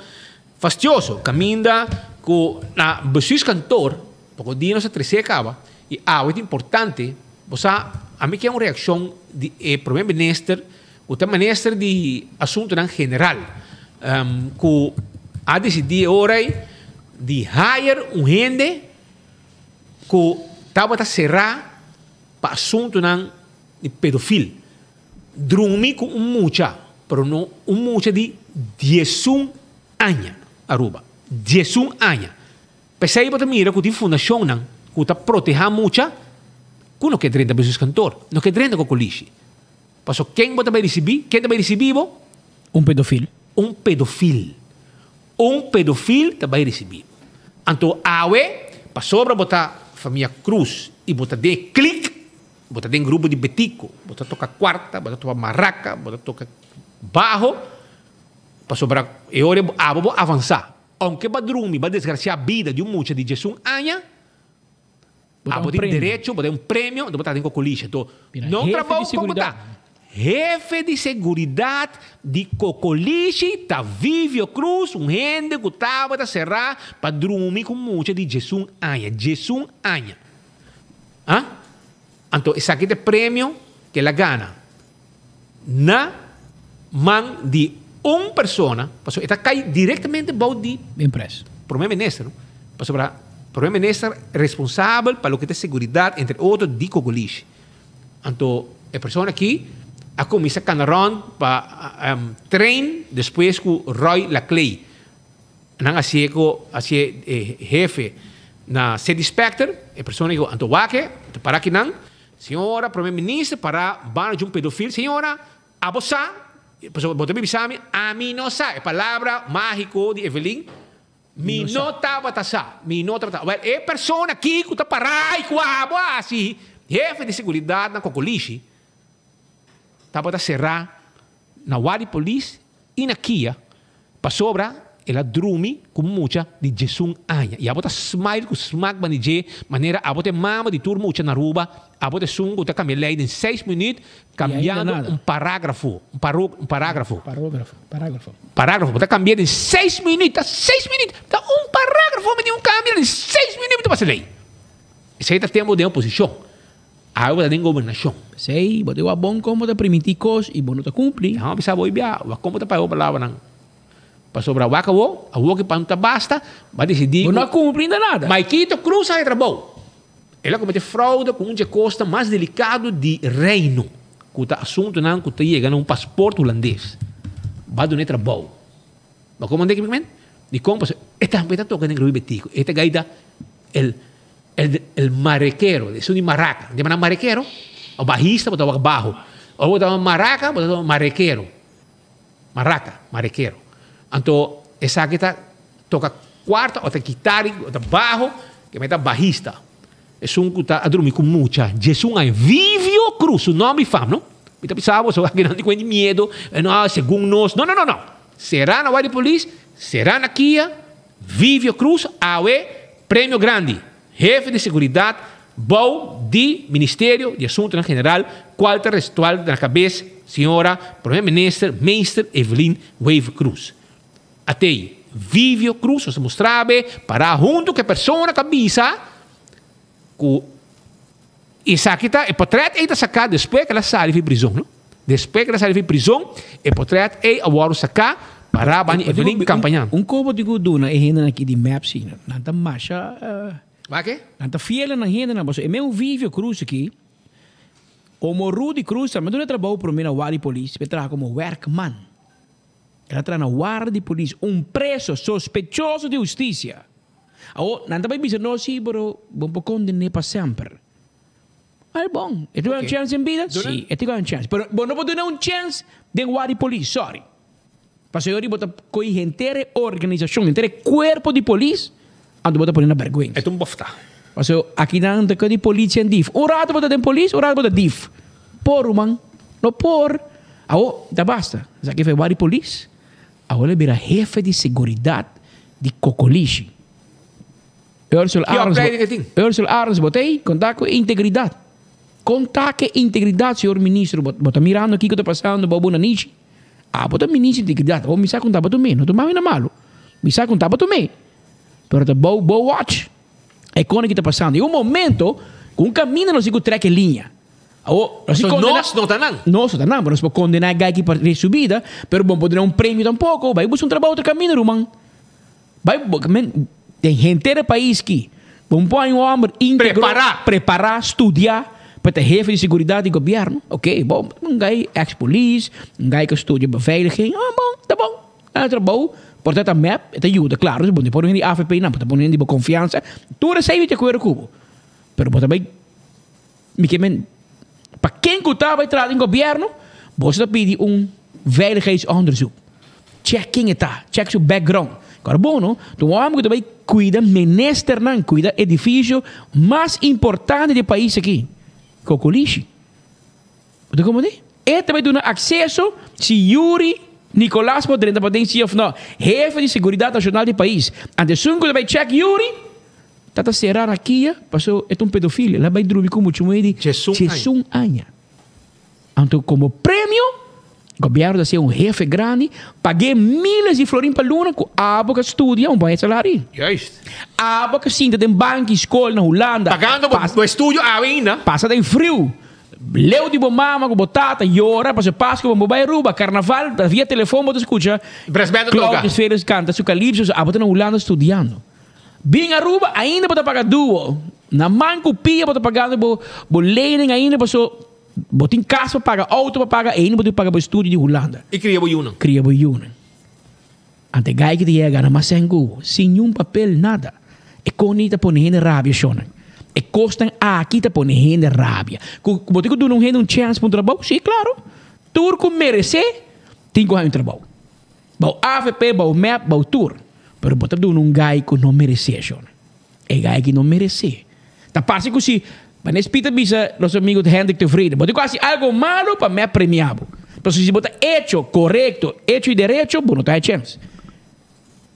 S22: Fastioso, caminda cu na bestuurskantoor, poco dia nos a trece caba, y awe ta importante, bo sa, ami kier un reaccion di e Prome Minister, cu ta Minister di Asuntonan General, cu a dicidi e ora ey di hire un hende cu tabata cera pa asuntonan di pedofil. Drumi ku un mucha, pero no un mucha di diesun aña, Aruba. Diesun aña. P'esei bo ta mira ku tin fundashonnan ku ta protehá mucha ku no ke drenta bestuurskantoor, no ke drenta ku kolishi. Paso ken bo ta bai risibí? Ken ta bai risibí bo?
S1: Un pedofil.
S22: Un pedofil. Un pedofil ta bai risibí bo. Anto awe, pasobra bo ta famia Cruz i bo ta den e klik, Bo ta den grupo di betico, bo ta toca cuarta, bo ta toca maraca, bo ta toca baho, pasobra e ora abo bo avansa. Aunke bo a drumi, bo a desgracia bida di un mucha di diesun aña, abo tin derecho, bo ta un premio, bo ta den cocolisha. Anto, no trabou con bo ta. Hefe di seguridad di Cocolishi ta Vivio Cruz, un hende cu tabata cera pa drumi cu mucha di diesun aña. Diesun aña. Ah? Anto esaki ta e premio ku el a gana na man di un persona, pasobra e ta kai direktamente bou di
S1: Impress.
S22: Prome Minister, no? Pasobra Prome Minister responsabel pa loke ta seguridad entre otro di Cocolishi. Anto e persona aki a cuminsa cana rond pa train despues cu Roy Laclay nan a hacié cu hacié hefe na City Inspector. E persona dijo anto wak e ta para akinan señora Prome Minister para banda di un pedofil señora abo sa pasobra bo ta bisa mi ami no sa e palabra magico di Evelyn Mi no tabata sa. Mi no tabata. Wèl, e persona aki ku ta pará i ku abo a hasi hefe di seguridat na Kokolishi tabata será na wak di polis i na kia pasobra el a drumi ku mucha di diesun aña. I abo ta smile ku smak banda di dje manera abo ta e mama di tur mucha na Aruba, abo ta esun ku ta kambia lei den seis minüt Cambiando un paragrafo, un paro, un paragrafo.
S1: Parógrafo, parágrafo.
S22: Parágrafo, bo ta cambia den seis minuut, ta seis minuut, ta un parágrafo mi tin un cambia den seis minuut mi ta pasa ley. Esey ta tempo den oposicion, awe bo ta den gobernacion.
S1: P'esey, bo ta wak bon con bo ta primiti cos y bo no ta cumpli.
S22: Nan a bisa bo bia, wak con bo ta paga bo palabranan. Pasobra wak awo, awo ki pan ta basta, bo a decidi
S1: Bo no a cumpli ainda nada.
S22: Maikito Cruz a haña trabou. El a kometé fraude ku un dje kosnan mas delikado di Reino, ku ta asuntunan ku ta yega na un pasport hulandes. Ba dun'é trabou. Bo komand'é kibikment? Dikon? Pasobra e tambe ta toka den Rui Betico. E ta gaita el el el marekero, esun di maraka. Nan yama nan marekero? O bahista bo ta wak baho. Ora bo ta maraka bo ta marekero. Maraka, marekero. Anto esaki ta toka kuarta o ta kitari o ta baho, ke mei ta bahista. Esun ku ta a drumi ku mucha djesun aña. Vivio Cruz, su nomber i fam, no? Mi ta bisa bo, so akinan di kuenti miedo, no, segun nos. No, no, no, no. Será na Guardia Polis, será na Kia, Vivio Cruz, awe premio grandi. Hefe di seguridat bou di Ministerio di Asuntonan General cual ta restual na cabes señora Prome Minister Meester Evelyn Wever Croes. Atey Vivio Croes nos ta mustra be para hunto cu e persona cu a bisa cu esaki ta e potret ey ta saca despues cu el a sali fi prizon no. Despues cu el a sali fi prizon e potret ey a wordo saca para bani Evelyn campaña.
S1: Un kobo di ku duna e hendenan aki di mep si nan ta masha.
S22: Wak?
S1: Nan ta fiel na nan hendenan pasobra e meun Vivio Cruz aki omo Rudy Cruz tambe duna trabou prome na warda di polis e traha komo werkman. El a traha na warda di polis un preso sospechoso di hustisia. Awor nan ta bai bisa nos si pero bo por kondené pa semper. Al bon, e tin un chèns den bida? Si, e tin un chèns. Pero bo no por duna un chèns den warda di polis, sorry. Pasobra yori bo ta kohe henter e organisashon, henter e kuerpo di polis, anto bo ta pone na bèrgwensa.
S22: E ta un bòftá.
S1: Pasobra akinan ta di politie en dief. Un rato bo ta den polis, un rato bo ta dief. Por ruman, no por. Awor, ta basta. Esaki fue warda di polis, awor el a bira hefe di seguridat di Kokolishi. Ursel
S22: Ki
S1: Arends,
S22: opleiding e tin?
S1: Ursel Arends, bo ta ei? Konta ku integridat. Konta ku integridat, señor ministro. Bo, bo ta mirando kiko ta pasando bou bo nanishi. Ah, bo ta ministro di integridat. Awor mi sa ku ta bo me. No ta mami na malu. Mi sa ku ta bo me. Pero ta bou bo watch. E kone ki ta pasando. I un momento ku un kaminda nos tin ku trek e liña. Awor, nos
S22: So
S1: kondena
S22: nos no ta nan.
S1: Nos no ta nan, pero nos por kondena e gai ki pa su bida, pero bo no por duna un premio tampoko. Bai buska un trabou otro kaminda, ruman. Bai bo men den henter e pais ki bo un pon un homber integro
S22: Prepará.
S1: prepará studiá pa ta hefe di seguridat di gobierno ok bon un gai ex polis un gai ku studia beveiliging ah bon ta bon nan a trabou por ta ta mep e ta yuda klaro si bo no por un hende di avp nan bo ta pone un hende di bo konfiansa tur esei mi ta akuerdo ku bo pero bo ta bai mi ke men pa ken ku ta bai traha den gobierno boso ta pidi un veiligheidsonderzoek. Check ken e ta, check su background. Kòrda bon no, ta un hòmber ku ta bai kuida ministernan, kuida edifisio mas importante di e pais aki, Kokolishi. Bo ta komprendé? E ta bai duna akseso si Yuri Nicolas por drenta paden si òf no, hefe di seguridat nashonal di e pais. Anto esun ku ta bai check Yuri, ta ta sera na kia pasobra e ta un pedofil, el a bai drumi ku mucha muhé di diesun aña. Anto komo premio, gobièrnu ta hasié un hefe grandi, pag'é miles di florin pa luna ku abo ka studia un bon salario.
S22: Juist.
S1: Abo ka sinta den banki skol na Hulanda.
S22: Pagando bo estudio awe ainda.
S1: Pasa den friu, leu di bo mama ku bo tata yora pasobra Pasku bo bai Aruba, karnaval ta via telefon bo ta skucha
S22: Brass band ta toka.
S1: Claudius Felix kanta su calypso, abo ta na Hulanda studiando. Bin Aruba ainda bo ta paga duo. Na man ku pia bo ta pagando bo bo lening ainda paso bo tin kas pa paga, auto pa paga, ainda bo tin paga bo estudio di Hulanda.
S22: I kria bo yunan.
S1: Kria bo yunan. Ante gai ki ta yega gana mas sèn ku bo, sin niun papel, nada. E koni ta pone hende rabia shonnan. E kosnan aki ta pone hende rabia. Ku bo tin ku duna un hende un chèns pa un trabou? Si, klaro. Tur ku meresé tin ku haña un trabou. Bou avp, bou mep, bou tur. Pero bo ta duna un gai ku no meresé, shon. E gai ki no meresé. Ta parse ku si Vanes Piet a bisa nos amigo Hendrik Tevreden, bo tin ku hasi algo malo pa mep premia bo. Pasobra si bo ta echo korekto, echo i derecho, bo no ta haña chèns.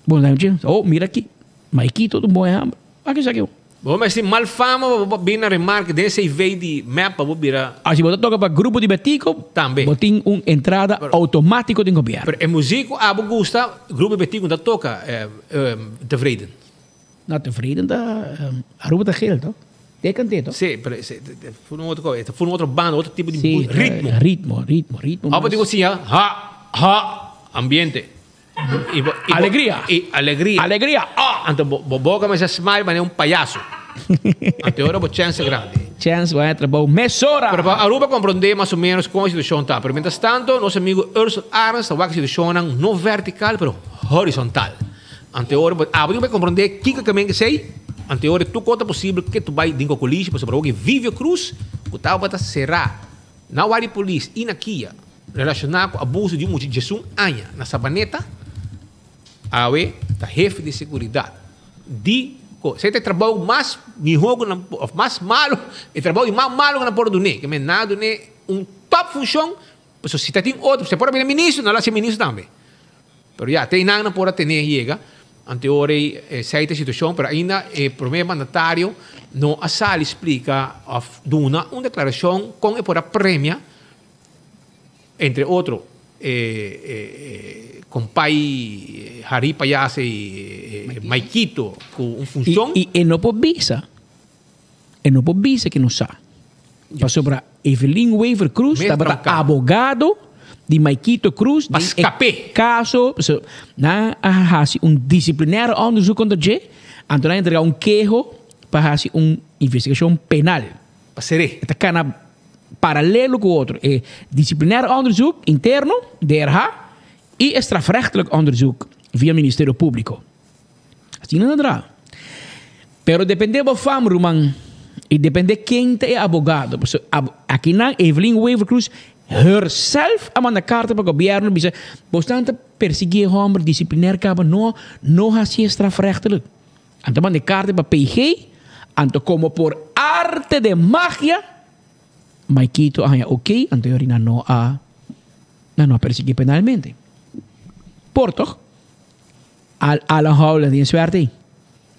S1: Bo no ta haña chèns. Oh, mira aki. Maikito ta un bon ehèmpel. Wak esaki bo.
S22: Bo mester mal fama pa bo bin na remarke den CV di mep pa bo bira.
S1: Asi bo ta toka pa grupo di Betico,
S22: Tambe.
S1: bo tin un entrada automatico den gobierno.
S22: Pero e muziek ku abo gusta, grupo di Betico no ta toka Tevreden.
S1: No, Tevreden ta, Aruba ta geel toch? Te kant'é toch?
S22: Si, pero e ta funa un otro ko, e ta funa un otro banda, otro tipo di ritmo.
S1: Ritmo, ritmo, ritmo.
S22: Abo tin ku siña ha, ha, ambiente.
S1: Alegria.
S22: I alegria.
S1: Alegria.
S22: Ah! Anto bo bo boca mester smile manera un payaso. Anto e ora bo chance grandi.
S1: Chance bo haña trabou mesora.
S22: Pero pa Aruba comprende mas o menos con e situacion ta. Pero mientras tanto nos amigo Ursel Arends ta wak e situacionnan no vertical pero horizontal. Anto e ora bo abo tin ku comprende kiko ke men esey. Anto e ora tur cosa ta posibel ke tu bay den Cocolishi pasobra awor ke Vivio Cruz ku tabata sera na Wari Polis i na Kia. Relashoná ku abuso di un mucha djesun aña na Sabaneta, awe ta hefe di seguridat di ko. Esei ta e trabou mas mihó ku nan por, òf mas malu, e trabou di mas malu ku nan por dun'é. Ke men nan a dun'é un tòp funshon, pasobra si ta tin otro, si e por a bira ministro, nan lo hasi ministro tambe. Pero ya, te einan nan por a ten'é yega. Ante ora ei esei ta e situashon, pero ainda e promé mandatario no a sali splika òf duna un deklarashon kon e por a premia. Entre otro e compay Harry Payase y Maikito cu un funcion.
S1: Y e no por bisa, e no por bisa que no sa. Pasobra Evelyn Wever Croes tabata abogado di Maikito Croes den e caso, nan a haci un disciplinaire onderzoek contra dje, anto nan a entrega un keho pa haci un investigacion penal.
S22: Pa ser'é.
S1: E ta cana paralelo cu otro. E disciplinair onderzoek interno, DRH, y e strafrechtelijk onderzoek via Ministerio Publico. Asina nan traha. Pero depende bo fam, ruman, y depende ken ta e abogado. Pasobra akinan Evelyn Wever Croes herself a manda carta pa gobierno bisa, Bosnan ta persigui e homber disciplinair caba, no, no hacié strafrechtelijk. Anto manda e karta pa PG, anto komo por arte de magia, Maikito a haña ok, anto yori nan no a nan no a persiguié penalmente. Por toch? Al Alan Howell a tin e suerte ei.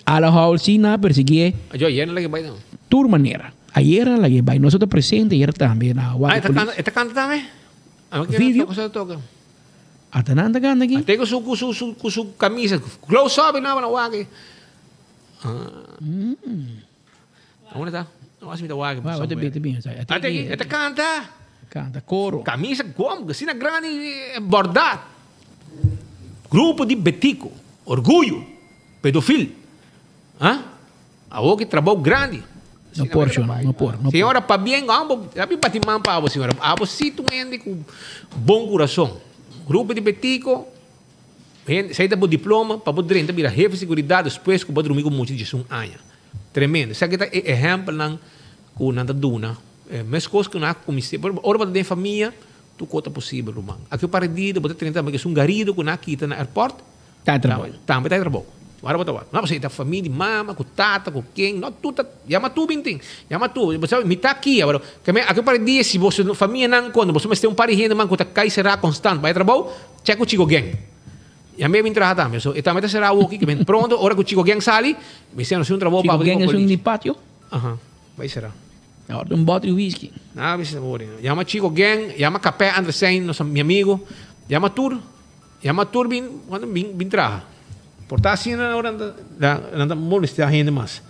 S1: Alan Howell sí nan a persiguié.
S22: Ajo ayer nan lag'é bai tambe.
S1: Tur manera. Ayer nan lag'é bai. Nos a ta presente ayer tambe na Guardia Polis.
S22: Ah, e ta kanta tambe?
S1: Vivio. Ata nan ta gana aki.
S22: Ate ku su ku su su ku su camisa close up y nan wak. Unda ta? No asi mi ta wak.
S1: Wa ta bin ta bin.
S22: Ate aki e ta canta.
S1: Canta coro.
S22: Camisa gom asina grandi borda. Grupo di Betico. Orguyo. Pedofil. Ha? Awor ki trabou grandi.
S1: No por, Shon, no por, no por.
S22: Señora, pabien, abo, a mi bati man pa abo, señora. Abo sí ta un hende ku bon kurason. Grupo di Betico, hende, esei ta bo diploma pa bo drenta bira hefe seguridat despues ku bo a drumi ku mucha di diesun aña. Tremendo. Esaki ta e ehèmpelnan ku nan ta duna. Meskos ku nan a kuminsá, ora bo ta den famia, tur kos ta posibel, ruman. Aki un par di dia bo ta trenta tambe ku esun garido ku nan a kita na airport.
S1: Ta e trabou.
S22: Tambe ta e trabou. Ora bo ta wak. No, pasobra e ta famia di mama ku tata ku ken. No, tur ta yama tur bin tin. Yama tur. Bo sabi, mi ta aki awor. Ke men aki un par di dia si boso famianan kono boso mester un par di hende man ku ta kai será konstant bai trabou, chek ku Chico Gang. Yam'é bin traha tambe. So, e tambe ta será awoki. Ke men pronto ora ku Chico Gang sali, mi sendo si un trabou pa
S1: Chico Gang esun di patio?
S22: Aha. Bai será.
S1: Awor ta un bòt di whisky.
S22: Na, bisa bo. Yama Chico Gang, yama Kapè Andresen, nos mi amigo. Yama tur. Yama tur bin cuando bin bin traha. Por ta asina ora nan ta nan ta molestia hende mas.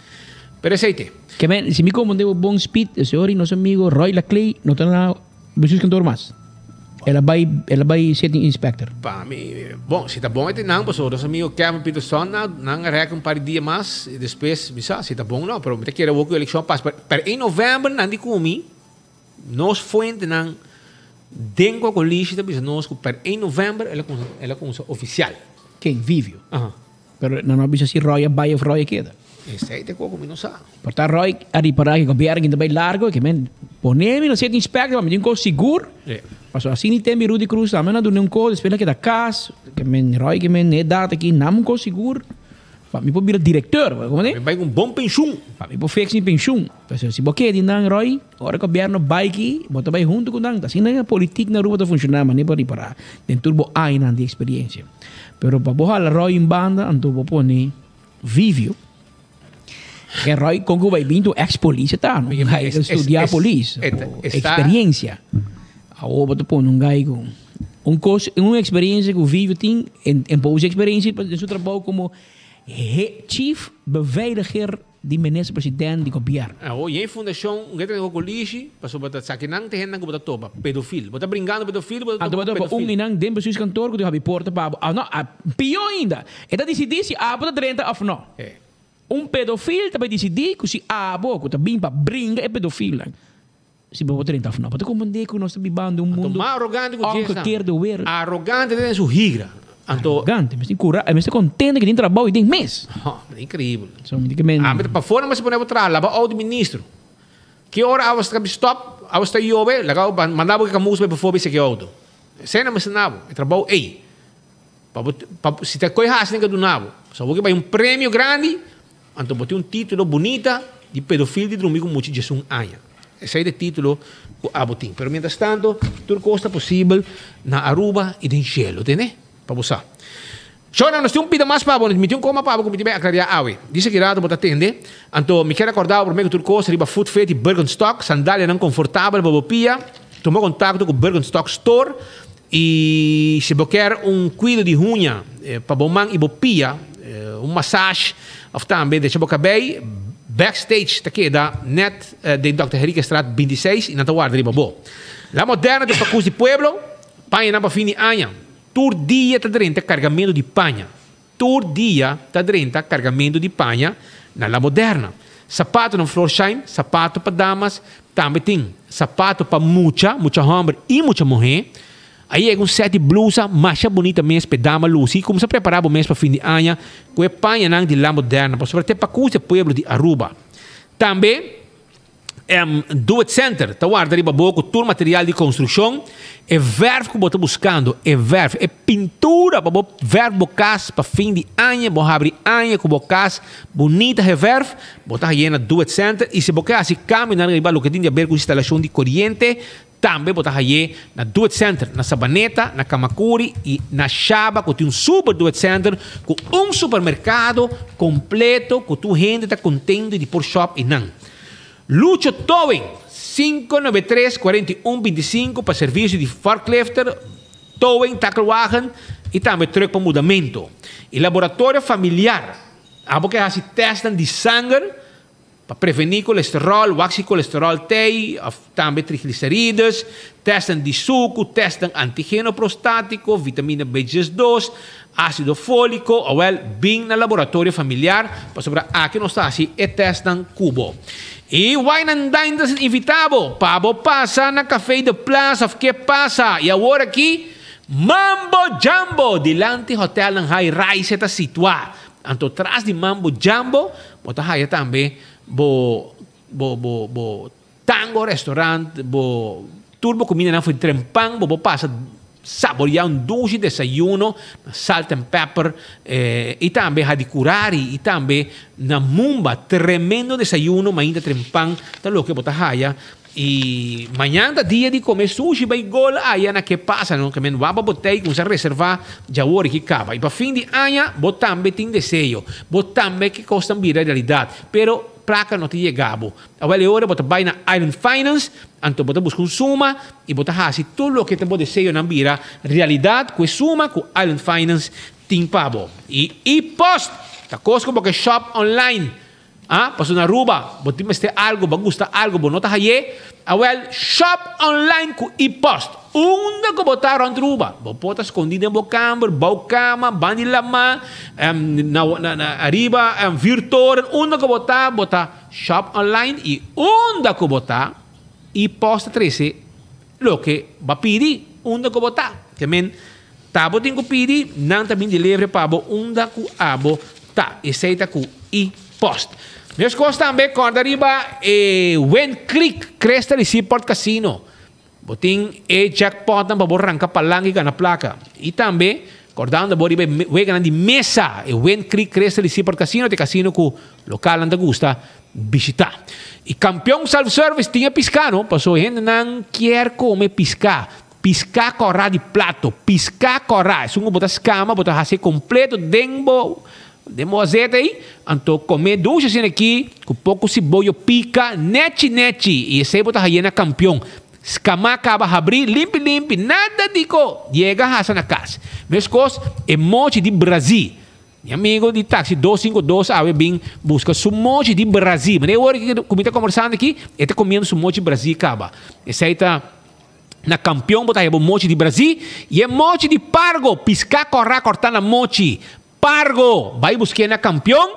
S22: Pero esey te.
S1: Ke men, si mi komprende bo bon speed, e señor y nos amigo Roy Laclay no ta na bestuurskantoor mas. El a bai, el a bai sitting inspector.
S22: Pa mi, bon, si ta bon e nan, pasobra nos amigo Kevin Peterson nan, nan a rek un par di dia mas, y despues, mi sa si ta bon no, pero mi ta kere awor ku elekshon a pasa. Pero, pero en november nan di ku mi, nos fuentenan den Cocolishi ta bisa nos ku per en november el a kumsa, el a kumsa ofisial.
S1: Ken? Vivio?
S22: Aha.
S1: Pero nan no a bisa si Roy a bai of Roy a keda.
S22: Esei ta koko mi no sa.
S1: Por ta Roy a ripará ku gobièrnu ta bai largo, ke men pone mi na seti inspector pa mi tin un kos sigur. Pasobra asina i tembe Rudy Cruz tambe nan duna un kos, despues el a keda kas, ke men Roy ke men e data aki nam un kos sigur pa mi por bira direkteur, bo komprende?
S22: Mi bai ku un bon penshun.
S1: Pa mi por fix mi penshun. Pasobra si bo keda di nan Roy, ora gobièrnu bai aki, bo ta bai huntu ku nan. Ta asina e politik na Aruba ta funshoná, manera bo a ripará den tur bo añanan di eksperiencia. Pero pa bo hala Roy un banda, anto bo pone Vivio. Ke Roy kon ku bai bin tu ex polis ta, no? Un gai ku studia polis, experiencia. Awor bo ta pone un gai ku un kos, un experiencia ku Vivio tin en en bo usa experiencia den su trabou komo chief beveiliger Di minister president di gobierno.
S22: Awo yen fundacion un ta colishi pasobra ta saki nan ta hendenan cu bo ta topa pedofil bo ta bringando pedofil bo ta
S1: Anto bo
S22: topa
S1: ta topa un
S22: pedofil.
S1: di nan den bestuurskantoor cu ta habi porta pa abo ah no ah pio ainda e ta dicidi si abo ta drenta of no un pedofil ta bay dicidi cu si abo cu ta bin pa bringa e pedofilnan si bo ta drenta of no bo ta comprende cu nos ta bibando un
S22: Anto
S1: mundo
S22: mas arrogante cu djes nan
S1: omgekeerde wereld.
S22: arrogante ta den su higra anto.
S1: Arrogante mester cura mester contento cu tin trabao y tin mes.
S22: Ha increibel.
S1: So mi di ke men.
S22: Ami ta pafó nan mester pone bo traha laba auto ministro. Ki ora awa sta stop, awa sta yobe, laga bo manda bo ke kamus bai pafó bai seki auto. Esei nan mester na bo, e trabou ei. Pa bo pa si ta koi hasi nan ke duna bo. So bo ke bai un premio grandi, anto bo tin un titulo bunita di pedofil di drumi ku mucha diesun aña. Esei ta e titulo ku abo tin. Pero mientras tanto tur kos ta posibel na Aruba i den shelu, tende? Pa bo sa. Shona, nos tin un pida mas pa bo. Mi tin un koma pa bo ku mi tin bai aklariá awe. Dice ki rato bo ta tende. Anto mi kier akordá bo promé ku tur kos riba Footfit i Birkenstock, sandalianan konfortabel pa bo pia. Tuma kontakto ku Birkenstock Store i si bo kier un kuido di huña pa bo man i bo pia, un massage òf tambe drecha bo kabei, Backstage ta keda nèt den Dòkter Henriquezstraat 26 i nan ta warda riba bo. La Moderna ta pakus di pueblo, pañanan pa fin di aña. Tur dia ta drenta kargamentu di paña. Tur dia ta drenta kargamentu di paña na La Moderna. Sapatonan Florsheim, sapato pa damas, tambe tin sapato pa mucha, mucha hòmber i mucha muhé. A yega un sèt di blusa masha bunita mes p'e dama lusi. Kumsa prepará bo mes pa fin di aña ku e pañanan di La Moderna pasobra te pakus e pueblo di Aruba. Tambe. Do It Center ta warda riba bo ku tur material di konstrukshon, e vèrf ku bo ta buskando, e vèrf, e pintura pa bo vèrf bo kas pa fin di aña, bo habri aña ku bo kas bunita he vèrf, bo ta haye na Do It Center i si bo ke hasi kambionan riba loke tin di aber ku instalashon di koriente, tambe bo ta haye na Do It Center na Sabaneta, na Kamakuri i na Shaba ku tin un super Do It Center ku un supermerkado kompleto ku tur hende ta kontento di por shòp einan. Lucho Towing, 593 41 25 pa servicio di forklifter, towing, takelwagen y tambe truck pa mudamento. Y laboratorio familiar, abo ke haci testnan di sanger pa preveni colesterol, wak si colesterol tey of tambe triglicerides, testnan di sucu, testnan antigeno prostatico, vitamina B12, Ácido fólico, awel bin na laboratorio familiar pasobra aki nos ta hasi e testnan ku bo. I Wine and Dine ta invitá bo pa bo pasa na Café de Place of Ke Pasa i awor aki Mambo Jambo dilanti hotelnan High Rise ta situá. Anto tras di Mambo Jambo bo ta haya tambe bo bo bo bo Tango restaurant bo tur bo cumindanan for di trempan bo por pasa saborea un dushi desayuno na Salt and Pepper y tambe Hadicurari y tambe na Mumba tremendo desayuno mainta trempan ta loke bo ta haya y mañan ta dia di come sushi bay gol aya na ke pasa no ke men waba bo tey cuminsa reserva djawor ki caba y pa fin di aña bo tambe tin deseo bo tambe ke cosnan bira realidad pero placa no ta yega bo. Awel e ora bo ta bai na Island Finance, anto bo ta buska un suma i bo ta hasi tur loke ta bo deseonan bira realidat ku e suma ku Island Finance tin pa bo. I e-post ta kos ku bo ke shop online. Ah, paso na Aruba, bo tin mester algo, bo a gusta algo, bo no ta haye, awel shop online ku e-post. Unda ku bo ta rond Aruba, bo por ta skondi den bo kamber, bou kama, ban di lama, na na ariba vuurtoren, unda ku bo ta, bo ta shop online i unda ku bo ta, e-post ta trese loke bo a pidi, unda ku bo ta. Ke men, ta bo tin ku pidi, nan ta bin deliver pa bo unda ku abo ta. Esei ta ku e-post. Meskos tambe kòrda riba e Wind Creek Crystal i Seaport Casino. Bo tin e jackpotnan pa bo ranka palanka i gana plaka. I tambe, kòrdando bo riba e weganan di mesa, e Wind Creek Crystal i Seaport Casino ta e kasino ku lokalnan ta gusta bishitá. I Kampion Self Service tin e piská no, pasobra e hendenan kier kome piská. Piská kòrá di plato, piská kòrá, esun ku bo ta skama, bo ta hasi kompleto den bo den bo azeta ei, anto kome dushi asina aki ku poko siboyo pika nechi nechi i esei bo ta haye na Kampion. Skamá kaba habrí limpi limpi, nada di ko yega hasa na kas. Meskos e mochi di Brazil. Mi amigo di taxi 252 awe bin buska su mochi di Brazil. Manera e ora ku mi ta kombersando aki, e ta komiendo su mochi Brazil kaba. Esei ta. Na kampion bo ta haya bo mochi di Brazil y e mochi di Pargo, piská kòrá kòrtá na mochi Pargo. Bai busk'é na kampion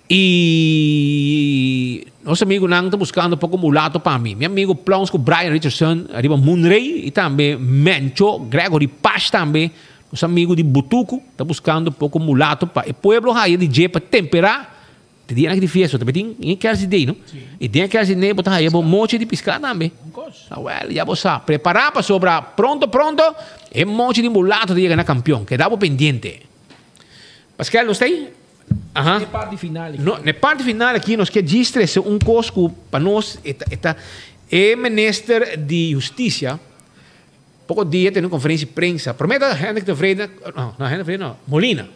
S22: y nos amigunan ta buskando poko mulato pa mi. Mi amigu Plons ku Brian Richardson ariba Moonray y tambe Mencho, Gregory Pash tambe, nos amigu di Butuku ta buskando poko mulato pa e pueblo haya di dje pa temperá. Te dia aki di fiesta, tambe tin e kersi day, no? E den e kersi day bo ta haya bo mochi di piská tambe. Awel, ya bo sa. Prepará pasobra pronto pronto e mochi di mulato ta yega na kampion. Keda bo pendiente. Paskel, nos ta ei? Aha.
S1: E parti final aki.
S22: No, na e parti final aki nos ke djis trese un kos ku pa nos e ta e ta e minister di hustisia poko dia tene un konferensia di prensa. Promé ta Hendrik Tevreden, no, no Hendrik Tevreden no, Molina.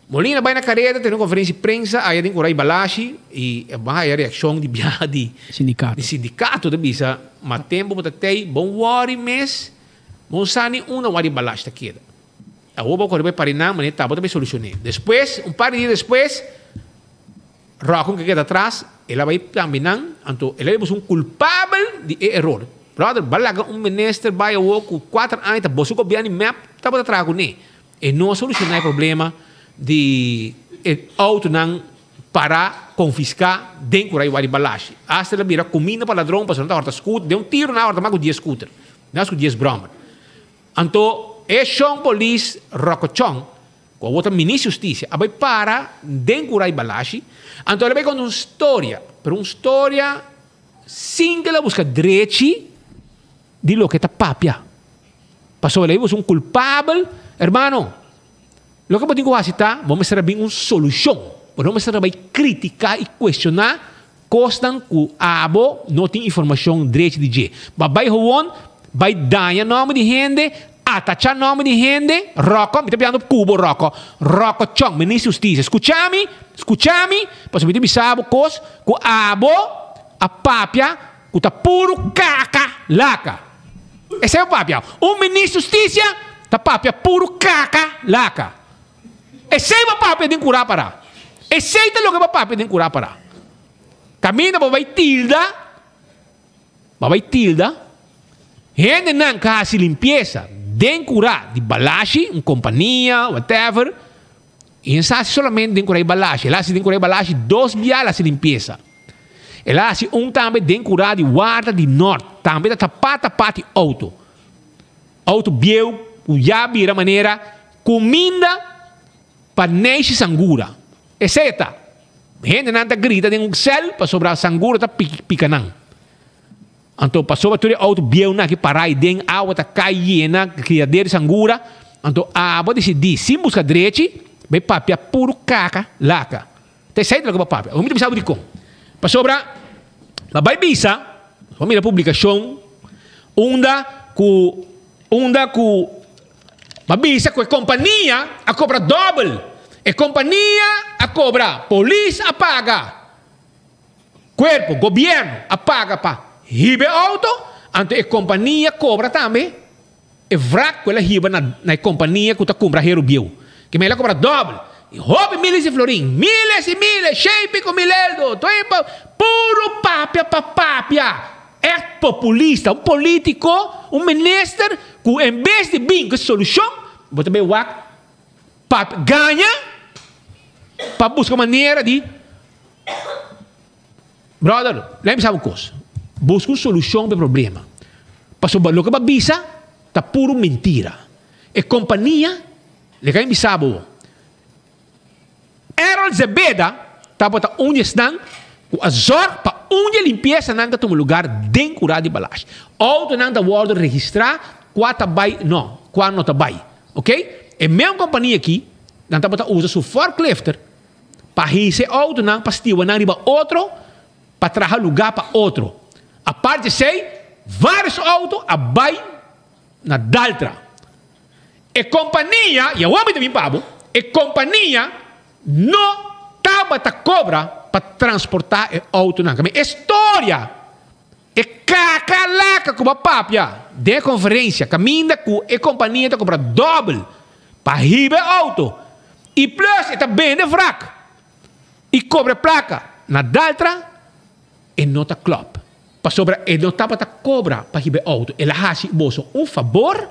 S22: Molina bai na kareda tene un konferensia di prensa aya den Kurai Balashi i e ban haya reakshon di biaha di
S1: Sindikato.
S22: di sindikato ta bisa ma tempu bo ta tei bon wòri mes bon sa ni unda Wari Balashi ta keda. Awor bo kore bai pari nan manera ta bo ta bai solushon'é. Despues un par di dia despues Ròkon ke keda atras el a bai tambe nan anto el a bai buska un kulpabel di e eror. Brother ba laga un minister bai awor ku kuater aña ta boso gobièrnu di mep tabata traha kuné. E no a soluciona e problema di e autonan para confisca den Curai Wadi Balashi. Hasta el a bira cuminda pa ladron pasobra nan ta horta scooter. Den un tiro nan a horta mas cu dies scooter. Mas cu dies brommer. Anto e shon polis Rocco Chong, cu awor ta minister di husticia, a bay para den Curai Balashi. Anto el a bay conta un storia, pero un storia sin cu el a busca drechi di loke ta papia. Pasobra lei bo un kulpabel, hermano. Loke bo tin ku hasi ta, bo mester a bin un solushon. Bo no mester a bai kritiká i kuestioná kosnan ku abo no tin informashon drechi di dje. Bo a bai howon, bai daña nòmber di hende, atachá nòmber di hende, Ròkò, mi ta pidiando ku bo Ròkò, Ròkò Chong, Minister di Hustisia, skucha mi, skucha mi, pasobra mi ta bisa bo kos ku abo a papia ku ta puru kaka laka. Esei bo papia. Un ministro hustisia ta papia puru kaka laka. Esei bo papia den kura para. Esei ta loke bo papia den kura para. Kaminda bo bai tilda, bo bai tilda, hendenan ka hasi limpiesa den kura di Balashi, un kompania, whatever, i nan sa hasi solamente den kura di Balashi. El a hasi den kura di Balashi dos bia el a hasi limpiesa. El a hasi un tambe den kurá di warda di nort. Tambe ta tapá tapá di outo. Outo bieu ku ya bira manera kuminda pa neishi sangura. Esei ta. Hendenan ta grita den un sèl pasobra sangura ta pika nan. Anto pasobra tur e outo bieunan aki pará ei den awa ta kai yena kriader di sangura. Anto abo a disidí sin buska drechi bai papia puru kaka laka. Ta esei ta loke bo papia. Mi ta bisa bo dikon. Pasobra bo bai bisa, bo mira publikashon unda ku unda ku bo a bisa ku e kompania a kobra dòbel. E kompania a kobra, polis a paga, kuerpo, gobièrnu a paga pa hiba e outo, anto e kompania kobra tambe e wrak ku el a hiba na e kompania ku ta kumpra heru bieu. Ke men el a kobra dòbel. Y hopi miles di florin, miles y miles, shen y pico mil eldo, puro papia pa papia. Echt populista, un politico, un minister cu en bes di bin cu e solucion, bo ta bay wak pa gaña, pa busca manera di. Brother, lei mi sa un cos, busca un solucion pa e problema, pasobra loke bo a bisa ta puro mentira. E compania, lei mi bisa bo, Errol Zebeda tabata un di esnan ku a zòrg pa un di e limpiesanan ta tuma lugar den kurá di Balash. Outonan ta wòrdu registrá kua ta bai no, kua no ta bai. Ok? E meun kompania aki nan tabata usa su forklifter pa hisa e outonan pa stiwa nan riba otro pa traha lugá pa otro. Apart di esei, vários outo a bai na Daltra. E kompania, i awor mi ta bin pa bo, e kompania no tabata kobra pa transportá e outonan. Kami e storia, e kakalaka ku bo a papia den e konferensia kaminda ku e kompania ta kobra dòbel pa hiba e outo i plus e ta bende vrak i kobra e plaka na Daltra, e no ta klòp. Pasobra e no tabata kobra pa hiba e outo. El a hasi boso un fabor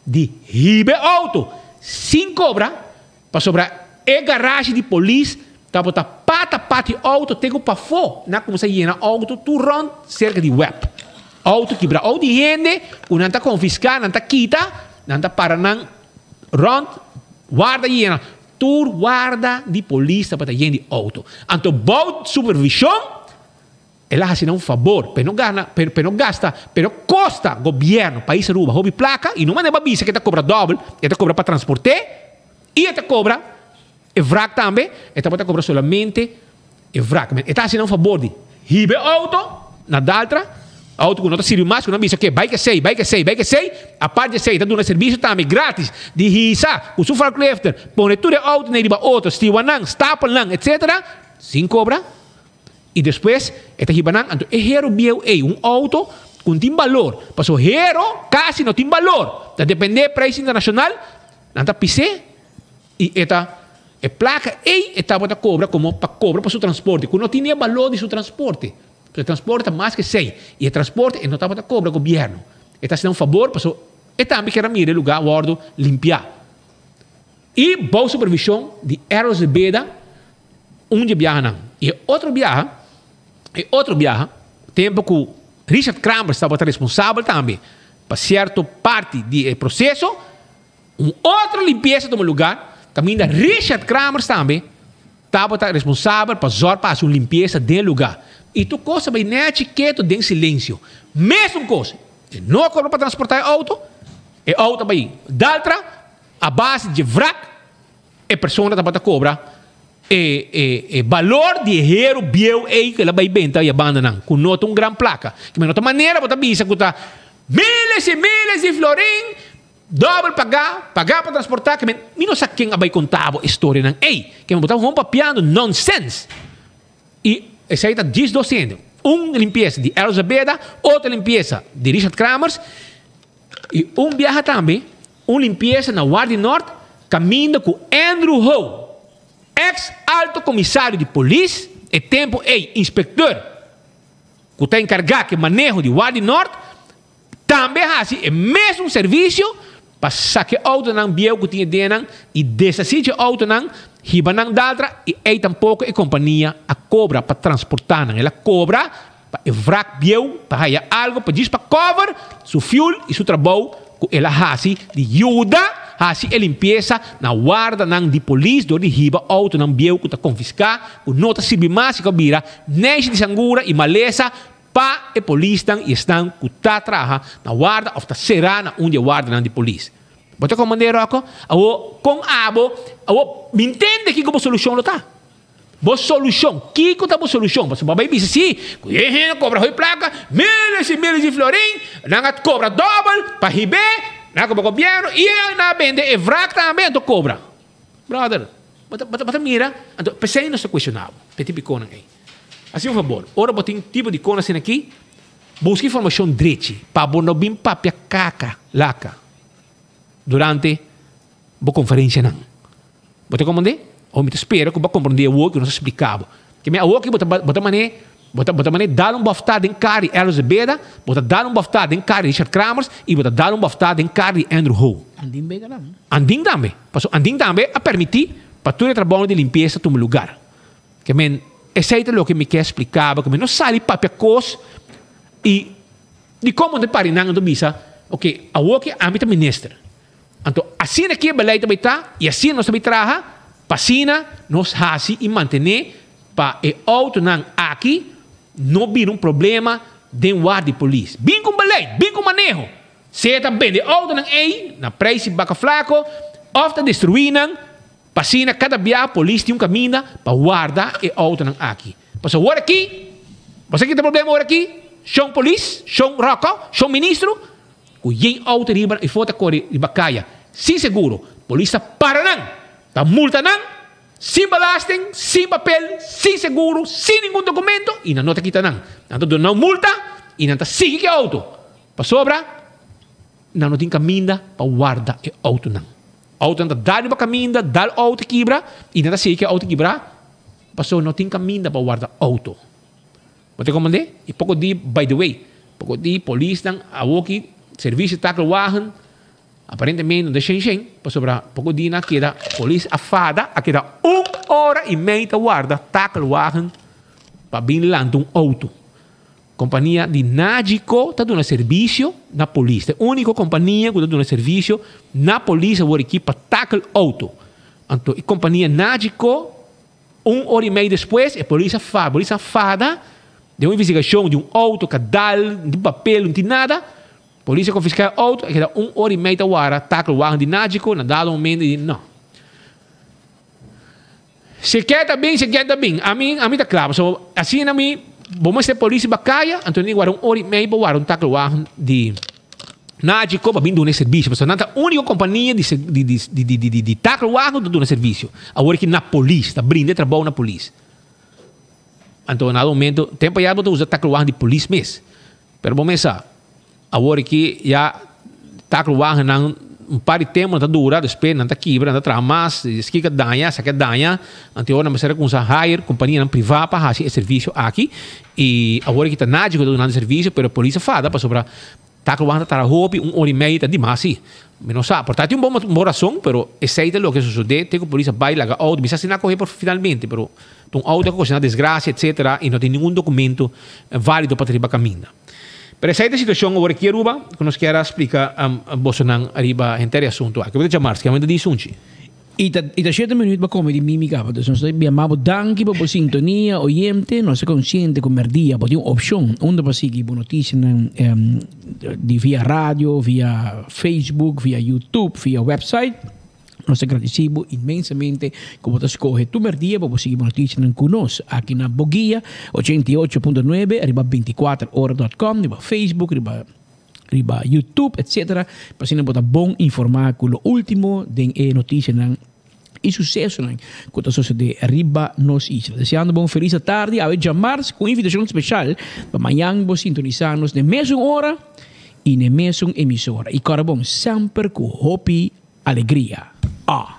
S22: di hiba e outo sin kobra, pasobra e garashi di polis tabata pata pati outo te ku pafó nan a kuminsá yena outo tur rònt serka di wèp. Outo kibra outo di hende ku nan ta konfiská, nan ta kita, nan ta para nan rònt warda yena. Tur warda di polis tabata yen di outo. Anto bou supervishon. El a hasi nan un fabor, p'e no gana, p'e no gasta, p'e no kosta gobièrnu, pais Aruba, hopi plaka i no manera pa bisa ku e ta kobra dòbel, e ta kobra pa transport'é i e ta kobra e vrak tambe, e tabata kobra solamente e vrak. E ta hasi nan un fabor di hiba e outo na Daltra, outo ku no ta sirbi mas, ku nan bisa oke bai ku esei, bai ku esei, bai ku esei, apart di esei e ta duna servisio tambe gratis di hisa ku su forklifter, pone tur e outonan riba otro, stiwa nan, stapel nan, etsetera, sin kobra. I despues e ta hiba nan, anto e hero bieu ei, un outo ku no tin balor, pasobra hero kasi no tin balor, ta dependé preis internashonal, nan ta pis'é i e ta e plaka ei e tabata kobra komo pa kobra pa su transporte, ku no tin e balor di su transporte, pasobra e transporte ta mas ke esei, i e transporte e no tabata kobra gobièrnu, e ta hasi nan un fabor pasobra e tambe kier a mira e lugá wòrdu limpiá. I bou supervishon di Errol Zebeda un di e biahanan. I e otro biaha, e otro biaha, tempu ku Richard Kramers tabata responsabel tambe pa sierto parti di e proseso, un otro limpiesa tuma lugar kaminda Richard Kramers tambe tabata responsabel pa zòrg pa hasi un limpiesa den e lugá. I tur kos a bai nèchi ketu den silensio. Mesun kos, e no a kobra pa transportá e outo, e outo a bai Daltra a base dje wrak. E persona tabata cobra e e e balor di e hero bieu ei cu el a bay benta y a banda nan, cu no ta un gran placa. Ki men no ta manera bo ta bisa cu ta miles y miles di florin dobel paga, paga pa transporta, ki men mi no sa ken a bay conta bo e storianan ei, ki men bo ta gewoon papiando nonsense. Y esey ta djis dos hende, un limpieza di Errol Zebeda, otro limpieza di Richard Kramers. I un biaha tambe un limpiesa na Ward di Nort kaminda ku Andrew Ho, eks alto komisario di polis, e tempu ei inspekteur ku ta enkargá ku e maneho di Ward di Nort, tambe a hasi e mesun servisio pa saka e outonan bieu ku tin e denan i deshasí dje outonan, hiba nan daltra i ei tampoko e kompania a kobra pa transportá nan. El a kobra Pa e wrak bieu pa haya algo pa djis pa cover su fuel y su trabou cu el a haci di yuda haci e limpieza na wardanan di polis dor di hiba autonan bieu cu ta confisca cu no ta sirbi mas y cu a bira neshi di sangura y malesa pa e polisnan y esnan cu ta traha na warda of ta cera na un di e wardanan di polis. Bo ta comprende Rocco? Awo con abo awo mi intende kico bo solucion lo ta. Bo solushon, Kiko ta bo solushon? Pasobra bo a bai bisa si ku e hende a kobra hopi plaka, miles i miles di florin, nan a kobra dòbel pa hib'é, nan a kobra gobièrnu i nan a bende e wrak tambe anto kobra. Bròder, bo ta bo ta mira, anto p'esei nos ta kuestioná bo p'e tipo di konan ei. Hasi un fabor, ora bo tin tipo di kon asina aki, buska informashon drechi pa bo no bin papia kaka laka durante bo konferensianan. Bo ta komprendé? Awor mi ta spera ku bo a komprendé awor ku nos a splika bo. Ke men awor ki bo ta bo ta manera bo ta bo ta manera dal un bòftá den kar di Erlos de Beda, bo ta dal un bòftá den kar di Richard Kramers i bo ta dal un bòftá den kar di Andrew Ho.
S1: Andin Bega tambe.
S22: Andin tambe. Pasobra Andin tambe a permití pa tur e trabounan di limpiesa tuma lugar. Ke men esei ta loke mi ke splika bo, ke men no sali papia kos i dikon bo no ta pari nan anto bisa, oke, awor ke ami ta minister. Anto asina ki e beleid ta bai ta i asina nos ta bai traha pa asina nos hasi i mantené pa e outonan aki no bira un problema den ward di polis. Bin ku un beleid, bin ku maneho. Sea ta bende e outonan ei na preis di baka flako òf ta destruí nan pa asina kada biaha polis tin un kaminda pa warda e outonan aki. Pasobra awor aki, bo sa ki ta problema awor aki? Shon polis, shon ròkò, shon ministro. Ku yen outo riba i for ta kore riba kaya sin seguro, polis ta para nan, ta multa nan sin belasting, sin papel, sin seguro, sin ningun dokumento i nan no ta kita nan. Nan ta duna nan multa i nan ta sigui ku e outo pasobra nan no tin kaminda pa warda e outonan. Outonan ta dal riba kaminda, dal outo kibra i nan ta sigui ku e outo kibra pasobra no tin kaminda pa warda outo. Bo ta komprendé? I poko di, by the way, poko di polisnan awoki servicio takelwagen aparentemente no ta shen shen pasobra poko di nan a keda polis a fada a keda un ora i mei ta warda takelwagen pa bin lanta un outo. Kompania di Nagico ta duna servicio na polis. Ta e uniko kompania ku ta duna servicio na polis awor aki pa takel outo. Anto e kompania Nagico. Un ora i mei despues e polis a fada, polis a fada den un investigashon di un outo ka dal, no tin papel, no tin nada. Polis a konfiská e outo, a keda un ora i mei ta wara takelwagen di Nagico, na dado momento di no. Si e ke ta bin, si e ke ta bin. Ami, ami ta kla, pasobra asina mi, bo mester polis riba kaya, anto nan tin wara un ora i mei pa wara un takelwagen di. Nagico pa bin duna e servisio pasobra nan ta úniko kompania di di di di di di takelwagen ku ta duna servisio. Awor aki na polis ta brinda e trabou na polis. Anto na momento tempo ya bo ta usa takelwagen di polis mes. Pero bo mes sa awor aki ya takelwagennan un par di tempo nan ta dura despues nan ta kibra nan ta traha mas esaki ka daña esaki a daña anto e ora nan mester a kumsa hire kompanianan priva pa hasi e servisio aki i awor aki ta Nagico ta dunando e servisio pero polis a fada pasobra Taco wanta tara hopi, un ora y media ta dimas si. Mi no sa, por ta tin un bon bon rason, pero esey ta loke a sosode, te cu polis a bay laga auto, mi sa si nan a coge por finalmente, pero ta un auto cu a cocina desgracia etcetera y no tin ningun documento valido pa ta riba caminda. Pero esey ta e situacion awor aki Aruba cu nos kier a splica bosonan riba henter e asunto aki. Bo ta djamar, skiamento di Sunchi.
S1: I ta i ta shete minuut pa come di mimi caba. Dus nos ta yama bo danki pa bo sintonia, oyente. Nos ta consciente cu merdia bo tin un opcion unda pa sigui bo noticianan di via radio, via Facebook, via YouTube, via website. Nos ta gradici bo inmensamente cu bo ta scoge tur merdia pa bo sigui bo noticianan cu nos aki na Boguia 88.9 riba 24ora dot com, riba Facebook, riba. riba YouTube etc. Pa asina bo ta bon informá ku lo último den e notisianan i susesonan ku ta sosodé riba nos isla. Deseando bo un felis atardi awe djamars ku un invitashon speshal pa mañan bo sintonisá nos den mesun ora i den mesun emisora. I kòrda bon semper ku hopi alegria. Ah!